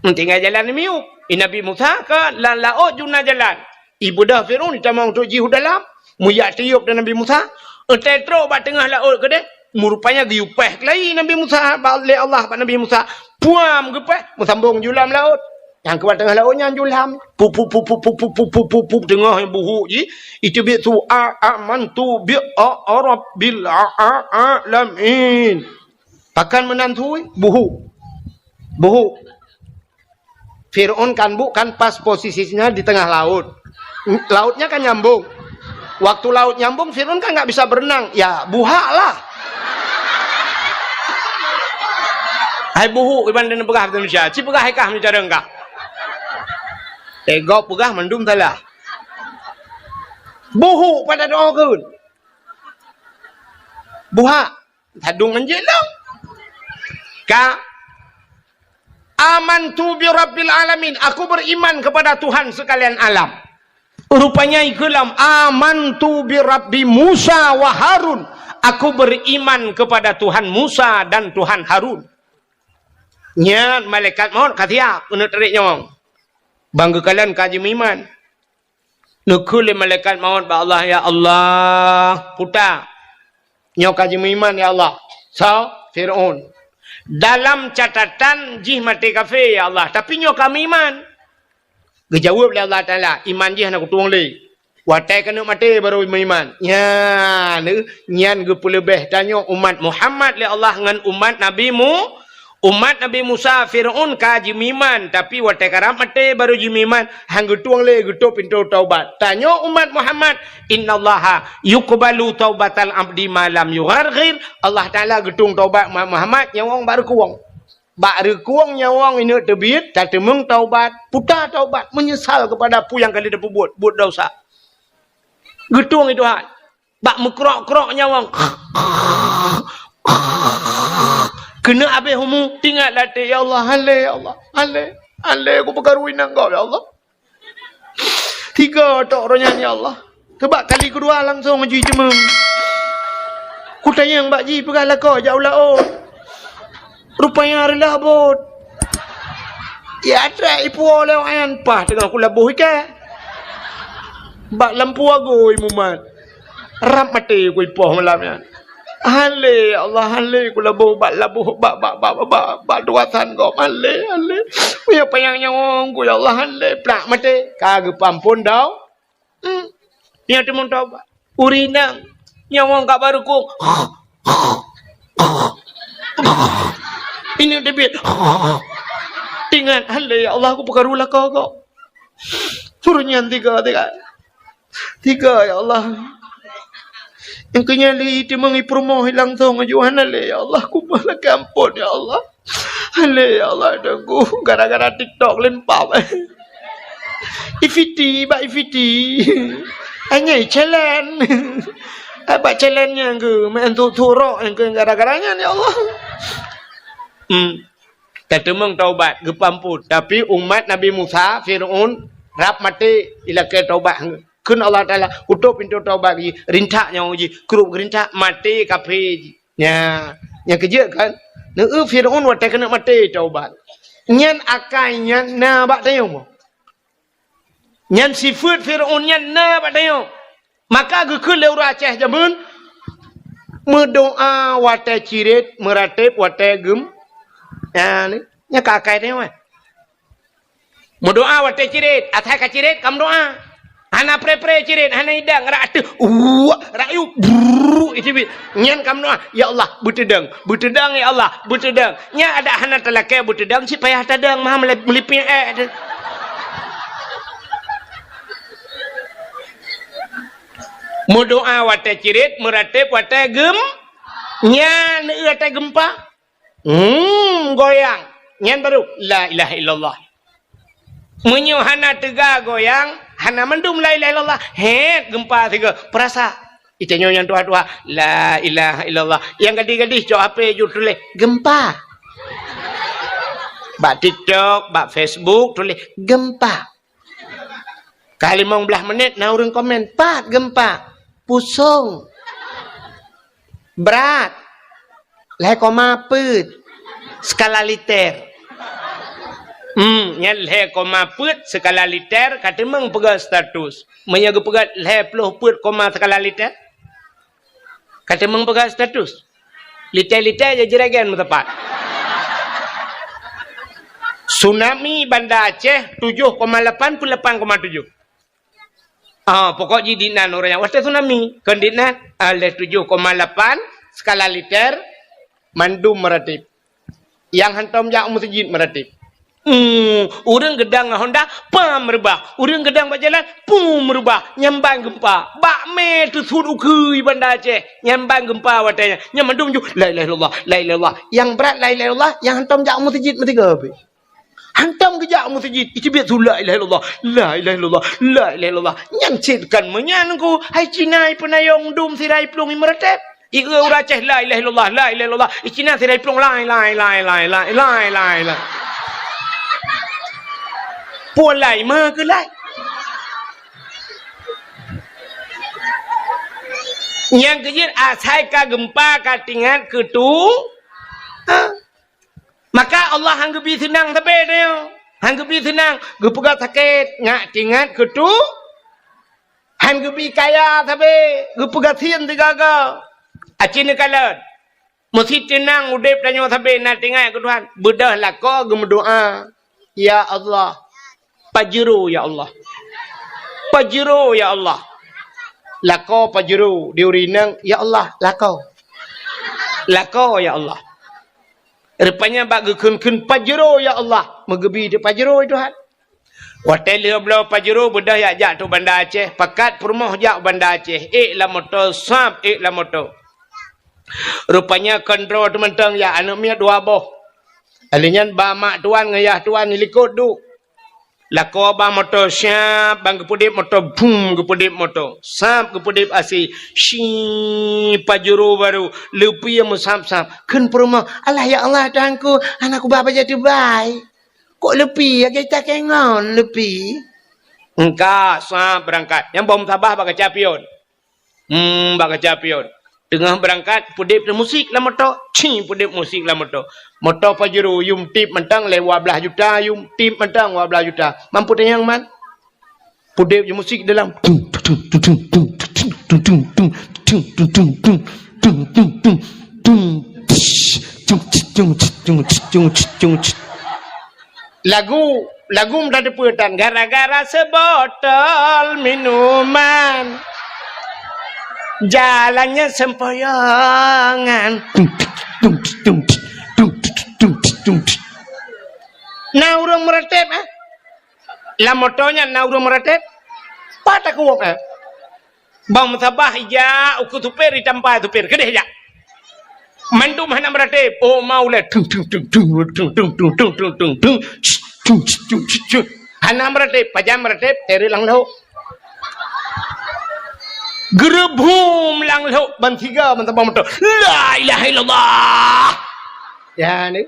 Tinggai jalan miyueb. I Nabi Musa ka lam laôt ju na jalan. Ibeudôh Fir'aun itamong trôk jih u dalam, meuyak tiôb di Nabi Musa. Watèe trôk bak teungoh laôt keudeh, meurupanya geuyue péh keulayi Nabi Musa bak, lé Allah bak Nabi Musa. Puam geupéh, meusambong ju lam laôt. Nyang keu bak teungoh laôt nyan ju lam. Pup, pup, pup, teungoh buhuk jih. Iteubiet su a, amantu bi a, a rabbil a, a, alamin. Pakon meunan su, buhuk. Buhuk. Fir'aun kan bu-, kan pas posisinya di tengah laut. Lautnya kan nyambung. Waktu laut nyambung, Fir'aun kan nggak bisa berenang. Ya, buhak lah. Hai buhuk, iban dan peugah bahasa Indonesia. Ci peugah hai kah meucara kah. Tegok peugah mandum salah. Buhuk pada doa keun. Buhak. Sadung ngon jeuet lom. Ka. Amantu bi rabbil alamin. Aku beriman kepada Tuhan sekalian alam. Rupanya ikeu lom, "Amantu bi rabbi Musa wa Harun." Aku beriman kepada Tuhan Musa dan Tuhan Harun. Nyan malaikat maut ka siap keuneuk tarék nyawöng. Ban geukalon ka jimeuiman. Neukheun lé malaikat maut bak Allah, "Ya Allah, puta, nyoe ka jimeuiman, ya Allah." Soe? Fir'aun. Dalam catatan jih maté kafé, ya Allah, tapi nyoe ka meuiman. Geujaweueb lé Allah Taala, "Iman jih hana kutueng lé. Watèe keuneuk maté barô meuiman." Nyan, nyan geupeuleubeh tanyoe umat Muhammad lé Allah ngon umat Nabi Mu-, umat Nabi Musa, Fir'aun ka jimeuiman, tapi watèe karab maté barô jimeuiman, han geutueng lé geutôp pintoe taubat. Tanyoe umat Muhammad, "Innallaha yuqbalu taubatal abdi ma lam yugharghir." Allah Taala geutueng taubat umat Muhammad nyawöng bak reukueng. Bak reukueng nyawöng ineuk teubiet, tateumeung taubat, puta taubat, meunyeusal keupada peue nyang ka lheueh tapeubuet, buet desya. Geutueng i Tuhan. Bak meukrok-krok nyawöng. Keuneuk abéh umu, tingat lam até, "Ya Allah, han lé, ya Allah, han lé, han lé, kupeukaru inong gob, ya Allah." Tiga tok roh nyan, ya Allah. Teubak kali keudua langsong jih jimeueng. Kutanyong bak jih peugah lakoe jak u laôt. Rupanya reulah bot. Ya trek ipuwoe lé awaknyan, paih teungoh kulaboh iké. Bak lampu agôi mumat. Rab maté ku ipoh malam nyan. Hale, ya Allah, hale ku laboh bak, laboh bak, bak, bak, bak, bak, bak dua san gob. Hale, hale. Meunyoe panyang nyawöng ku, ya Allah, hale. Plak maté. Ka geupeuamphon tau. Hmm. Nyan teumeung taubat. Ureueng inong nyawöng ka barô kong. Ineuk teubiet. Teuingat, "Hale, ya Allah, kupeukaru lakoe gob." Ureueng nyan tiga, tiga. Tiga, ya Allah. Nyang keu nyan lé teumeung i peurumoh langsong aju, "Hana lé, ya Allah, kupeue lakèe amphon, ya Allah." Hale, ya Allah, Teungku, gara-gara TikTok lempap. Ifiti, bak ifiti. Hanya challenge. Bak challenge nyang geu, main tu turok nyang geu gara-gara nyan, ya Allah. Hmm. Tateumeung taubat, geupeuamphon. Tapi umat Nabi Musa, Fir'aun, rab maté, ilakèe taubat. Kheun Allah Taala, "Kutôp pintoe taubat jih, rintak nyawöng jih, krup geurintak, maté kafé jih." Nya, nyang keujeuet kan? Neu Fir'aun watèe keuneuk maté taubat. Nyan akai nyan na bak tanyoe. Nyan sifeuet Fir'aun nyan na bak tanyoe. Maka geukheun lé ureueng Aceh jameun, meudoa watèe cirét, meuratéb watèe geum-, nya, nyan ka akai tanyoe. Meudoa watèe cirét, asai ka cirét ka meudoa. Hana pré-pré cirét, hana idang, rak ateueh, uwak, rak yub, brrrr, iteubiet. Nyan ka meudoa, "Ya Allah, beuteudong, beuteudong, ya Allah, beuteudong." Nyan adak hana talakèe beuteudong, cit payah tadong, mah meuli-, meulipéng èk teuh. Meudoa watèe cirét, meuratéb watèe geum-, nyan watèe geumpa. Hmm, goyang. Nyan baru, "La ilaha illallah." Meunyoe hana teuga goyang, hana mandum la ilaha illallah. Hét, geumpa sigoe. Peurasa. Itanyoe nyang tuha-tuha, "La ilaha illallah." Nyang gadih-gadih cok H P ju tuléh, "Geumpa." Bak TikTok, bak Facebook tuléh, "Geumpa." Ka limong blaih menit na ureueng komen, "Pat geumpa?" "Pusong." "Brat?" "Lhèe koma peuet skala liter." Hmm, nyan lhèe koma peuet skala liter ka teumeung peugah status. Meunyoe geupeugah lhèe ploh peuet koma skala liter, ka teumeung peugah status. Liter-liter jih juragan meusapat. Tsunami Banda Aceh tujoh koma lapan peuet lapan koma tujoh. Ah, pokok jih dinan ureueng nyang watèe tsunami. Kon dinan, ah, lhèe tujoh koma lapan skala liter mandum meuratéb. Nyang hantom jak u meuseujid meuratéb. Hmm, ureueng geudang ngon honda, pam reubah. Ureueng geudang bak jalan, pum reubah. Nyan ban geumpa. Bak mé teusut ukeue Banda Aceh. Nyan ban geumpa watèe nyan. Nyan mandum ju, "La ilaha illallah, la ilaha illallah." Nyang brat la ilaha illallah, nyang hantom jak u meuseujid meusigoe pih. Hantom geujak u meuseujid, iteubiet su, "La ilaha illallah, la ilaha illallah, la ilaha illallah." Nyan cit kan meunyan ku, hai Cina ipeunayong dum sira iplueng imeuratéb. Ieu ureueng Aceh, "La ilaha illallah, la ilaha illallah." I Cina sira iplueng, "Lai, lai, lai." Pulan lai ma keu lai. Nyang keujeuet asai ka geumpa ka teuingat keu tu. Ha? Maka Allah han geubi seunang sabe tanyoe. Han geubi seunang, geupeugah sakét, ngat teuingat keu tu. Han geubi kaya sabe, geupeugah sien sigaga. Aci neukalon. Meusi teunang udeb tanyoe sabe na teuingat keu Tuhan. Beudôh lakoe geumeudoa, "Ya Allah, pajero ya Allah. Pajero ya Allah." Lakoe pajero di ureueng inong, "Ya Allah, lakoe. Lakoe ya Allah." Rupanya bak geukheun-kheun pajero ya Allah, meugeubi teuk pajero Tuhan. Watèe lheueh bloe pajero beudôh jak, jak tu Banda Aceh, pakat peurumoh jak u Banda Aceh, ék lam moto, sab ék lam moto. Rupanya kon droe teuh mantong jak, aneuk miet dua boh. Lheueh nyan ba mak tuan ngon yah tuan likot duek. Lakoe ba moto, sab ban geupeudeb moto, bum geupeudeb moto. Sab geupeudeb asi, si pajero baru, leupie meusab-sab. Kheun peurumoh, "Alah ya Allah Tuhanku, hana kuba bajèe teubai." Kok leupie, lagèe takèe ngon leupie? Engka, sab beurangkat. Nyang boh meutabah bak kaca pion. Hmm, bak kaca pion. Teungoh beurangkat, peudeb musik lam moto. Ci, peudeb musik lam moto. Moto pajero, yum tip mantong lé dua blaih juta, yum tip mantong dua blaih juta. Mampu tanyong man? Peudeb musik dalam. Tung, tung, tung. Tung, tung, tung. Lagu, lagu meutateupeue tan, gara-gara seubotol minuman, jalannya sempoyongan. Tung, tung, tung. Na ureuëng meuratéb, eh? Lam moto nyan na ureuëng meuratéb? Pat takuwok, eh? Bang meusabah ijak ukeue supir, itampa supir, keudeh jak. Mandum hana meuratéb. Oh, mau lé. Tung, tung, tung. Hana meuratéb, pajan meuratéb, teureuk lam lhok. Geureubhum lam lhok, ban siga ban sabah moto. La ilaha illallah. Ya, ni.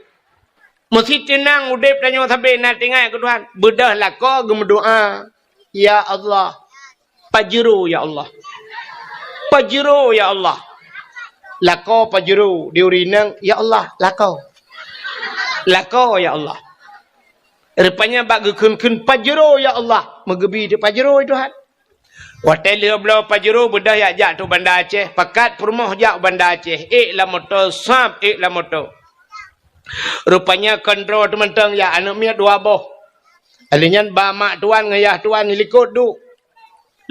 Meusti teunang udeb tanyoe sabe na teuingat keu Tuhan. Beudôh lakoe geumeudoa, "Ya Allah, Pajero ya Allah. Pajero ya Allah." Lakoe Pajero, di ureuëng inong, "Ya Allah, lakoe. Lakoe ya Allah." Rupanya bak geukheun-kheun, "Pajero ya Allah," meugeubi teuk Pajero, "Ya Tuhan." Watée lheueh bloe Pajero beudôh yak jak teuk Banda Aceh, pakat peurumoh jak u Banda Aceh, ék lam moto, sab ék lam moto. Rupanya kon droe teumantong yak aneuëk miet dua boh. Alheuh nyan ba mak tuan ngon yah tuan di likot duek.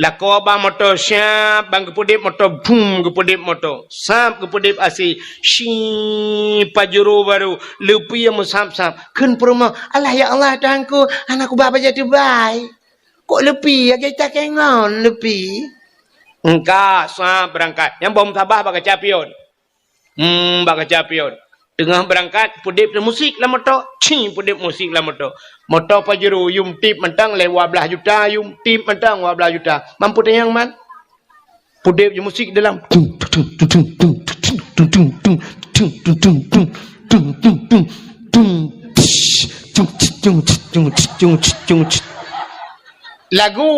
Lakoe ba moto siab ban geupeudeb moto, bum geupeudeb moto. Sab geupeudeb asai, shi Pajero baru, leupie meusab-sab. Kheun peurumoh, "Alah ya Allah Tuhanku, hana kuba bajée teubai. Kok leupie, lagée takée ngon leupie." Engka sab beurangkat. Nyang boh meusabah bak kaca pion. Hmm, bak kaca pion. Teungoh beurangkat, peudeb musik lam moto. Ci, peudeb musik lam moto. Moto Pajero, yum tip mantong lé dua blaih juta, yum tip mantong dua blaih juta. Mampu tanyong man? Peudeb musik dalam. Tung, tung, tung. Lagu,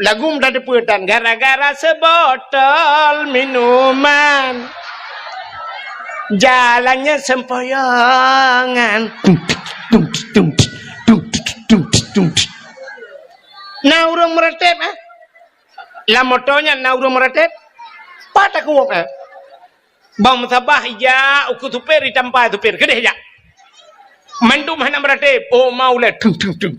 lagu meutateupeue tan, gara-gara seubotol minuman, jalannya sempoyongan. Na ureuëng meuratéb, eh? Lam moto nyan na ureuëng meuratéb? Pat takuwok, eh? Bang meusabah ijak ukeue supir, itampa supir, keudeh jak. Mandum hana meuratéb. Oh, mau lé. Tung, tung, tung.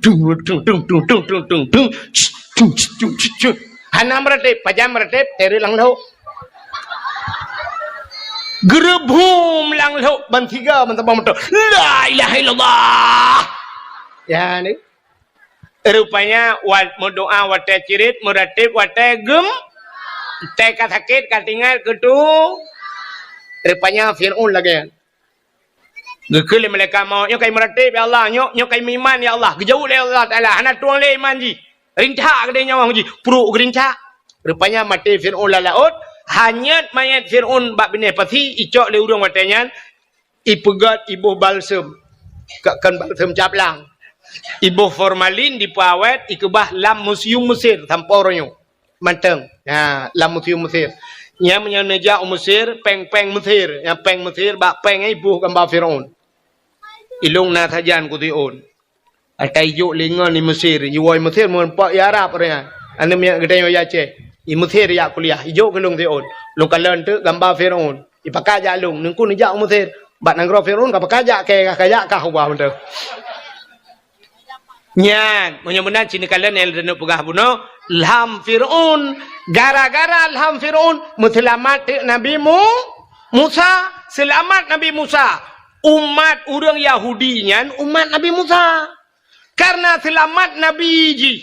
Hana meuratéb, pajan meuratéb, teureuk lam lhok. Geureubhum lam lhok, ban siga ban sabah moto. La ilaha illallah. Ya, ni. Rupanya, wat meudoa watée cirit, meuratéb watée gem, watée ka sakét, ka tinggai keu tu. Rupanya Fir'aun lagée nyan. Geukheun lé malaikat maut, "Nyoe kai meuratéb, ya Allah, nyoe, nyoe kai meuiman, ya Allah." Geujaweueb lé Allah Taala, "Hana tueng lé iman jih. Rincak keudeh nyawöng jih, pruek geurincak." Rupanya maté Fir'aun lam laôt, hanyot manyét Fir'aun bak binéh pasi, icok lé ureuëng watée nyan, ipeugét iboh balsem, ka-, kon balsem caplang. Iboh formalin dipeuawét, ikeubah lam museum Mesir sampoe uroe nyoe. Mantong. Ha, lam museum Mesir. Nyan meunyoe neujak u Mesir, péng-péng Mesir. Nyang péng Mesir, bak péng nyan iboh gamba Fir'aun. Ilong na sajan keu Fir'aun. Ata ijok lé ngon di Mesir, jiwoe Mesir meureumpok i Arab ureuëng nyan. Aneuëk miet geutanyoe i Aceh. I Mesir jak kuliah, ijok keu lôn Fir'aun. Lôn kalon teuk gamba Fir'aun. Ipakat jak lôn, neungku neujak u Mesir. Bak nanggroe Fir'aun ka pakat jak, kée ka jak kah ubah mantong. Nyan, meunyoe meunan cit neukalon nyang lôn peugah bunoe, lham Fir'aun. Gara-gara lham Fir'aun, meuseulamat teuk Nabi Mu-, Musa. Seulamat Nabi Musa. Umat ureuëng Yahudi nyan umat Nabi Musa. Karena seulamat nabi jih,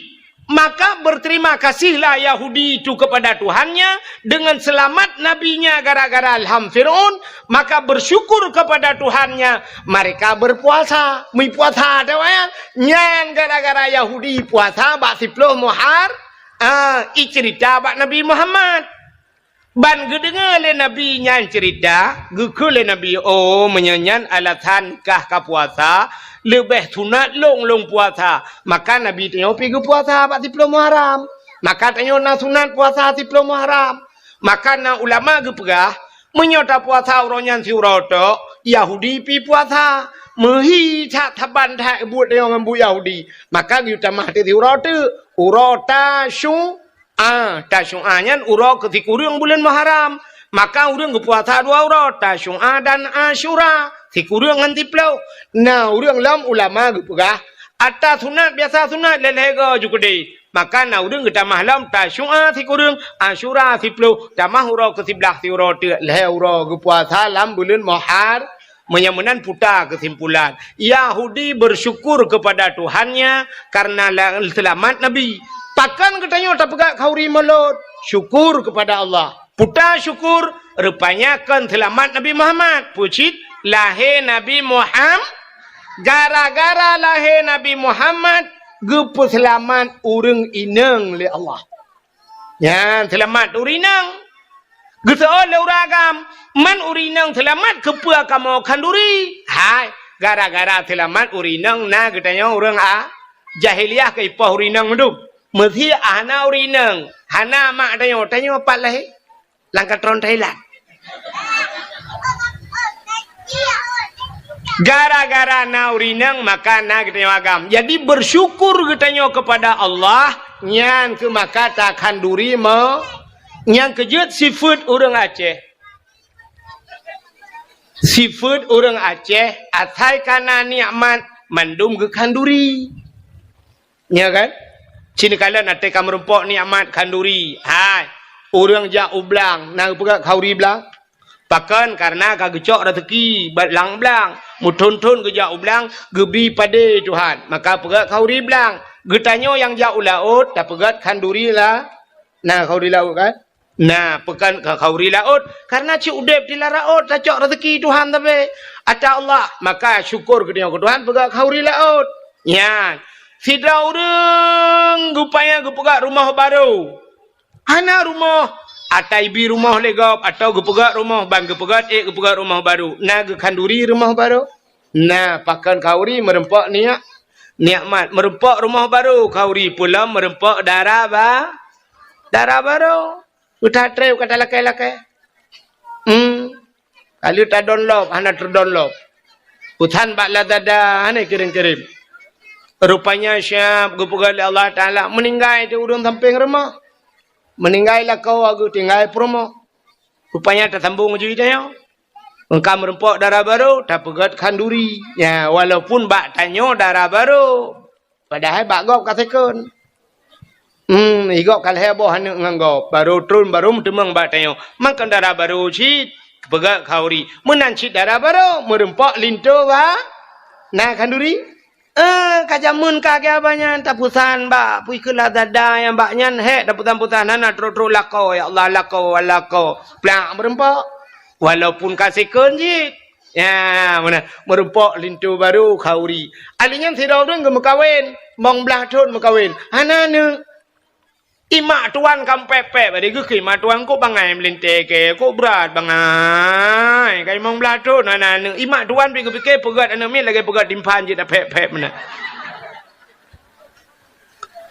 maka berterima kasihlah Yahudi itu kepada Tuhannya dengan selamat nabinya gara-gara lham Fir'aun, maka bersyukur kepada Tuhannya, mereka berpuasa, meupuasa, tahu ya? Nyan gara-gara Yahudi puasa bak siploh Muhar-, ah, icerita bak Nabi Muhammad. Ban geudeungoe lé Nabi nyan ceurita, geukheun lé Nabi, "Oh, meunyoe nyan alasan kah ka puasa, leubeh sunat lôn lôn puasa." Maka Nabi tanyoe pi geupuasa bak siploh Muharram. Maka tanyoe na sunat puasa siploh Muharram. Maka na ulama geupeugah, meunyoe tapuasa uroe nyan siuroe tok, Yahudi pi puasa. Meuhi that saban that buet tanyoe ngon buet Yahudi. Maka geuyue tamah teuk siuroe teuk, uroe Tasyu-, Ah, Tasyu'a nyan uroe keu sikureueng buleuen Muharram. Maka ureueng geupuasa dua uroe, Tasyu'a dan Asyura, sikureueng ngon siplôh. Na ureueng lom ulama geupeugah, ata sunat biasa sunat lhèe-lhèe go ju keudeh. Maka na ureueng geutamah lom Tasyu'a sikureueng, Asyura siplôh, tamah uroe keu siblaih siuroe teuk, lhèe uroe geupuasa lam buleuen Muhar-, Meunyoe meunan puta keusimpulan, Yahudi bersyukur kepada Tuhannya karena la-, seulamat Nabi. Pakon geutanyoe tapeugah khanduri mulod? Syukur kepada Allah. Puta syukur, rupanya kon seulamat Nabi Muhammad. Peue cit? Lahé Nabi Muham-, gara-gara lahé Nabi Muhammad, geupeuseulamat ureueng inong lé Allah. Nyan seulamat ureueng inong. Geuseuôt lé ureueng agam, "Man ureueng inong seulamat, keupeue kamoe khanduri?" Hai, gara-gara seulamat ureueng inong na geutanyoe ureueng a-, jahiliyah keu ipoh ureueng inong mandum. Meusé hana ureueng inong, hana mak tanyoe, tanyoe pat lahé? Lam katron Thailand. Gara-gara na ureueng inong, maka na geutanyoe agam. Jadi, bersyukur geutanyoe kepada Allah, nyan keuh maka takhanduri mo-, nyang keujeuet sifeuet ureueng Aceh. Sifeuet ureueng Aceh, asai ka na nikmat, mandum geukhanduri. Nya kan? Ci neukalon até ka meurumpok nikmat khanduri. Hai, ureueng jak u blang, na geupeugét khanduri blang? Pakon? Karena ka geucok raseuki bak lam blang. Meuthon-thon geujak u blang, geubi padé Tuhan. Maka peugét khanduri blang. Geutanyoe nyang jak u laôt, tapeugét khanduri la-, na khanduri laôt kan? Na, peugét khanduri laôt, karena cit udeb di lam laôt tacok raseuki Tuhan sabe. Ata Allah, maka syukur geutanyoe keu Tuhan peugét khanduri laôt. Nyan, sidroe ureueng geupaya geupeugét rumoh barô. Hana rumoh, ata ibi rumoh lé gob, atawa geupeugét rumoh, ban geupeugét ék geupeugét rumoh barô. Na geukhanduri rumoh barô? Na, pakon khanduri meurumpok niat, nikmat. Meurumpok rumoh barô khanduri, peue lom meurumpok dara ba-, dara barô. Utak treb ka talakée-lakée. Hmm. Ka lheueh tadonlop, hana teudonlop. Utan bak Lazada, hana kirém-kirém. Rupanya siab geupeugah lé Allah Taala, meuninggai di ureueng sampéng rumoh. Meuninggai lakoe geutinggai peurumoh. Rupanya tasambong ju tanyoe. Engka meurumpok dara barô, tapeugét khanduri. Ya, walaupun bak tanyoe dara barô. Padahai bak gob ka second. Hmm, igob ka lhée boh aneuk ngon gob. Barô tron, barô meuteumong bak tanyoe. Makon dara barô cit, peugét khanduri. Meunan cit dara barô, meurumpok linto ba-, na khanduri. Eh, ka jameun ka geuh abah nyan, tapeusan bak, pui keu Lazada nyang bak nyan, hék, tapeusan-peusan, hana trok-trok lakoe, ya Allah, lakoe, lakoe. Plak meurumpok. Walaupun ka second cit. Ya, meunan. Meurumpok linto barô khanduri. Ahli nyan sidroe ureueng geumeukawen, limong blaih thon meukawen. Hana aneuk. Imak tuan ka meupék-pék, bak geukeue imak tuan kok bangai meulintée keu, kok brat bangai. Ka limong blaih thon hana aneuk. Imak tuan pih geupike peugét aneuk miet lagée peugét timphan jih tapék-pék meunan.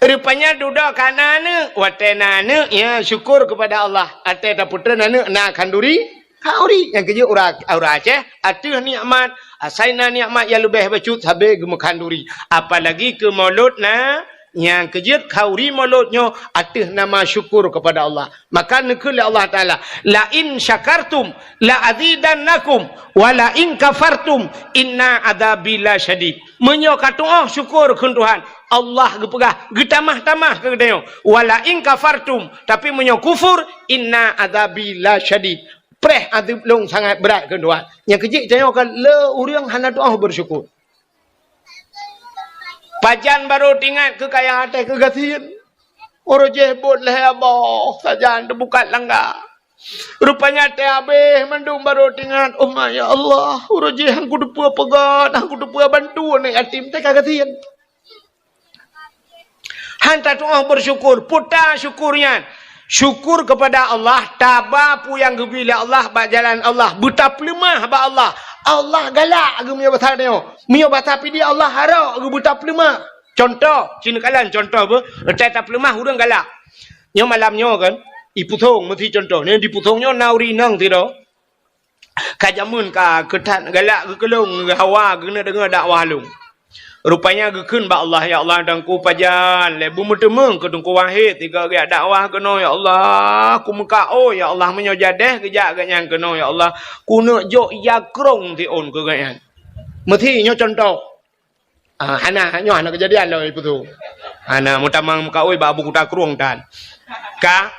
Rupanya dudoe ka na aneuk, watée na aneuk, ya syukur kepada Allah. Até tapeutreun aneuk na khanduri, khanduri. Nyang keujeuet ureueng, ureueng Aceh, ateueh nikmat, asai na nikmat nyang leubeh bacut sabe geumeukhanduri. Apalagi keu mulod na, nyang keujeuet khanduri mulod nyoe ateueh nama syukur kepada Allah. Maka neukheun lé Allah Taala, "La in syakartum la azidannakum, wa la in kafartum inna adzabi lasyadid." Meunyoe katu'oh syukur kheun Tuhan, Allah geupeugah, geutamah-tamah keu geutanyoe. "Wa la in kafartum," tapi meunyoe kufur, "inna adzabi lasyadid." Preh azeub lôn sangat brat kheun Tuhan. Nyang keujeuet tanyoe ka le ureueng hana tu'oh bersyukur. Pajan barô teuingat keu kaya até keu gasien. Uroe jih bot lhée boh sajan teubukat langga. Rupanya até habéh mandum barô teuingat, "Oh ma, ya Allah, uroe jih han kuteupeue peugét, han kuteupeue bantu aneuk yatim teuka gasien." Han tatu'oh bersyukur, puta syukur nyan. Syukur kepada Allah, taba peue nyang geubri lé Allah bak jalan Allah, beutapeuleumah bak Allah. Allah galak geumeunyoe basa tanyoe. Meunyoe basa pidie Allah harok geubeutapeuleumah. Cuntoh, ci neukalon cuntoh beuh, watée tapeuleumah ureueng galak. Nyoe malam nyoe kan, ipusong meusi cuntoh. Nyoe dipusong nyoe na ureueng inong sidroe. Ka jameun ka keu that galak geukeulong, geuhawa, geuneuk deungoe dakwah lôn. Rupanya geukheun bak Allah, "Ya Allah, Teungku pajan lé beumeuteumeung keu Teungku Wahid sigoe geujak dakwah keunoe, ya Allah. Kumeukaôi, ya Allah, meunyoe jadeh geujak geuhnyan keunoe, ya Allah, kuneuk jok ija krông siôn keu geuhnyan." Meusi nyoe cuntoh. Ah, hana, nyoe hana keujadian lom ipeue tu. Hana, meutamang meukaôi bak Abu Kuta Krueng tan. Ka,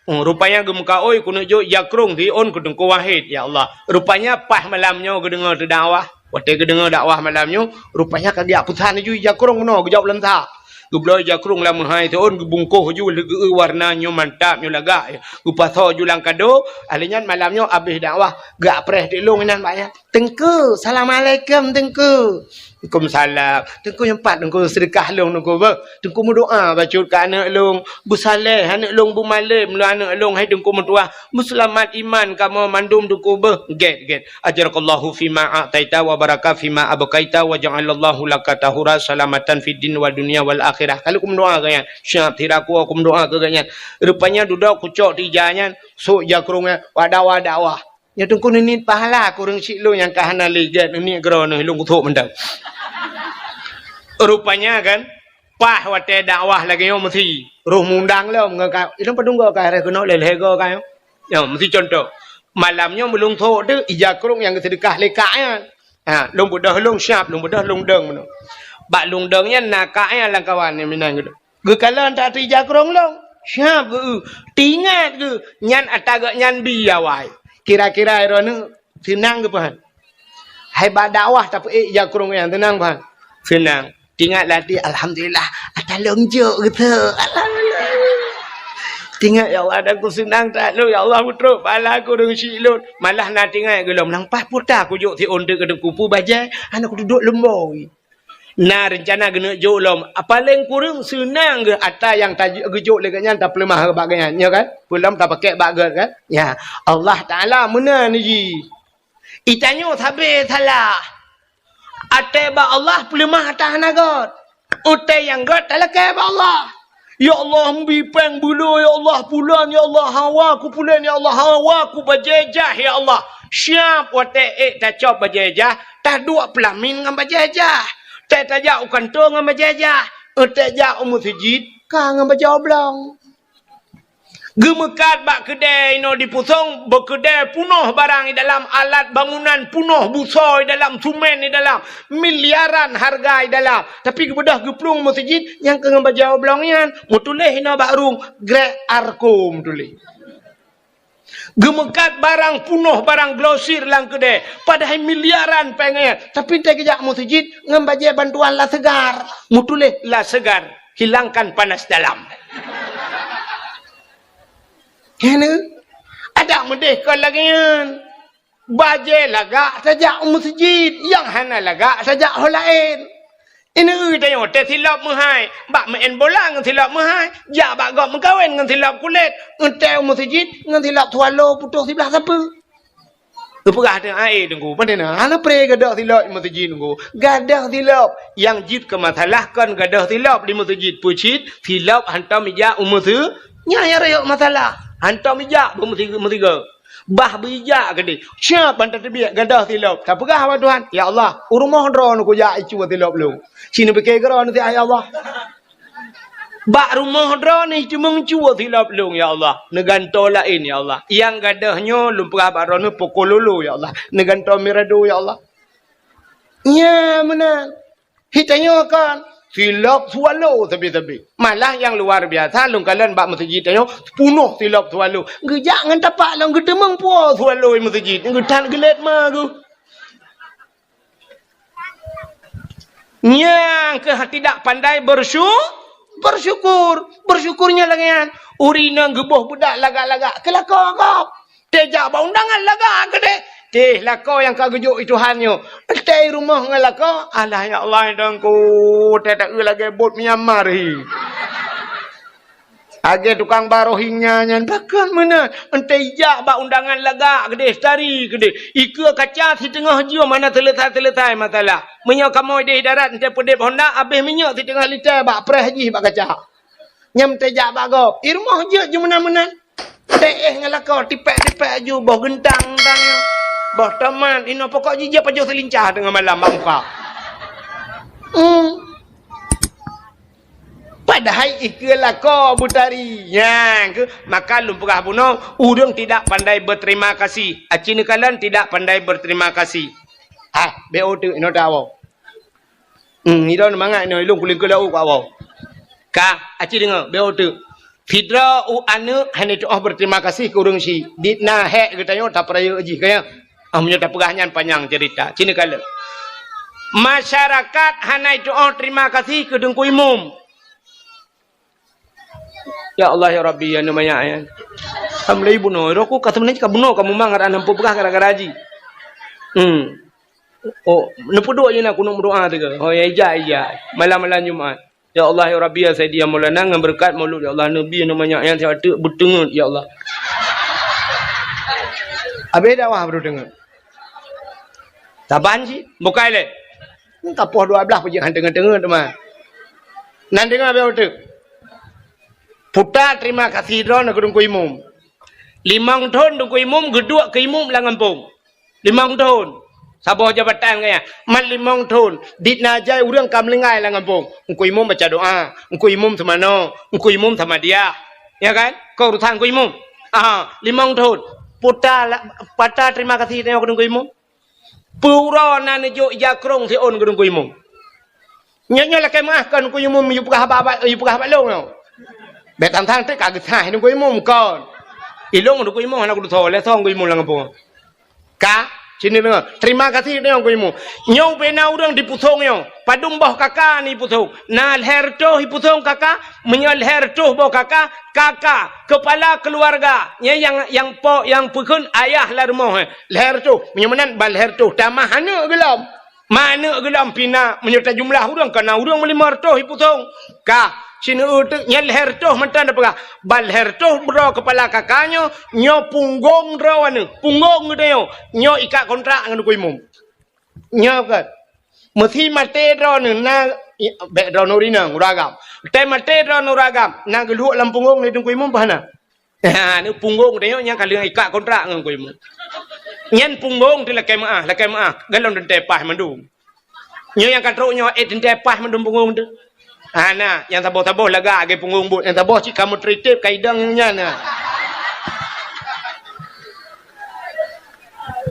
oh, rupanya geumeukaôi kuneuk jok ija krông siôn keu Teungku Wahid, ya Allah. Rupanya paih malam nyoe geudeungoe teudakwah. Watée geudeungoe dakwah malam nyoe, rupanya ka geujak peusan laju ija krông keunoe, geujok lam sa. Geubloe ija krông lam meuhai siôn, geubungkoh laju lagée warna nyoe mantap, nyoe lagak. Geupasoe laju lam kado, ahli nyan malam nyoe abéh dakwah, geujak preh di lôn inan bak nyan. "Teungku, assalamualaikum, Teungku." "Waalaikumsalam." "Teungku, nyoe pat Teungku seudeukah lôn, Teungku, beuh. Teungku meudoá bacut keu aneuk lôn, beusaleh aneuk lôn, beumalém lôn aneuk lôn, hai Teungku meutuah, beuseulamat iman kamoe mandum, Teungku, beuh." "Gét, gét. Ajarakallahu fima a'taita wa baraka fima abqaita wa ja'alallahu laka tahura salamatan fid din wal dunya wal akhirah." Ka lheueh kumeudoá keu nyan, siap sira kuwoe kumeudoá keu nyan. Rupanya dudoe kucok di ija nyan, sôk ija krông nyan, wada-wada wah. Nyoe Teungku neuniet pahala kureueng syiek lôn nyang ka hana lé gét neuniet keudroe neuh lôn kuthok mantong. Rupanya kan, paih watée dakwah lagée nyoe meusi, roh mundang lom ngon ka, ilôn padum goe ka harôh keunoe lé lhée goe ka nyoe. Nyoe meusi cuntoh. Malam nyoe meulôn thok teuh ija krông nyang geuseudeukah lé kak nyan. Ha, lôn beudôh lôn siap, lôn beudôh lôn dong meunoe. Bak lôn dong nyan na kak nyan lam kawan nyang meunan geuh. Geukalon ata ija krông lôn, siap geu, teuingat geu, nyan ata geuh nyan bi awai. Kira-kira droeneuh seunang geupeugah. Hai bak dakwah tapeuék ija krông nyan seunang peugah. Seunang. Teuingat lam até, "Alhamdulillah, ata lôn jok geuh." Alhamdulillah. Teuingat, "Ya Allah, dan ku seunang that lôn, ya Allah, meutrok pahala kureueng syiek lôn." Malah na teuingat geuh lom, "Nang paih puta kujok siôn teuh keu Teungku, peue bajée, hana kuduek leumboi." Na reuncana geuneuk jok lom. Paleng kureueng seunang geuh ata nyang ta-, geujok lé geuhnyan tapeuleumah bak geuhnyan, nyo kan? Peulom tapakèk bak gét kan? Ya, Allah Taala meunan jih. Itanyoe sabe salah. Até bak Allah peuleumah ata hana gét. Até nyang gét talakèe bak Allah. "Ya Allah, meubi péng beulo, ya Allah, pulan, ya Allah, hawa ku pulan, ya Allah, hawa ku bajée jah, ya Allah." Siap watée ék tacok bajée jah, taduek peulamin ngon bajée jah. Tée tajak u kantô ngon bajée jah. Tée jak u meuseujid, ka ngon bajée oblong. Geumeukat bak keudée inoe di Pusong, beukeudée punoh barang i dalam, alat bangunan punoh, busoe i dalam, sumen i dalam. Miliaran hareuga i dalam. Tapi geubeudôh geuplueng meuseujid nyang keu ngon bajée oblong nyan, meutuléh inoe bak rueng, Grek Arko meutuléh. Geumeukat barang punoh, barang glosir lam keudée, padahai miliaran péng nyan. Tapi tée geujak meuseujid ngon bajée bantuan La Segar, meutuléh La Segar, hilangkan panas dalam. Keuneuk adak meudeh kon lagée nyan. Bajée lagak tajak u meuseujid, nyang hana lagak tajak ho laén. Ineuk tanyoe teuh silop meuhai, bak meu'en bola ngon silop meuhai, jak bak gob meukawen ngon silop kulét, eunteuk u meuseujid ngon silop swallow putôh siblah sapeue. Geupeugah teuh, "Ai, Teungku, pane na hana pre gadôh silop u meuseujid, Teungku." Gadôh silop, nyang jeuet keu masalah kon gadôh silop di meuseujid, peue cit silop hantom ijak u meuseu-, nyan nyang rayeuk masalah. Hantom ijak bak meusi-, meusigoe. Bah beujak keudeh. Siap ban tateubiet gadôh silop. Tapeugah bak Tuhan, "Ya Allah, u rumoh droeneuh kujak icuwa silop lôn." Ci neupike keudroe neuh, "Ya Allah, bak rumoh droeneuh ceumeung cuwa silop lôn, ya Allah. Neugantoe laén, ya Allah. Nyang gadôh nyoe lôn peugah bak droeneuh poko lolo, ya Allah. Neugantoe mirado, ya Allah." Nyan meunan. Hi tanyoe kan, silop swallow sabe-sabe. Malah nyang luar biasa, lôn kalon bak meuseujid tanyoe, punoh silop swallow. Geujak ngon tapak lom geuteumeung puwoe swallow i meuseujid. Geuthan geulet ma geuh. Nyang keuh tidak pandai bersyu-, bersyukur. Bersyukurnya lagée nyan. Ureueng inong geuboh beudak lagak-lagak, keu lakoe gob. Tée jak bak undangan lagak keudeh. Teuh lakoe nyang ka geujok i Tuhan nyoe. Teuh i rumoh ngon lakoe, "Alah ya Allah, Teungku, teuh taeu lagée bot Myanmar hi. Lagée tukang ba Rohingya nyan, pakon meunan." Eunteuk jak bak undangan lagak keudeh, tari keudeh. Ikeue kaca siteungoh jeuem hana seuleusai-seuleusai masalah. Meunyoe kamoe deh darat eunteuk peudeb honda, abéh minyeuk siteungoh lita bak preh jih bak kaca. Nyang teuh jak bak gob, i rumoh jeuet ju meunan-meunan. Teuh ngon lakoe, tipék-tipék aju, boh geuntang-geuntang nyoe. Boh tomat, inoe pokok jih jeuet pajoh seulincah teungoh malam bak muka. Hmm, Padahai ikeu lakoe beutari. Nyan keuh, maka lôn peugah bunoe, ureuëng tidak pandai berterima kasih. Aci neukalon tidak pandai berterima kasih. Ah, beu teuk inoe tawoe. Hmm, idong mangat inoe ilong kuling keu laôt keu awak. Ka, aci deungoe, beu teuk. Sidroe u aneuëk hana tuoh berterima kasih keu ureuëng si. Di na hék geutanyoe tapeurayeuk jih kaya. Ah, meunyoe tapeugah nyan panyang cerita. Sini kala. Masyarakat hana tuoh terima kasih keu Teungku Imum. Ya Allah, ya Rabbi, ya Namayak, ya. Alhamdulillah, bunoe. Roh ku ka sebenarnya ka bunoe, ka mumang, ada nampu peugah gara-gara haji. Hmm. Oh, neupeuduek je na kunut meudoa teuka. Oh, ya, ija, ija. Malam-malam Jumat. Ya Allah, ya Rabbi, ya Sayyidi, ya Maulana, ngon beureukat Maulud, ya Allah, Nabi, Namayak, ya, siapa tu, beuteungeut, ya Allah. Habis dakwah baru teungeut. Saban cit, bukai lé. Ka poh dua belas pajak han teungeut-teungeut teuma. Nan deungoe beu teuk. Puta terima kasih droeneuh keu Teungku Imum. Limong thon Teungku Imum geuduek keu imum lam gampông. Limong thon. Saboh jabatan gaya. Man limong thon. Dit na jai ureuëng ka meulinggai lam gampông. Teungku Imum baca doa. Teungku Imum seumanoe. Teungku Imum sama dia. Ya kan? Keu urusan Teungku Imum. Aha, limong thon. Puta la-, pata terima kasih tanyoe keu Teungku Imum. Peue uroe na neujok ija krong siôn keu Teungku Imum. Nyoe, nyoe lakée meuáh kon Teungku Imum yue peugah haba, haba, yue peugah haba lôn nyoe. Bék tang-tang teuk ka geusaih Teungku Imum kon. Ilong Teungku Imum hana kudusoe, lé song Teungku Imum lam gampông. Ka, sini deungoe. Terima kasih Teungku Imum. Nyoe ubena ureuëng dipusong nyoe. Padum boh kaka ni pusong. Na lhée reutôh ipusong kaka, meunyoe lhée reutôh boh kaka, kaka, kepala keluarga. Nyan nyang, nyang po, nyang peukheun ayah lam rumoh, eh. Lhée reutôh. Meunyoe meunan ban lhée reutôh. Tamah aneuëk geulom. Ma aneuëk geulom pih na, meunyoe tajumlah ureuëng, ka na ureuëng meulima reutôh ipusong. Ka, sineuk teuk nyan lhée reutôh mantong tapeugah. Ban lhée reutôh droe kepala kaka nyoe, nyoe punggong droe aneuëk. Punggong geutanyoe. Nyoe ikat kontrak ngon Teungku Imum. Nyoe kan. Meusi maté droeneuh na, i, bék droeneuh rinong, ureuëng agam. Teumaté droeneuh ureuëng agam, na geuluek lam punggong lé Teungku Imum bah na. Ha, ni punggong tanyoe nyang ka lheueh ikat kontrak ngon Teungku Imum. Nyan punggong teuh lakée meuáh, lakée meuáh, golom teuntée paih mandum. Nyoe nyang ka trok nyoe, eh, teuntée paih mandum punggong teuh. Hana, nyang saboh-saboh lagak lagée punggong buet, nyang saboh cit ka meutritép ka idong nyan na.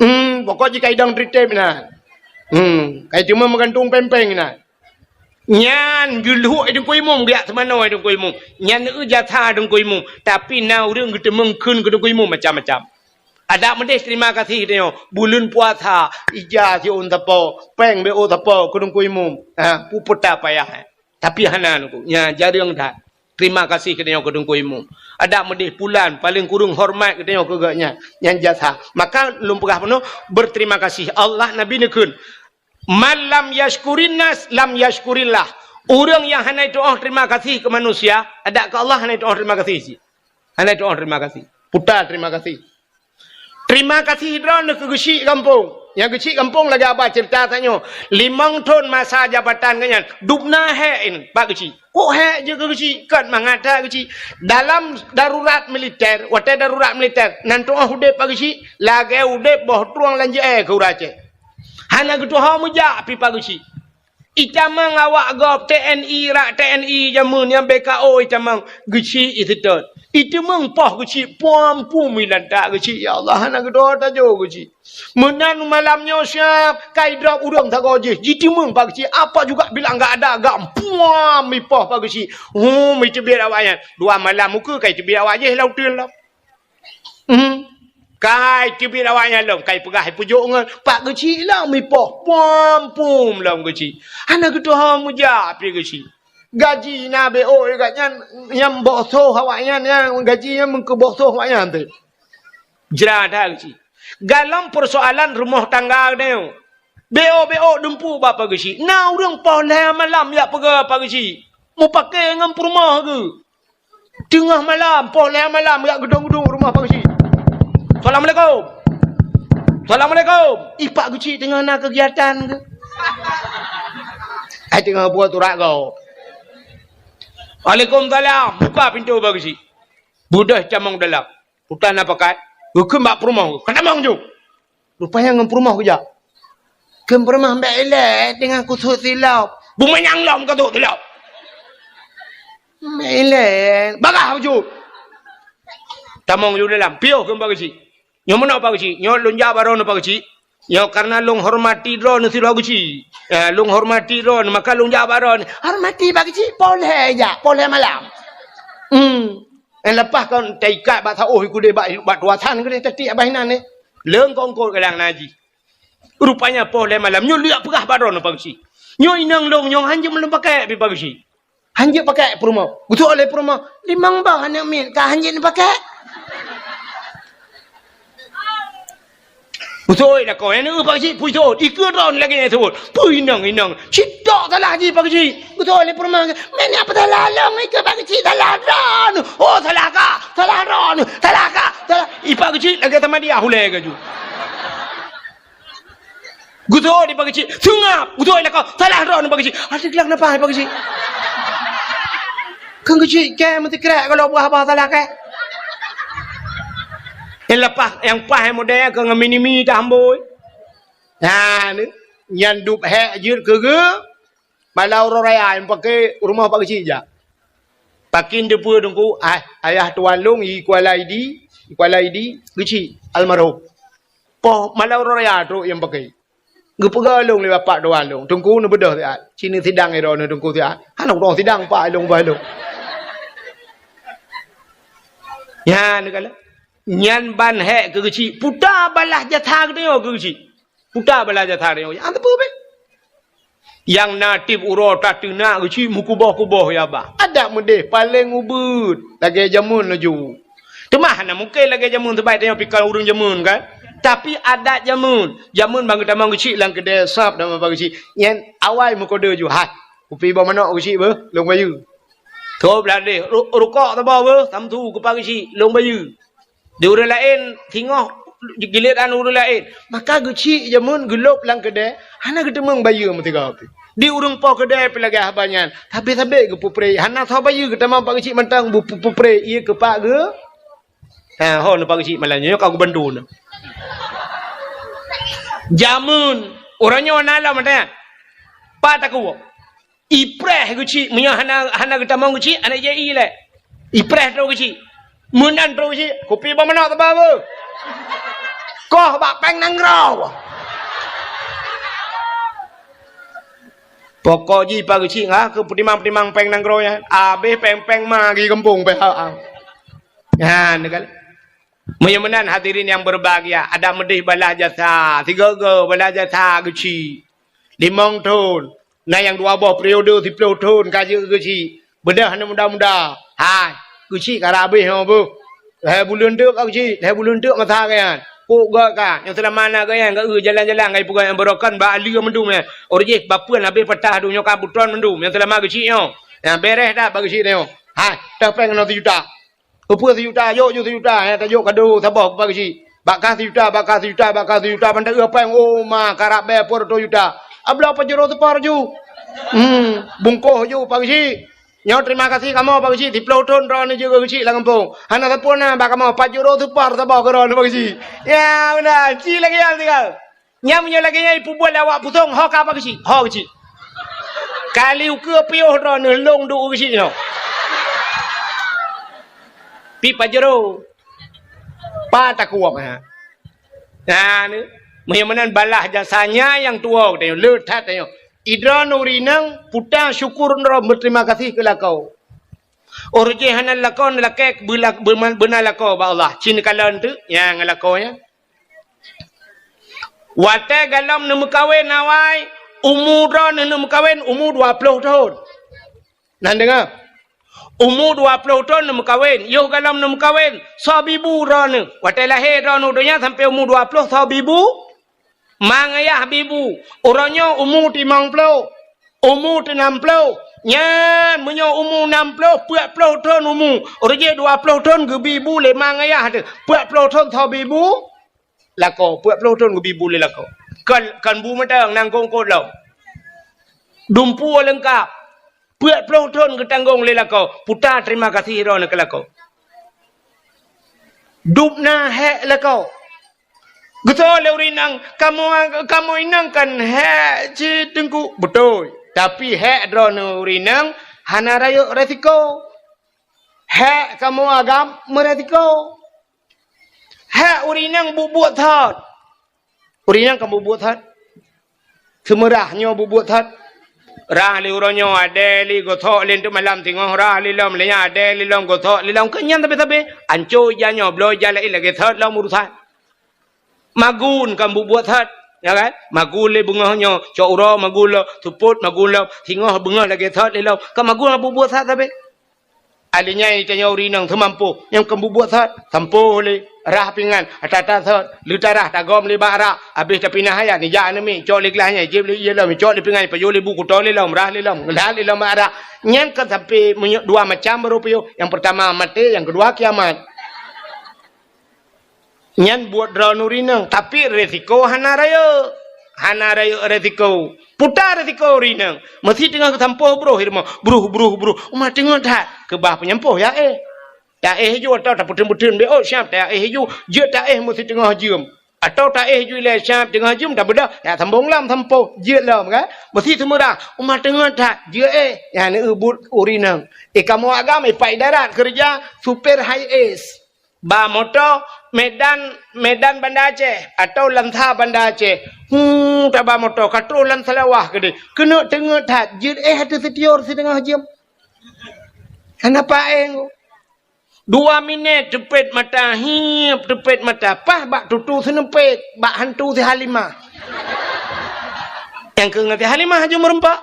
Hmm, pokok jih ka idong tritép na. Hmm, ka iteumé meugantung péng-péng na. Nyan geuluek Teungku Imum, geujak seumanoe Teungku Imum. Nyan eu jasa Teungku Imum. Tapi na ureuëng geuteumeung kheun keu Teungku Imum macam-macam. Adak meudeh terima kasih tanyoe. Buleuen puasa, ija siôn sapo, péng beu sapo keu Teungku Imum. Ha, peue puta payah. Tapi hana nuku. Nya jareueng that. Terima kasih keu tanyoe keu Teungku Imum. Adak meudeh pulan, paléng kureueng hormat keu tanyoe keu geuh nyan. Nyan jasa. Maka lôn peugah bunoe, berterima kasih. Allah Nabi neukheun. Man lam yashkurin nas, lam yashkurillah. Ureuëng nyang hana tuoh terima kasih keu manusia, adak keu Allah hana tuoh terima kasih cit. Hana tuoh terima kasih. Puta terima kasih. Terima kasih droeneuh keu geuchik gampông. Nyang geuchik gampông lagée haba cerita tanyoe. Limong thon masa jabatan geuh nyan, dubna hék in bak geuchik. Kok hék jeuet keu geuchik? Kon mangat that geuchik. Dalam darurat militer, watée darurat militer, nan tuoh udeb bak geuchik, lagée udeb boh trueng lam jeuée keu ureuëng Aceh. Hana geutuho meujak pih bak geuchik. Itamong awak gob T N I, rak T N I jameun nyang B K O itamong geuchik iseutôt. Iteumeung poh geuchik puam pum ilantak geuchik, ya Allah, hana geutuho tajo geuchik. Meunan malam nyoe siab kai drob ureuëng sagoe jih, jiteumeung bak geuchik, apa juga bilang gak ada gak puam ipoh bak geuchik. Hum, iteubiet awak nyan. Dua malam muka kai teubiet awak jih lam uteuen lom. Hmm. Kai teubiet awak nyan lom, kai peugah ipeujok ngon pak geuchik lom ipoh, puam pum lom geuchik. Hana geutuho meujak pih geuchik. Gaji na B O gak nyan, nyang boh soh awak nyan, nyang gaji nyan meukeu boh soh awak nyan teuh. Jra that geuchik. Galom peusoalan rumoh tangga geutanyoe. B O B O dumpu bak pak geuchik. Na ureuëng poh lhée malam jak peugah pak geuchik. Mupakée ngon peurumoh geuh. Teungoh malam, poh lhée malam, jak geudong-geudong rumoh pak geuchik. "Assalamualaikum. Assalamualaikum." Ih, pak geuchik teungoh na keugiatan geuh. Ai teungoh buet urat gob. "Waalaikumsalam." Buka pintoe pak geuchik. Beudôh camong dalam. Putan na pakat. Geukheun bak peurumoh. "Ka tamong ju." Rupanya ngon peurumoh geujak. Kheun peurumoh, "Bék ilée teungoh kusut silop." "Beumanyang lom ka sut silop." Meulen. Bagah bacut. Tamong ju dalam. Piôh keu Pak Geuchik. Nyoe meunoe Pak Geuchik. Nyoe lôn jak bak droeneuh Pak Geuchik. Nyoe karena lôn hormati droeneuh sidroe Geuchik. Ya, lôn hormati droeneuh, maka lôn jak bak droeneuh. Hormati Pak Geuchik, poh lhèe jak, poh lhèe malam. Hmm. Nyang leupah kon taikat bak saôh keudeh bak, bak tuasan keudeh tatiek abah inan nyoe. Leungkongkot galang naji. Rupanya poh lhèe malam nyoe lheueh peugah bak droeneuh Pak Geuchik. Nyoe inong lôn nyoe hanjeuet lôn pakai pih Pak Geuchik. Hanjeuet pakai peurumoh. Geutu'oh lé peurumoh, "Limong boh aneuk miet ka hanjeuet neupakai." Geutu'oh lakoe, "Nyan Pak Geuchik, peue jeuet?" Ikeue droeneuh lagèe nyan seuôt. Peue inong-inong. Sitok salah jih Pak Geuchik. Geutu'oh lé peurumoh, "Meunyo peue salah lôn ikeue Pak Geuchik, salah droeneuh." "Oh, salah kah? Salah droeneuh. Salah kah? Salah." I Pak Geuchik lagèe tamadiah ulèe gaju. Geutu'oh di Pak Geuchik, seungab. Geutu'oh lakoe, salah droeneuh Pak Geuchik. Adak glak napa Pak Geuchik? Keu Geuchik kèe meusikrek kalau buah-buah salah kèe. Nyang leupah, nyang paih model keu ngon mini-mi tambôi. Nah, ni. Nyan dub hèk jeuet keu geu. Malam uroe raya nyang pakai rumoh Pak Geuchik jak. Pakin teupeue Teungku, ah, ayah tuan lôn i Kuala Idi, i Kuala Idi, Geuchik, almarhum. Poh malam uroe raya trok nyang pakai. Geupeugah lôn lé bapak tuan lôn, Teungku neubeudôh siat. Ci neusidang droeneuh Teungku siat. Hana udong sidang pak lôn bah lôn. Nyan kala. Nyan ban hèk keu Geuchik. Puta balah jasa geutanyoe keu Geuchik. Puta balah jasa geutanyoe. Hana teupeue beh. Nyang na tiep uroe tateunak Geuchik meukuboh-kuboh ya bah. Adak meudeh paleng ubeuet lagèe jameun laju. Teuma hana mungken lagèe jameun sabab tanyoe pih kon ureueng jameun kan. Tapi adat jameun. Jameun ban geutamong Geuchik lam keudè sab dan ban Geuchik. Nyan awai meukode ju, "Hai, kupi boh manok Geuchik beuh, lôn bayeue." Tôb ladeh, ru-, rukok saboh beuh, samsu keu Pak Geuchik, lôn bayeue. Di ureueng laén singoh giliran ureueng laén. Maka Geuchik jameun geulôb lam keudè, hana geuteumeung bayeue meusigoe pih. Di ureueng po keudè pih lagèe haba nyan, sabé-sabé geupeupreh, hana soe bayeue geutamong Pak Geuchik mantong bu-, bu-, peupreh, ié keu Pak Geu-, ha, ho neu Pak Geuchik malam nyoe ka geubantu neu. Jameun, uroe nyoe na lom mantong. Pat takue. Ipreh Geuchik, meunyoe hana, hana geutamong Geuchik, hana jai lé. Ipreh trok Geuchik. Meunan trok Geuchik, kupi boh manok teuba beuh. Koh bak péng nanggroe. Pokok jih Pak Geuchik ngah keu peutimang-peutimang péng nanggroe nyan. Abéh péng-péng ma geugampông pih ha. Nyan kan. Meunyoe meunan hadirin nyang berbahagia, adak meudeh balah jasa, sigoe-goe balah jasa Geuchik. Limong thon, na nyang dua boh periode siplôh thon ka jeuet Geuchik. Beudôh aneuk muda-muda. Hai, Geuchik ka rabéh nyoe beuh. Lhèe buleuen teuk ka Geuchik, lhèe buleuen teuk masa geuh nyan. Pok gèt ka, nyang seulama na geuh nyan, geuh jalan-jalan, geuh peugah nyang beurokon bak aleue mandum nyan. Ureueng jih bapeuen habéh patah dum nyoe ka butron mandum, nyang seulama Geuchik nyoe. Nyan bèrèh that bak Geuchik nyoe. Hai, teuh péng keunoe sijuta. Keupeue sijuta, jok ju sijuta, eh, tajok kado saboh keu Pak Geuchik. Bak kah sijuta, bak kah sijuta, bak kah sijuta, ban taeu péng, oh, ma, karab bèe peuet reutôh juta. Abloe Pajero seupor ju. Hmm, bungkôh ju Pak Geuchik. Nyoe terima kasih kamoe Pak Geuchik, siplôh thon droeneuh jeuet keu Geuchik lam gampông. Hana sapeue na bak kamoe, Pajero seupor saboh keu droeneuh Pak Geuchik. Ya, beuna, ci lagèe nyan sigoe. Nyan meunyoe lagèe nyan ipeubuet lé awak pusong, ho ka Pak Geuchik, ho Geuchik. Kali ukeue piôh droeneuh lôn duek Geuchik nyoe. Pih Pajero. Pat takue, ha. Nah, ni. Meunyoe meunan balah jasa nyan nyang tuwoe geutanyoe, le that tanyoe. Idroeneuh ureueng inong, puta syukur droe, beuterima kasih keu lakoe. Ureueng jih hana lakoe, lakèe beula-, beuma-, beuna lakoe bak Allah. Ci neukalon teuk nyang lakoe nyan. Watèe galom neumeukawen awai, umu droeneuh neumeukawen umu dua ploh thon. Nan deungö. Umu dua ploh thon neumeukawen, yoh galom neumeukawen, soe bibu droeneuh. Watèe lahé droeneuh donya sampoe umu dua ploh, soe bibu? Mang ayah bibu. Uroe nyoe umu limong ploh, umu teunam ploh. Nyan meunyoe umu nam ploh, peuet ploh thon umu. Ureueng jih dua ploh thon geubi bu lé mang ayah teuh. Peuet ploh thon soe bi bu? Lakoe, peuet ploh thon geubi bu lé lakoe. Kon, kon bu mantong, nangkong kot lom. Dumpeue leungkap. Peuet ploh thon geutanggong lé lakoe. Puta terima kasih droeneuh keu lakoe. Dub na hék lakoe. Geusoe lé ureueng inong, "Kamoe, kamoe inong kan hék cit Teungku." Beutôi. Tapi hék droeneuh ureueng inong hana rayeuk resiko. Hek kamoe agam meuresiko. Hek ureueng inong buet-buet thot. Ureueng inong ka buet-buet thot. Seumeurah nyoe buet-buet thot. Rah lé uroe nyoe, adèe lé gosok lé teuk malam singoh, rah lé lom lé nyan, adèe lé lom gosok lé lom. Keu nyan sabe-sabe. Anco ija nyoe, bloe ija laén lagèe thot lom urusan. Magun ka buet-buet thot, ya kan? Magun lé beungoh nyoe, cok uroe magun lom, seupôt magun lom, singoh beungoh lagèe thot lé lom. Ka magun ka buet-buet thot sabe. Alèh nyan tanyoe ureueng inong teumampôh, nyang keu buet-buet thot, sampôh lé, rah pingan, ata-ata thot, leutarah tagom lé bak rak, abéh tapinah ayat, nijak aneuk miet, cok lé glah nyan, jieb lé ié lom, cok lé pingan, pajoh lé bu, kuto lé lom, rah lé lom, ngeulat lé lom bak rak. Nyan kan sampoe meunyoe dua macam baru piôh. Nyang peurtama maté, nyang keudua kiamat. Nyan buet droeneuh ureueng inong, tapi resiko hana rayeuk. Hana rayeuk resiko. Puta resiko ureueng inong. Meusi teungoh geusampôh broh di rumoh. Broh, broh, broh. Uma teungoh that. Keubah peunyampôh ya éh. Ta éh ju atau tapeuteun-peuteun beuôt siab ta éh ju. Jeuet ta éh meusi teungoh jeuem. Atau ta éh ju ilèe siab teungoh jeuem tabeudôh. Ya sambông lom sampôh. Jeuet lom kan. Meusi seumeurah. Uma teungoh that. Jeuet éh. Nyan neubuet ureueng inong. Di kamoe agam, di Pak Idarat keureuja supir high S. Ba moto Medan, Medan Banda Aceh atau Lansa Banda Aceh. Hu, taba moto ka troh lam Seulawah keudéh. Keuneuk teungeut that, jeuet éh ateueh sitior siteungoh jeuem. Hana paéng. Dua minèt teupet mata, hiep teupet mata, paih bak tutu seuneupet, bak hantu si Halimah. Nyang keu ngon si Halimah aju meureumpok.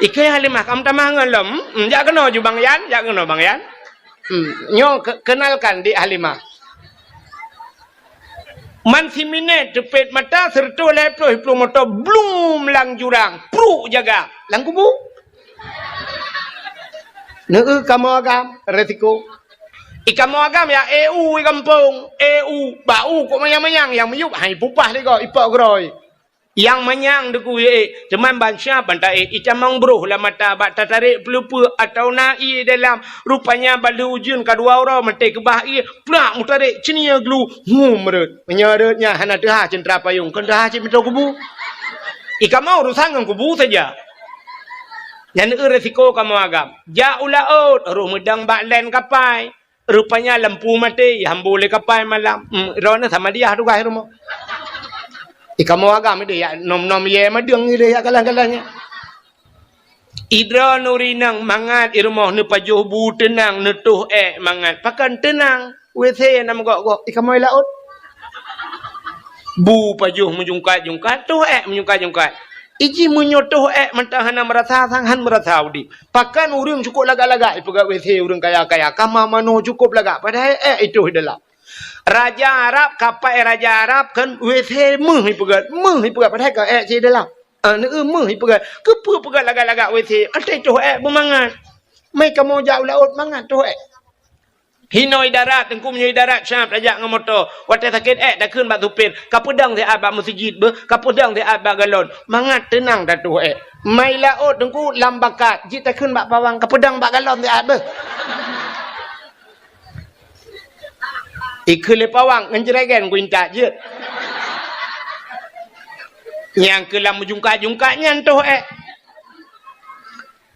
Ikeu Halimah ka meutamah ngon lom. Hmm, jak keunoe ju Bang Yan, jak keunoe Bang Yan. Hmm, nyoe ke-, kenalkan Dik Halimah. Man siminèt teupet mata, seureutôh lhèe ploh, ploh moto, blum lam jurang, pruk jaga, lam kubu. Neu kamoe agam, resiko. I kamoe agam ya, eu i gampông, eu, bak u kok manyang-manyang, nyang miyueb hai pupah lé gob, ipok geurôi. Nyang manyang deuku ék, teuma ban siab ban taék, itamong broh lam mata bak tatarek peuleupeuk atau na ié dalam. Rupanya ban lheueh ujeuen ka dua uroe maté keubah ié, plak meutarek ceunie glu, hum rhot. Meunyoe rhot nyan hana teuhah ceuntra payong, kon teuhah cit meutoe kubu. I kamoe urusan ngon kubu saja. Nyan eu resiko kamoe agam. Jak u laôt, roh meudong bak lén kapai. Rupanya lampu maté, ihambô lé kapai malam. Hmm, droeneuh sama diah tugaih rumoh. I kamoe agam idéh yak nom-nom yé madeueng idéh yak galah-galah nyan. I droeneuh ureueng inong mangat i rumoh neupajoh bu teunang, neutoh ék mangat. Pakon teunang? W C na meugok-gok. I kamoe laôt. Bu pajoh meujungkat-jungkat, toh ék meujungkat-jungkat. Iji meunyoe toh ék mantong hana meurasa sang, han meurasa udép. Pakon ureueng cukôp lagak-lagak ipeugöt W C ureueng kaya-kaya, kama manoe cukôp lagak, padahai ék itoh i dalam. Raja Arab, kapai raja Arab kan W C meuh ipeugöt, meuh ipeugöt, padahai ka ék cit i dalam. Ah, neu meuh ipeugöt. Keupeue peugöt lagak-lagak W C? Até toh ék beumangat. Mé kamoe jak u laôt mangat toh ék. Hinoe i darat, teungku meunyoe i darat siab tajak ngon moto. Watèe sakét ék takheun bak supir, kapeudong siat bak meuseujid beuh, kapeudong siat bak galon. Mangat teunang tatoh ék. Mai laôt teungku lam bakat, jeuet takheun bak pawang, kapeudong bak galon siat beuh. Ikheun lé pawang ngon jregen kuintat jeuet. Nyang keu lam meujungkat-jungkat nyan toh ék.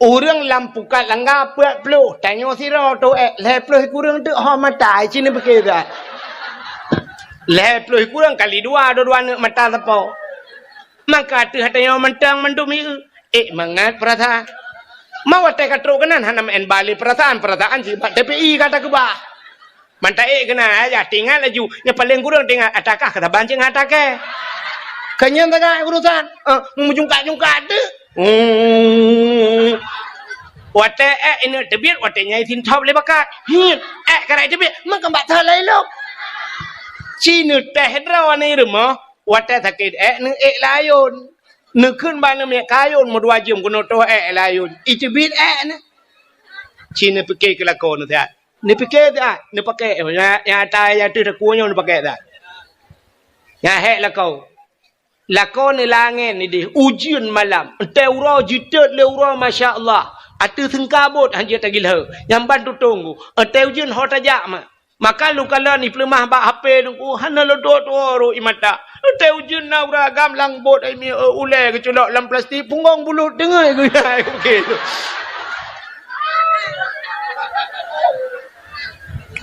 Ureueng lam pukat langga peuet ploh, tanyoe sidroe toh ék, lhèe ploh kureueng teuk ho mata, ci neupike that. Lhèe ploh kureueng kali dua, dua-dua neuk mata sapo. Maka ateueh tanyoe mantong mandum ié, ék mangat peurasaan. Ma watèe ka trok keunan hana meu'en bale peurasaan, peurasaan cit bak T P I ka takeubah. Mantong ék keunan, ayah, teuingat laju. Nyang paleng kureueng teuingat, ata kah keu saban cit ngon ata kèe. Keu nyan sagai urusan. Eh, meujungkat-jungkat teuk. Hmm. Watèe ék ineuk teubiet, watèe nyan isintop lé bakat. Hmm. Ék karai teubiet, meukeubah that lom. Ci neutéh droeneuh i rumoh, watèe sakét ék neuék layôn. Neukheun bak aneuk miet kayôn meudua jeuem keunoe toh ék layôn. Iteubiet ék nyan. Ci neupike keu lakoe neuh siat. Neupike siat, neupakèk, nyang, nyang ata nyang ateueh takue nyoe neupakèk siat. Nyang hék lakoe. Lakoe neulangèe nideh, ujeuen malam. Watèe uroe jiteuet lé uroe, masya Allah. Ateueh seungkabot hanjeuet tagilheu. Nyang ban tutông ku. Watèe ujeuen ho tajak ma. Maka lôn kalon ipeuleumah bak H P lôn ku, hana lôn tuwoe-tuwoe rot i mata. Watèe ujeuen na ureueng agam lam bot ai mi, eh, ulèe geuculok lam plastik, punggong bulut deungon geuya.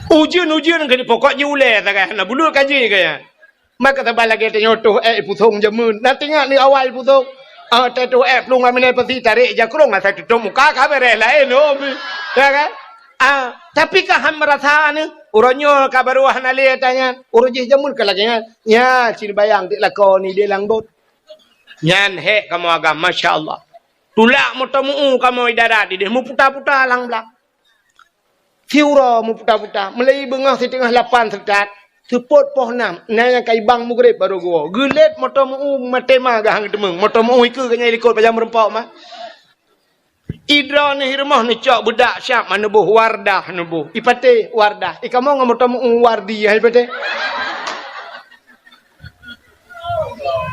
Ujeuen-ujeuen keu di pokok jih ulèe sagai, hana bulut ka jih keu nyan. Maka saban lagèe tanyoe toh èk ipusong jameun. Na teuingat ni awai ipusong. Ah, teutoh èk plueng lam minai pasi tarek jakrong asai tutup muka ka beres laén, oh. Ya kan? Ah, tapi ka han meurasa ni, uroe nyoe ka barô hana lé ata nyan. Uroe jih jameun ka lagèe nyan. Nya, cit bayang dik lakoe ni di lam bot. Nyan hék kamoe agam, masya Allah. Tulak moto meu-u kamoe di darat idéh, meuputa-puta lam blang. Siuroe meuputa-puta, mulai beungoh siteungoh lapan seutôt, seupôt poh nam, na nyang ka ibang mugreb barô geuwoe. Geulét moto meu-u maté ma geuhang teumeung, moto meu-u ikeue geuh nyan ilikot pajan meureumpok ma. Idroeneuh i rumoh neucok beudak siab ma neuboh Wardah neuboh. Ipatéh Wardah. Ikamoe ngon moto meu-u Wardi hai patéh.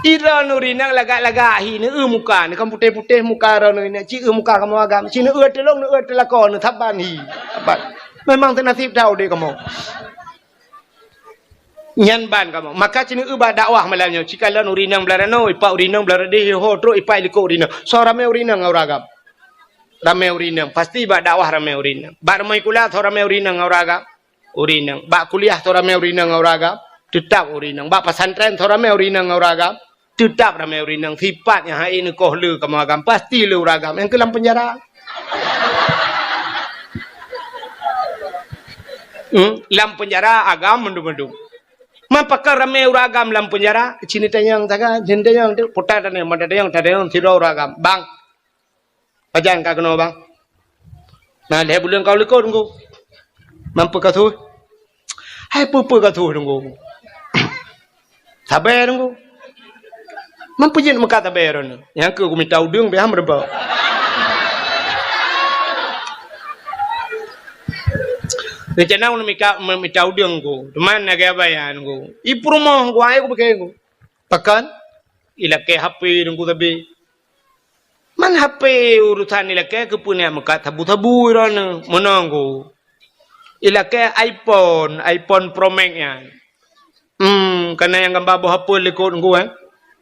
Idroeneuh rinang lagak-lagak hi neueu muka, neukan putéh-putéh muka droeneuh rinang, ci eu muka kamoe agam, ci neueu teulông, neueu teulakô, neusaban hi. Saban. Memang teunasib that udép kamoe. Nyan ban kamoe. Maka ci neueu bak dakwah malam nyoe, ci kalon ureueng inong blah ranoe, ipak ureueng inong blah rot idéh, ho trok ipak ilikot ureueng inong. Soe ramé ureueng inong ngon ureueng agam? Ramé ureueng inong. Pasti bak dakwah ramé ureueng inong. Bak rumoh sikula soe ramé ureueng inong ngon ureueng agam? Ureueng inong. Bak kuliah soe ramé ureueng inong ngon ureueng agam? Teutap ureueng inong. Bak pesantren soe ramé ureueng inong ngon ureueng agam? Teutap ramé ureueng inong. Sipat nyang hana neukoh le kamoe agam, pasti le ureueng agam. Nyang keu lam peunjara. Hmm, lam peunjara agam mandum-mandum. Man pakon ramé ureueng agam lam peunjara, ci neutanyong sagai, ci neutanyong tu, puta tanyong, mata tanyong, tatanyong sidroe ureueng agam. Bang, pajan ka keunoe, Bang? Na lhèe buleuen ka u likot, Teungku. Man peue ka su? Hai peue-peue ka su, Teungku. Sabe, Teungku. Man peue jeuet meukat sabe droeneuh? Nyang keu kumita udeueng pih han meureumpok. Rencana ulôn mika, meumita udeueng, Teungku. Teuma lagèe abaya, Teungku. I peurumoh, Teungku, ai kupike, Teungku. Pakon? Ilakèe H P, Teungku, sabe. Man H P urusan ilakèe keupeue neujak meukat sabu-sabu droeneuh, meunoe, Teungku. Ilakèe iPhone, iPhone Pro Max nyan. Hmm, ka na nyang gamba boh apel likot, Teungku, eh.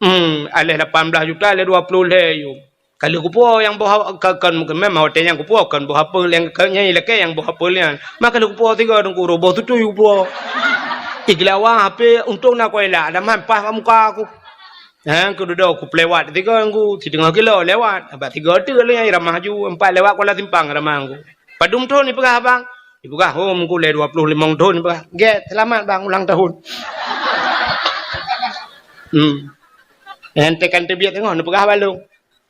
Hmm, aléh lapan blah juta, aléh dua ploh lhèe yuem. Ka lheueh kupuwoe nyang boh ha-, ka, kon, memang watèe nyan kupuwoe kon boh apel nyang, ka, nyan ilakèe nyang boh apel nyan. Maka lheueh kupuwoe sigoe, Teungku, roh boh tutui kupuwoe. Igeulawa H P, untông na kuela, ada man paih bak muka aku. Ha, keududoe kupeulewat sigoe, Teungku, siteungoh kilo lewat. Abah sigoe teuk lé nyang ramah ju, empat lewat Kuala Simpang ramah, Teungku. Padum thon ipeugah, Bang? Ipeugah, "Oh, Teungku, lé dua ploh limong thon," ipeugah. "Gèt, seulamat, Bang, ulang tahun." Hmm. Nyang teuk kan teubiet teungoh neupeugah bak lôn.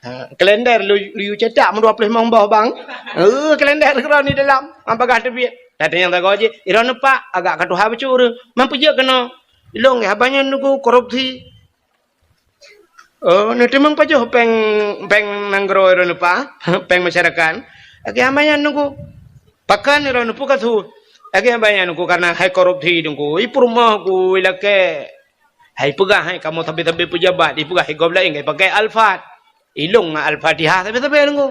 Ha, kalender lu, lu cetak meudua ploh limong boh, Bang. Eh, kalender keudroe di dalam, han peugah teubiet. Tatanyong sagoe jih, "Droeneuh, Pak, agak ka tuha bacut ureueng. Man peue jeuet keunoe?" "Ilôn, haba nyan, Teungku, korupsi." "Oh, neuteumeung pajoh péng, péng nanggroe droeneuh, Pak? Péng masyarakat?" "Lagèe haba nyan, Teungku." "Pakon droeneuh, peue ka su?" "Lagèe haba nyan, Teungku, kareuna hai korupsi, Teungku. I peurumoh ku ilakèe." Hai peugah, hai kamoe sabe-sabe peujabat, ipeugah, hai gob laén ka ipakai Alphard. Ilôn ngon Al-Fatihah sabe-sabe, Teungku.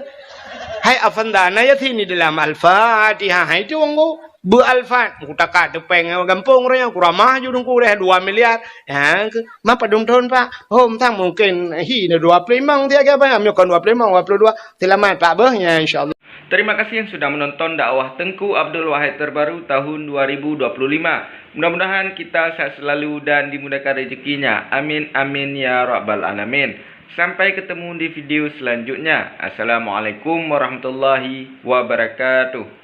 Hai Avanda, na Yasin di dalam Al-Fatihah, hai tu, Teungku. Beu Alphard, Teungku, takat teupeng gampông uroe nyoe, kuramah ju, Teungku, deh dua miliar. Ha, ke, man padum thon, Pak? Hom sang mungken hi na dua ploh limong siat, ke, Pak? Meunyoe kon dua ploh limong, dua ploh dua. Seulamat, Pak, beuh, ya, insya Allah. Terima kasih yang sudah menonton dakwah Tengku Abdul Wahid terbaru tahun dua ribu dua puluh lima. Mudah-mudahan kita sehat selalu dan dimudahkan rezekinya. Amin, amin, ya rabbal alamin. Sampai ketemu di video selanjutnya. Assalamualaikum warahmatullahi wabarakatuh.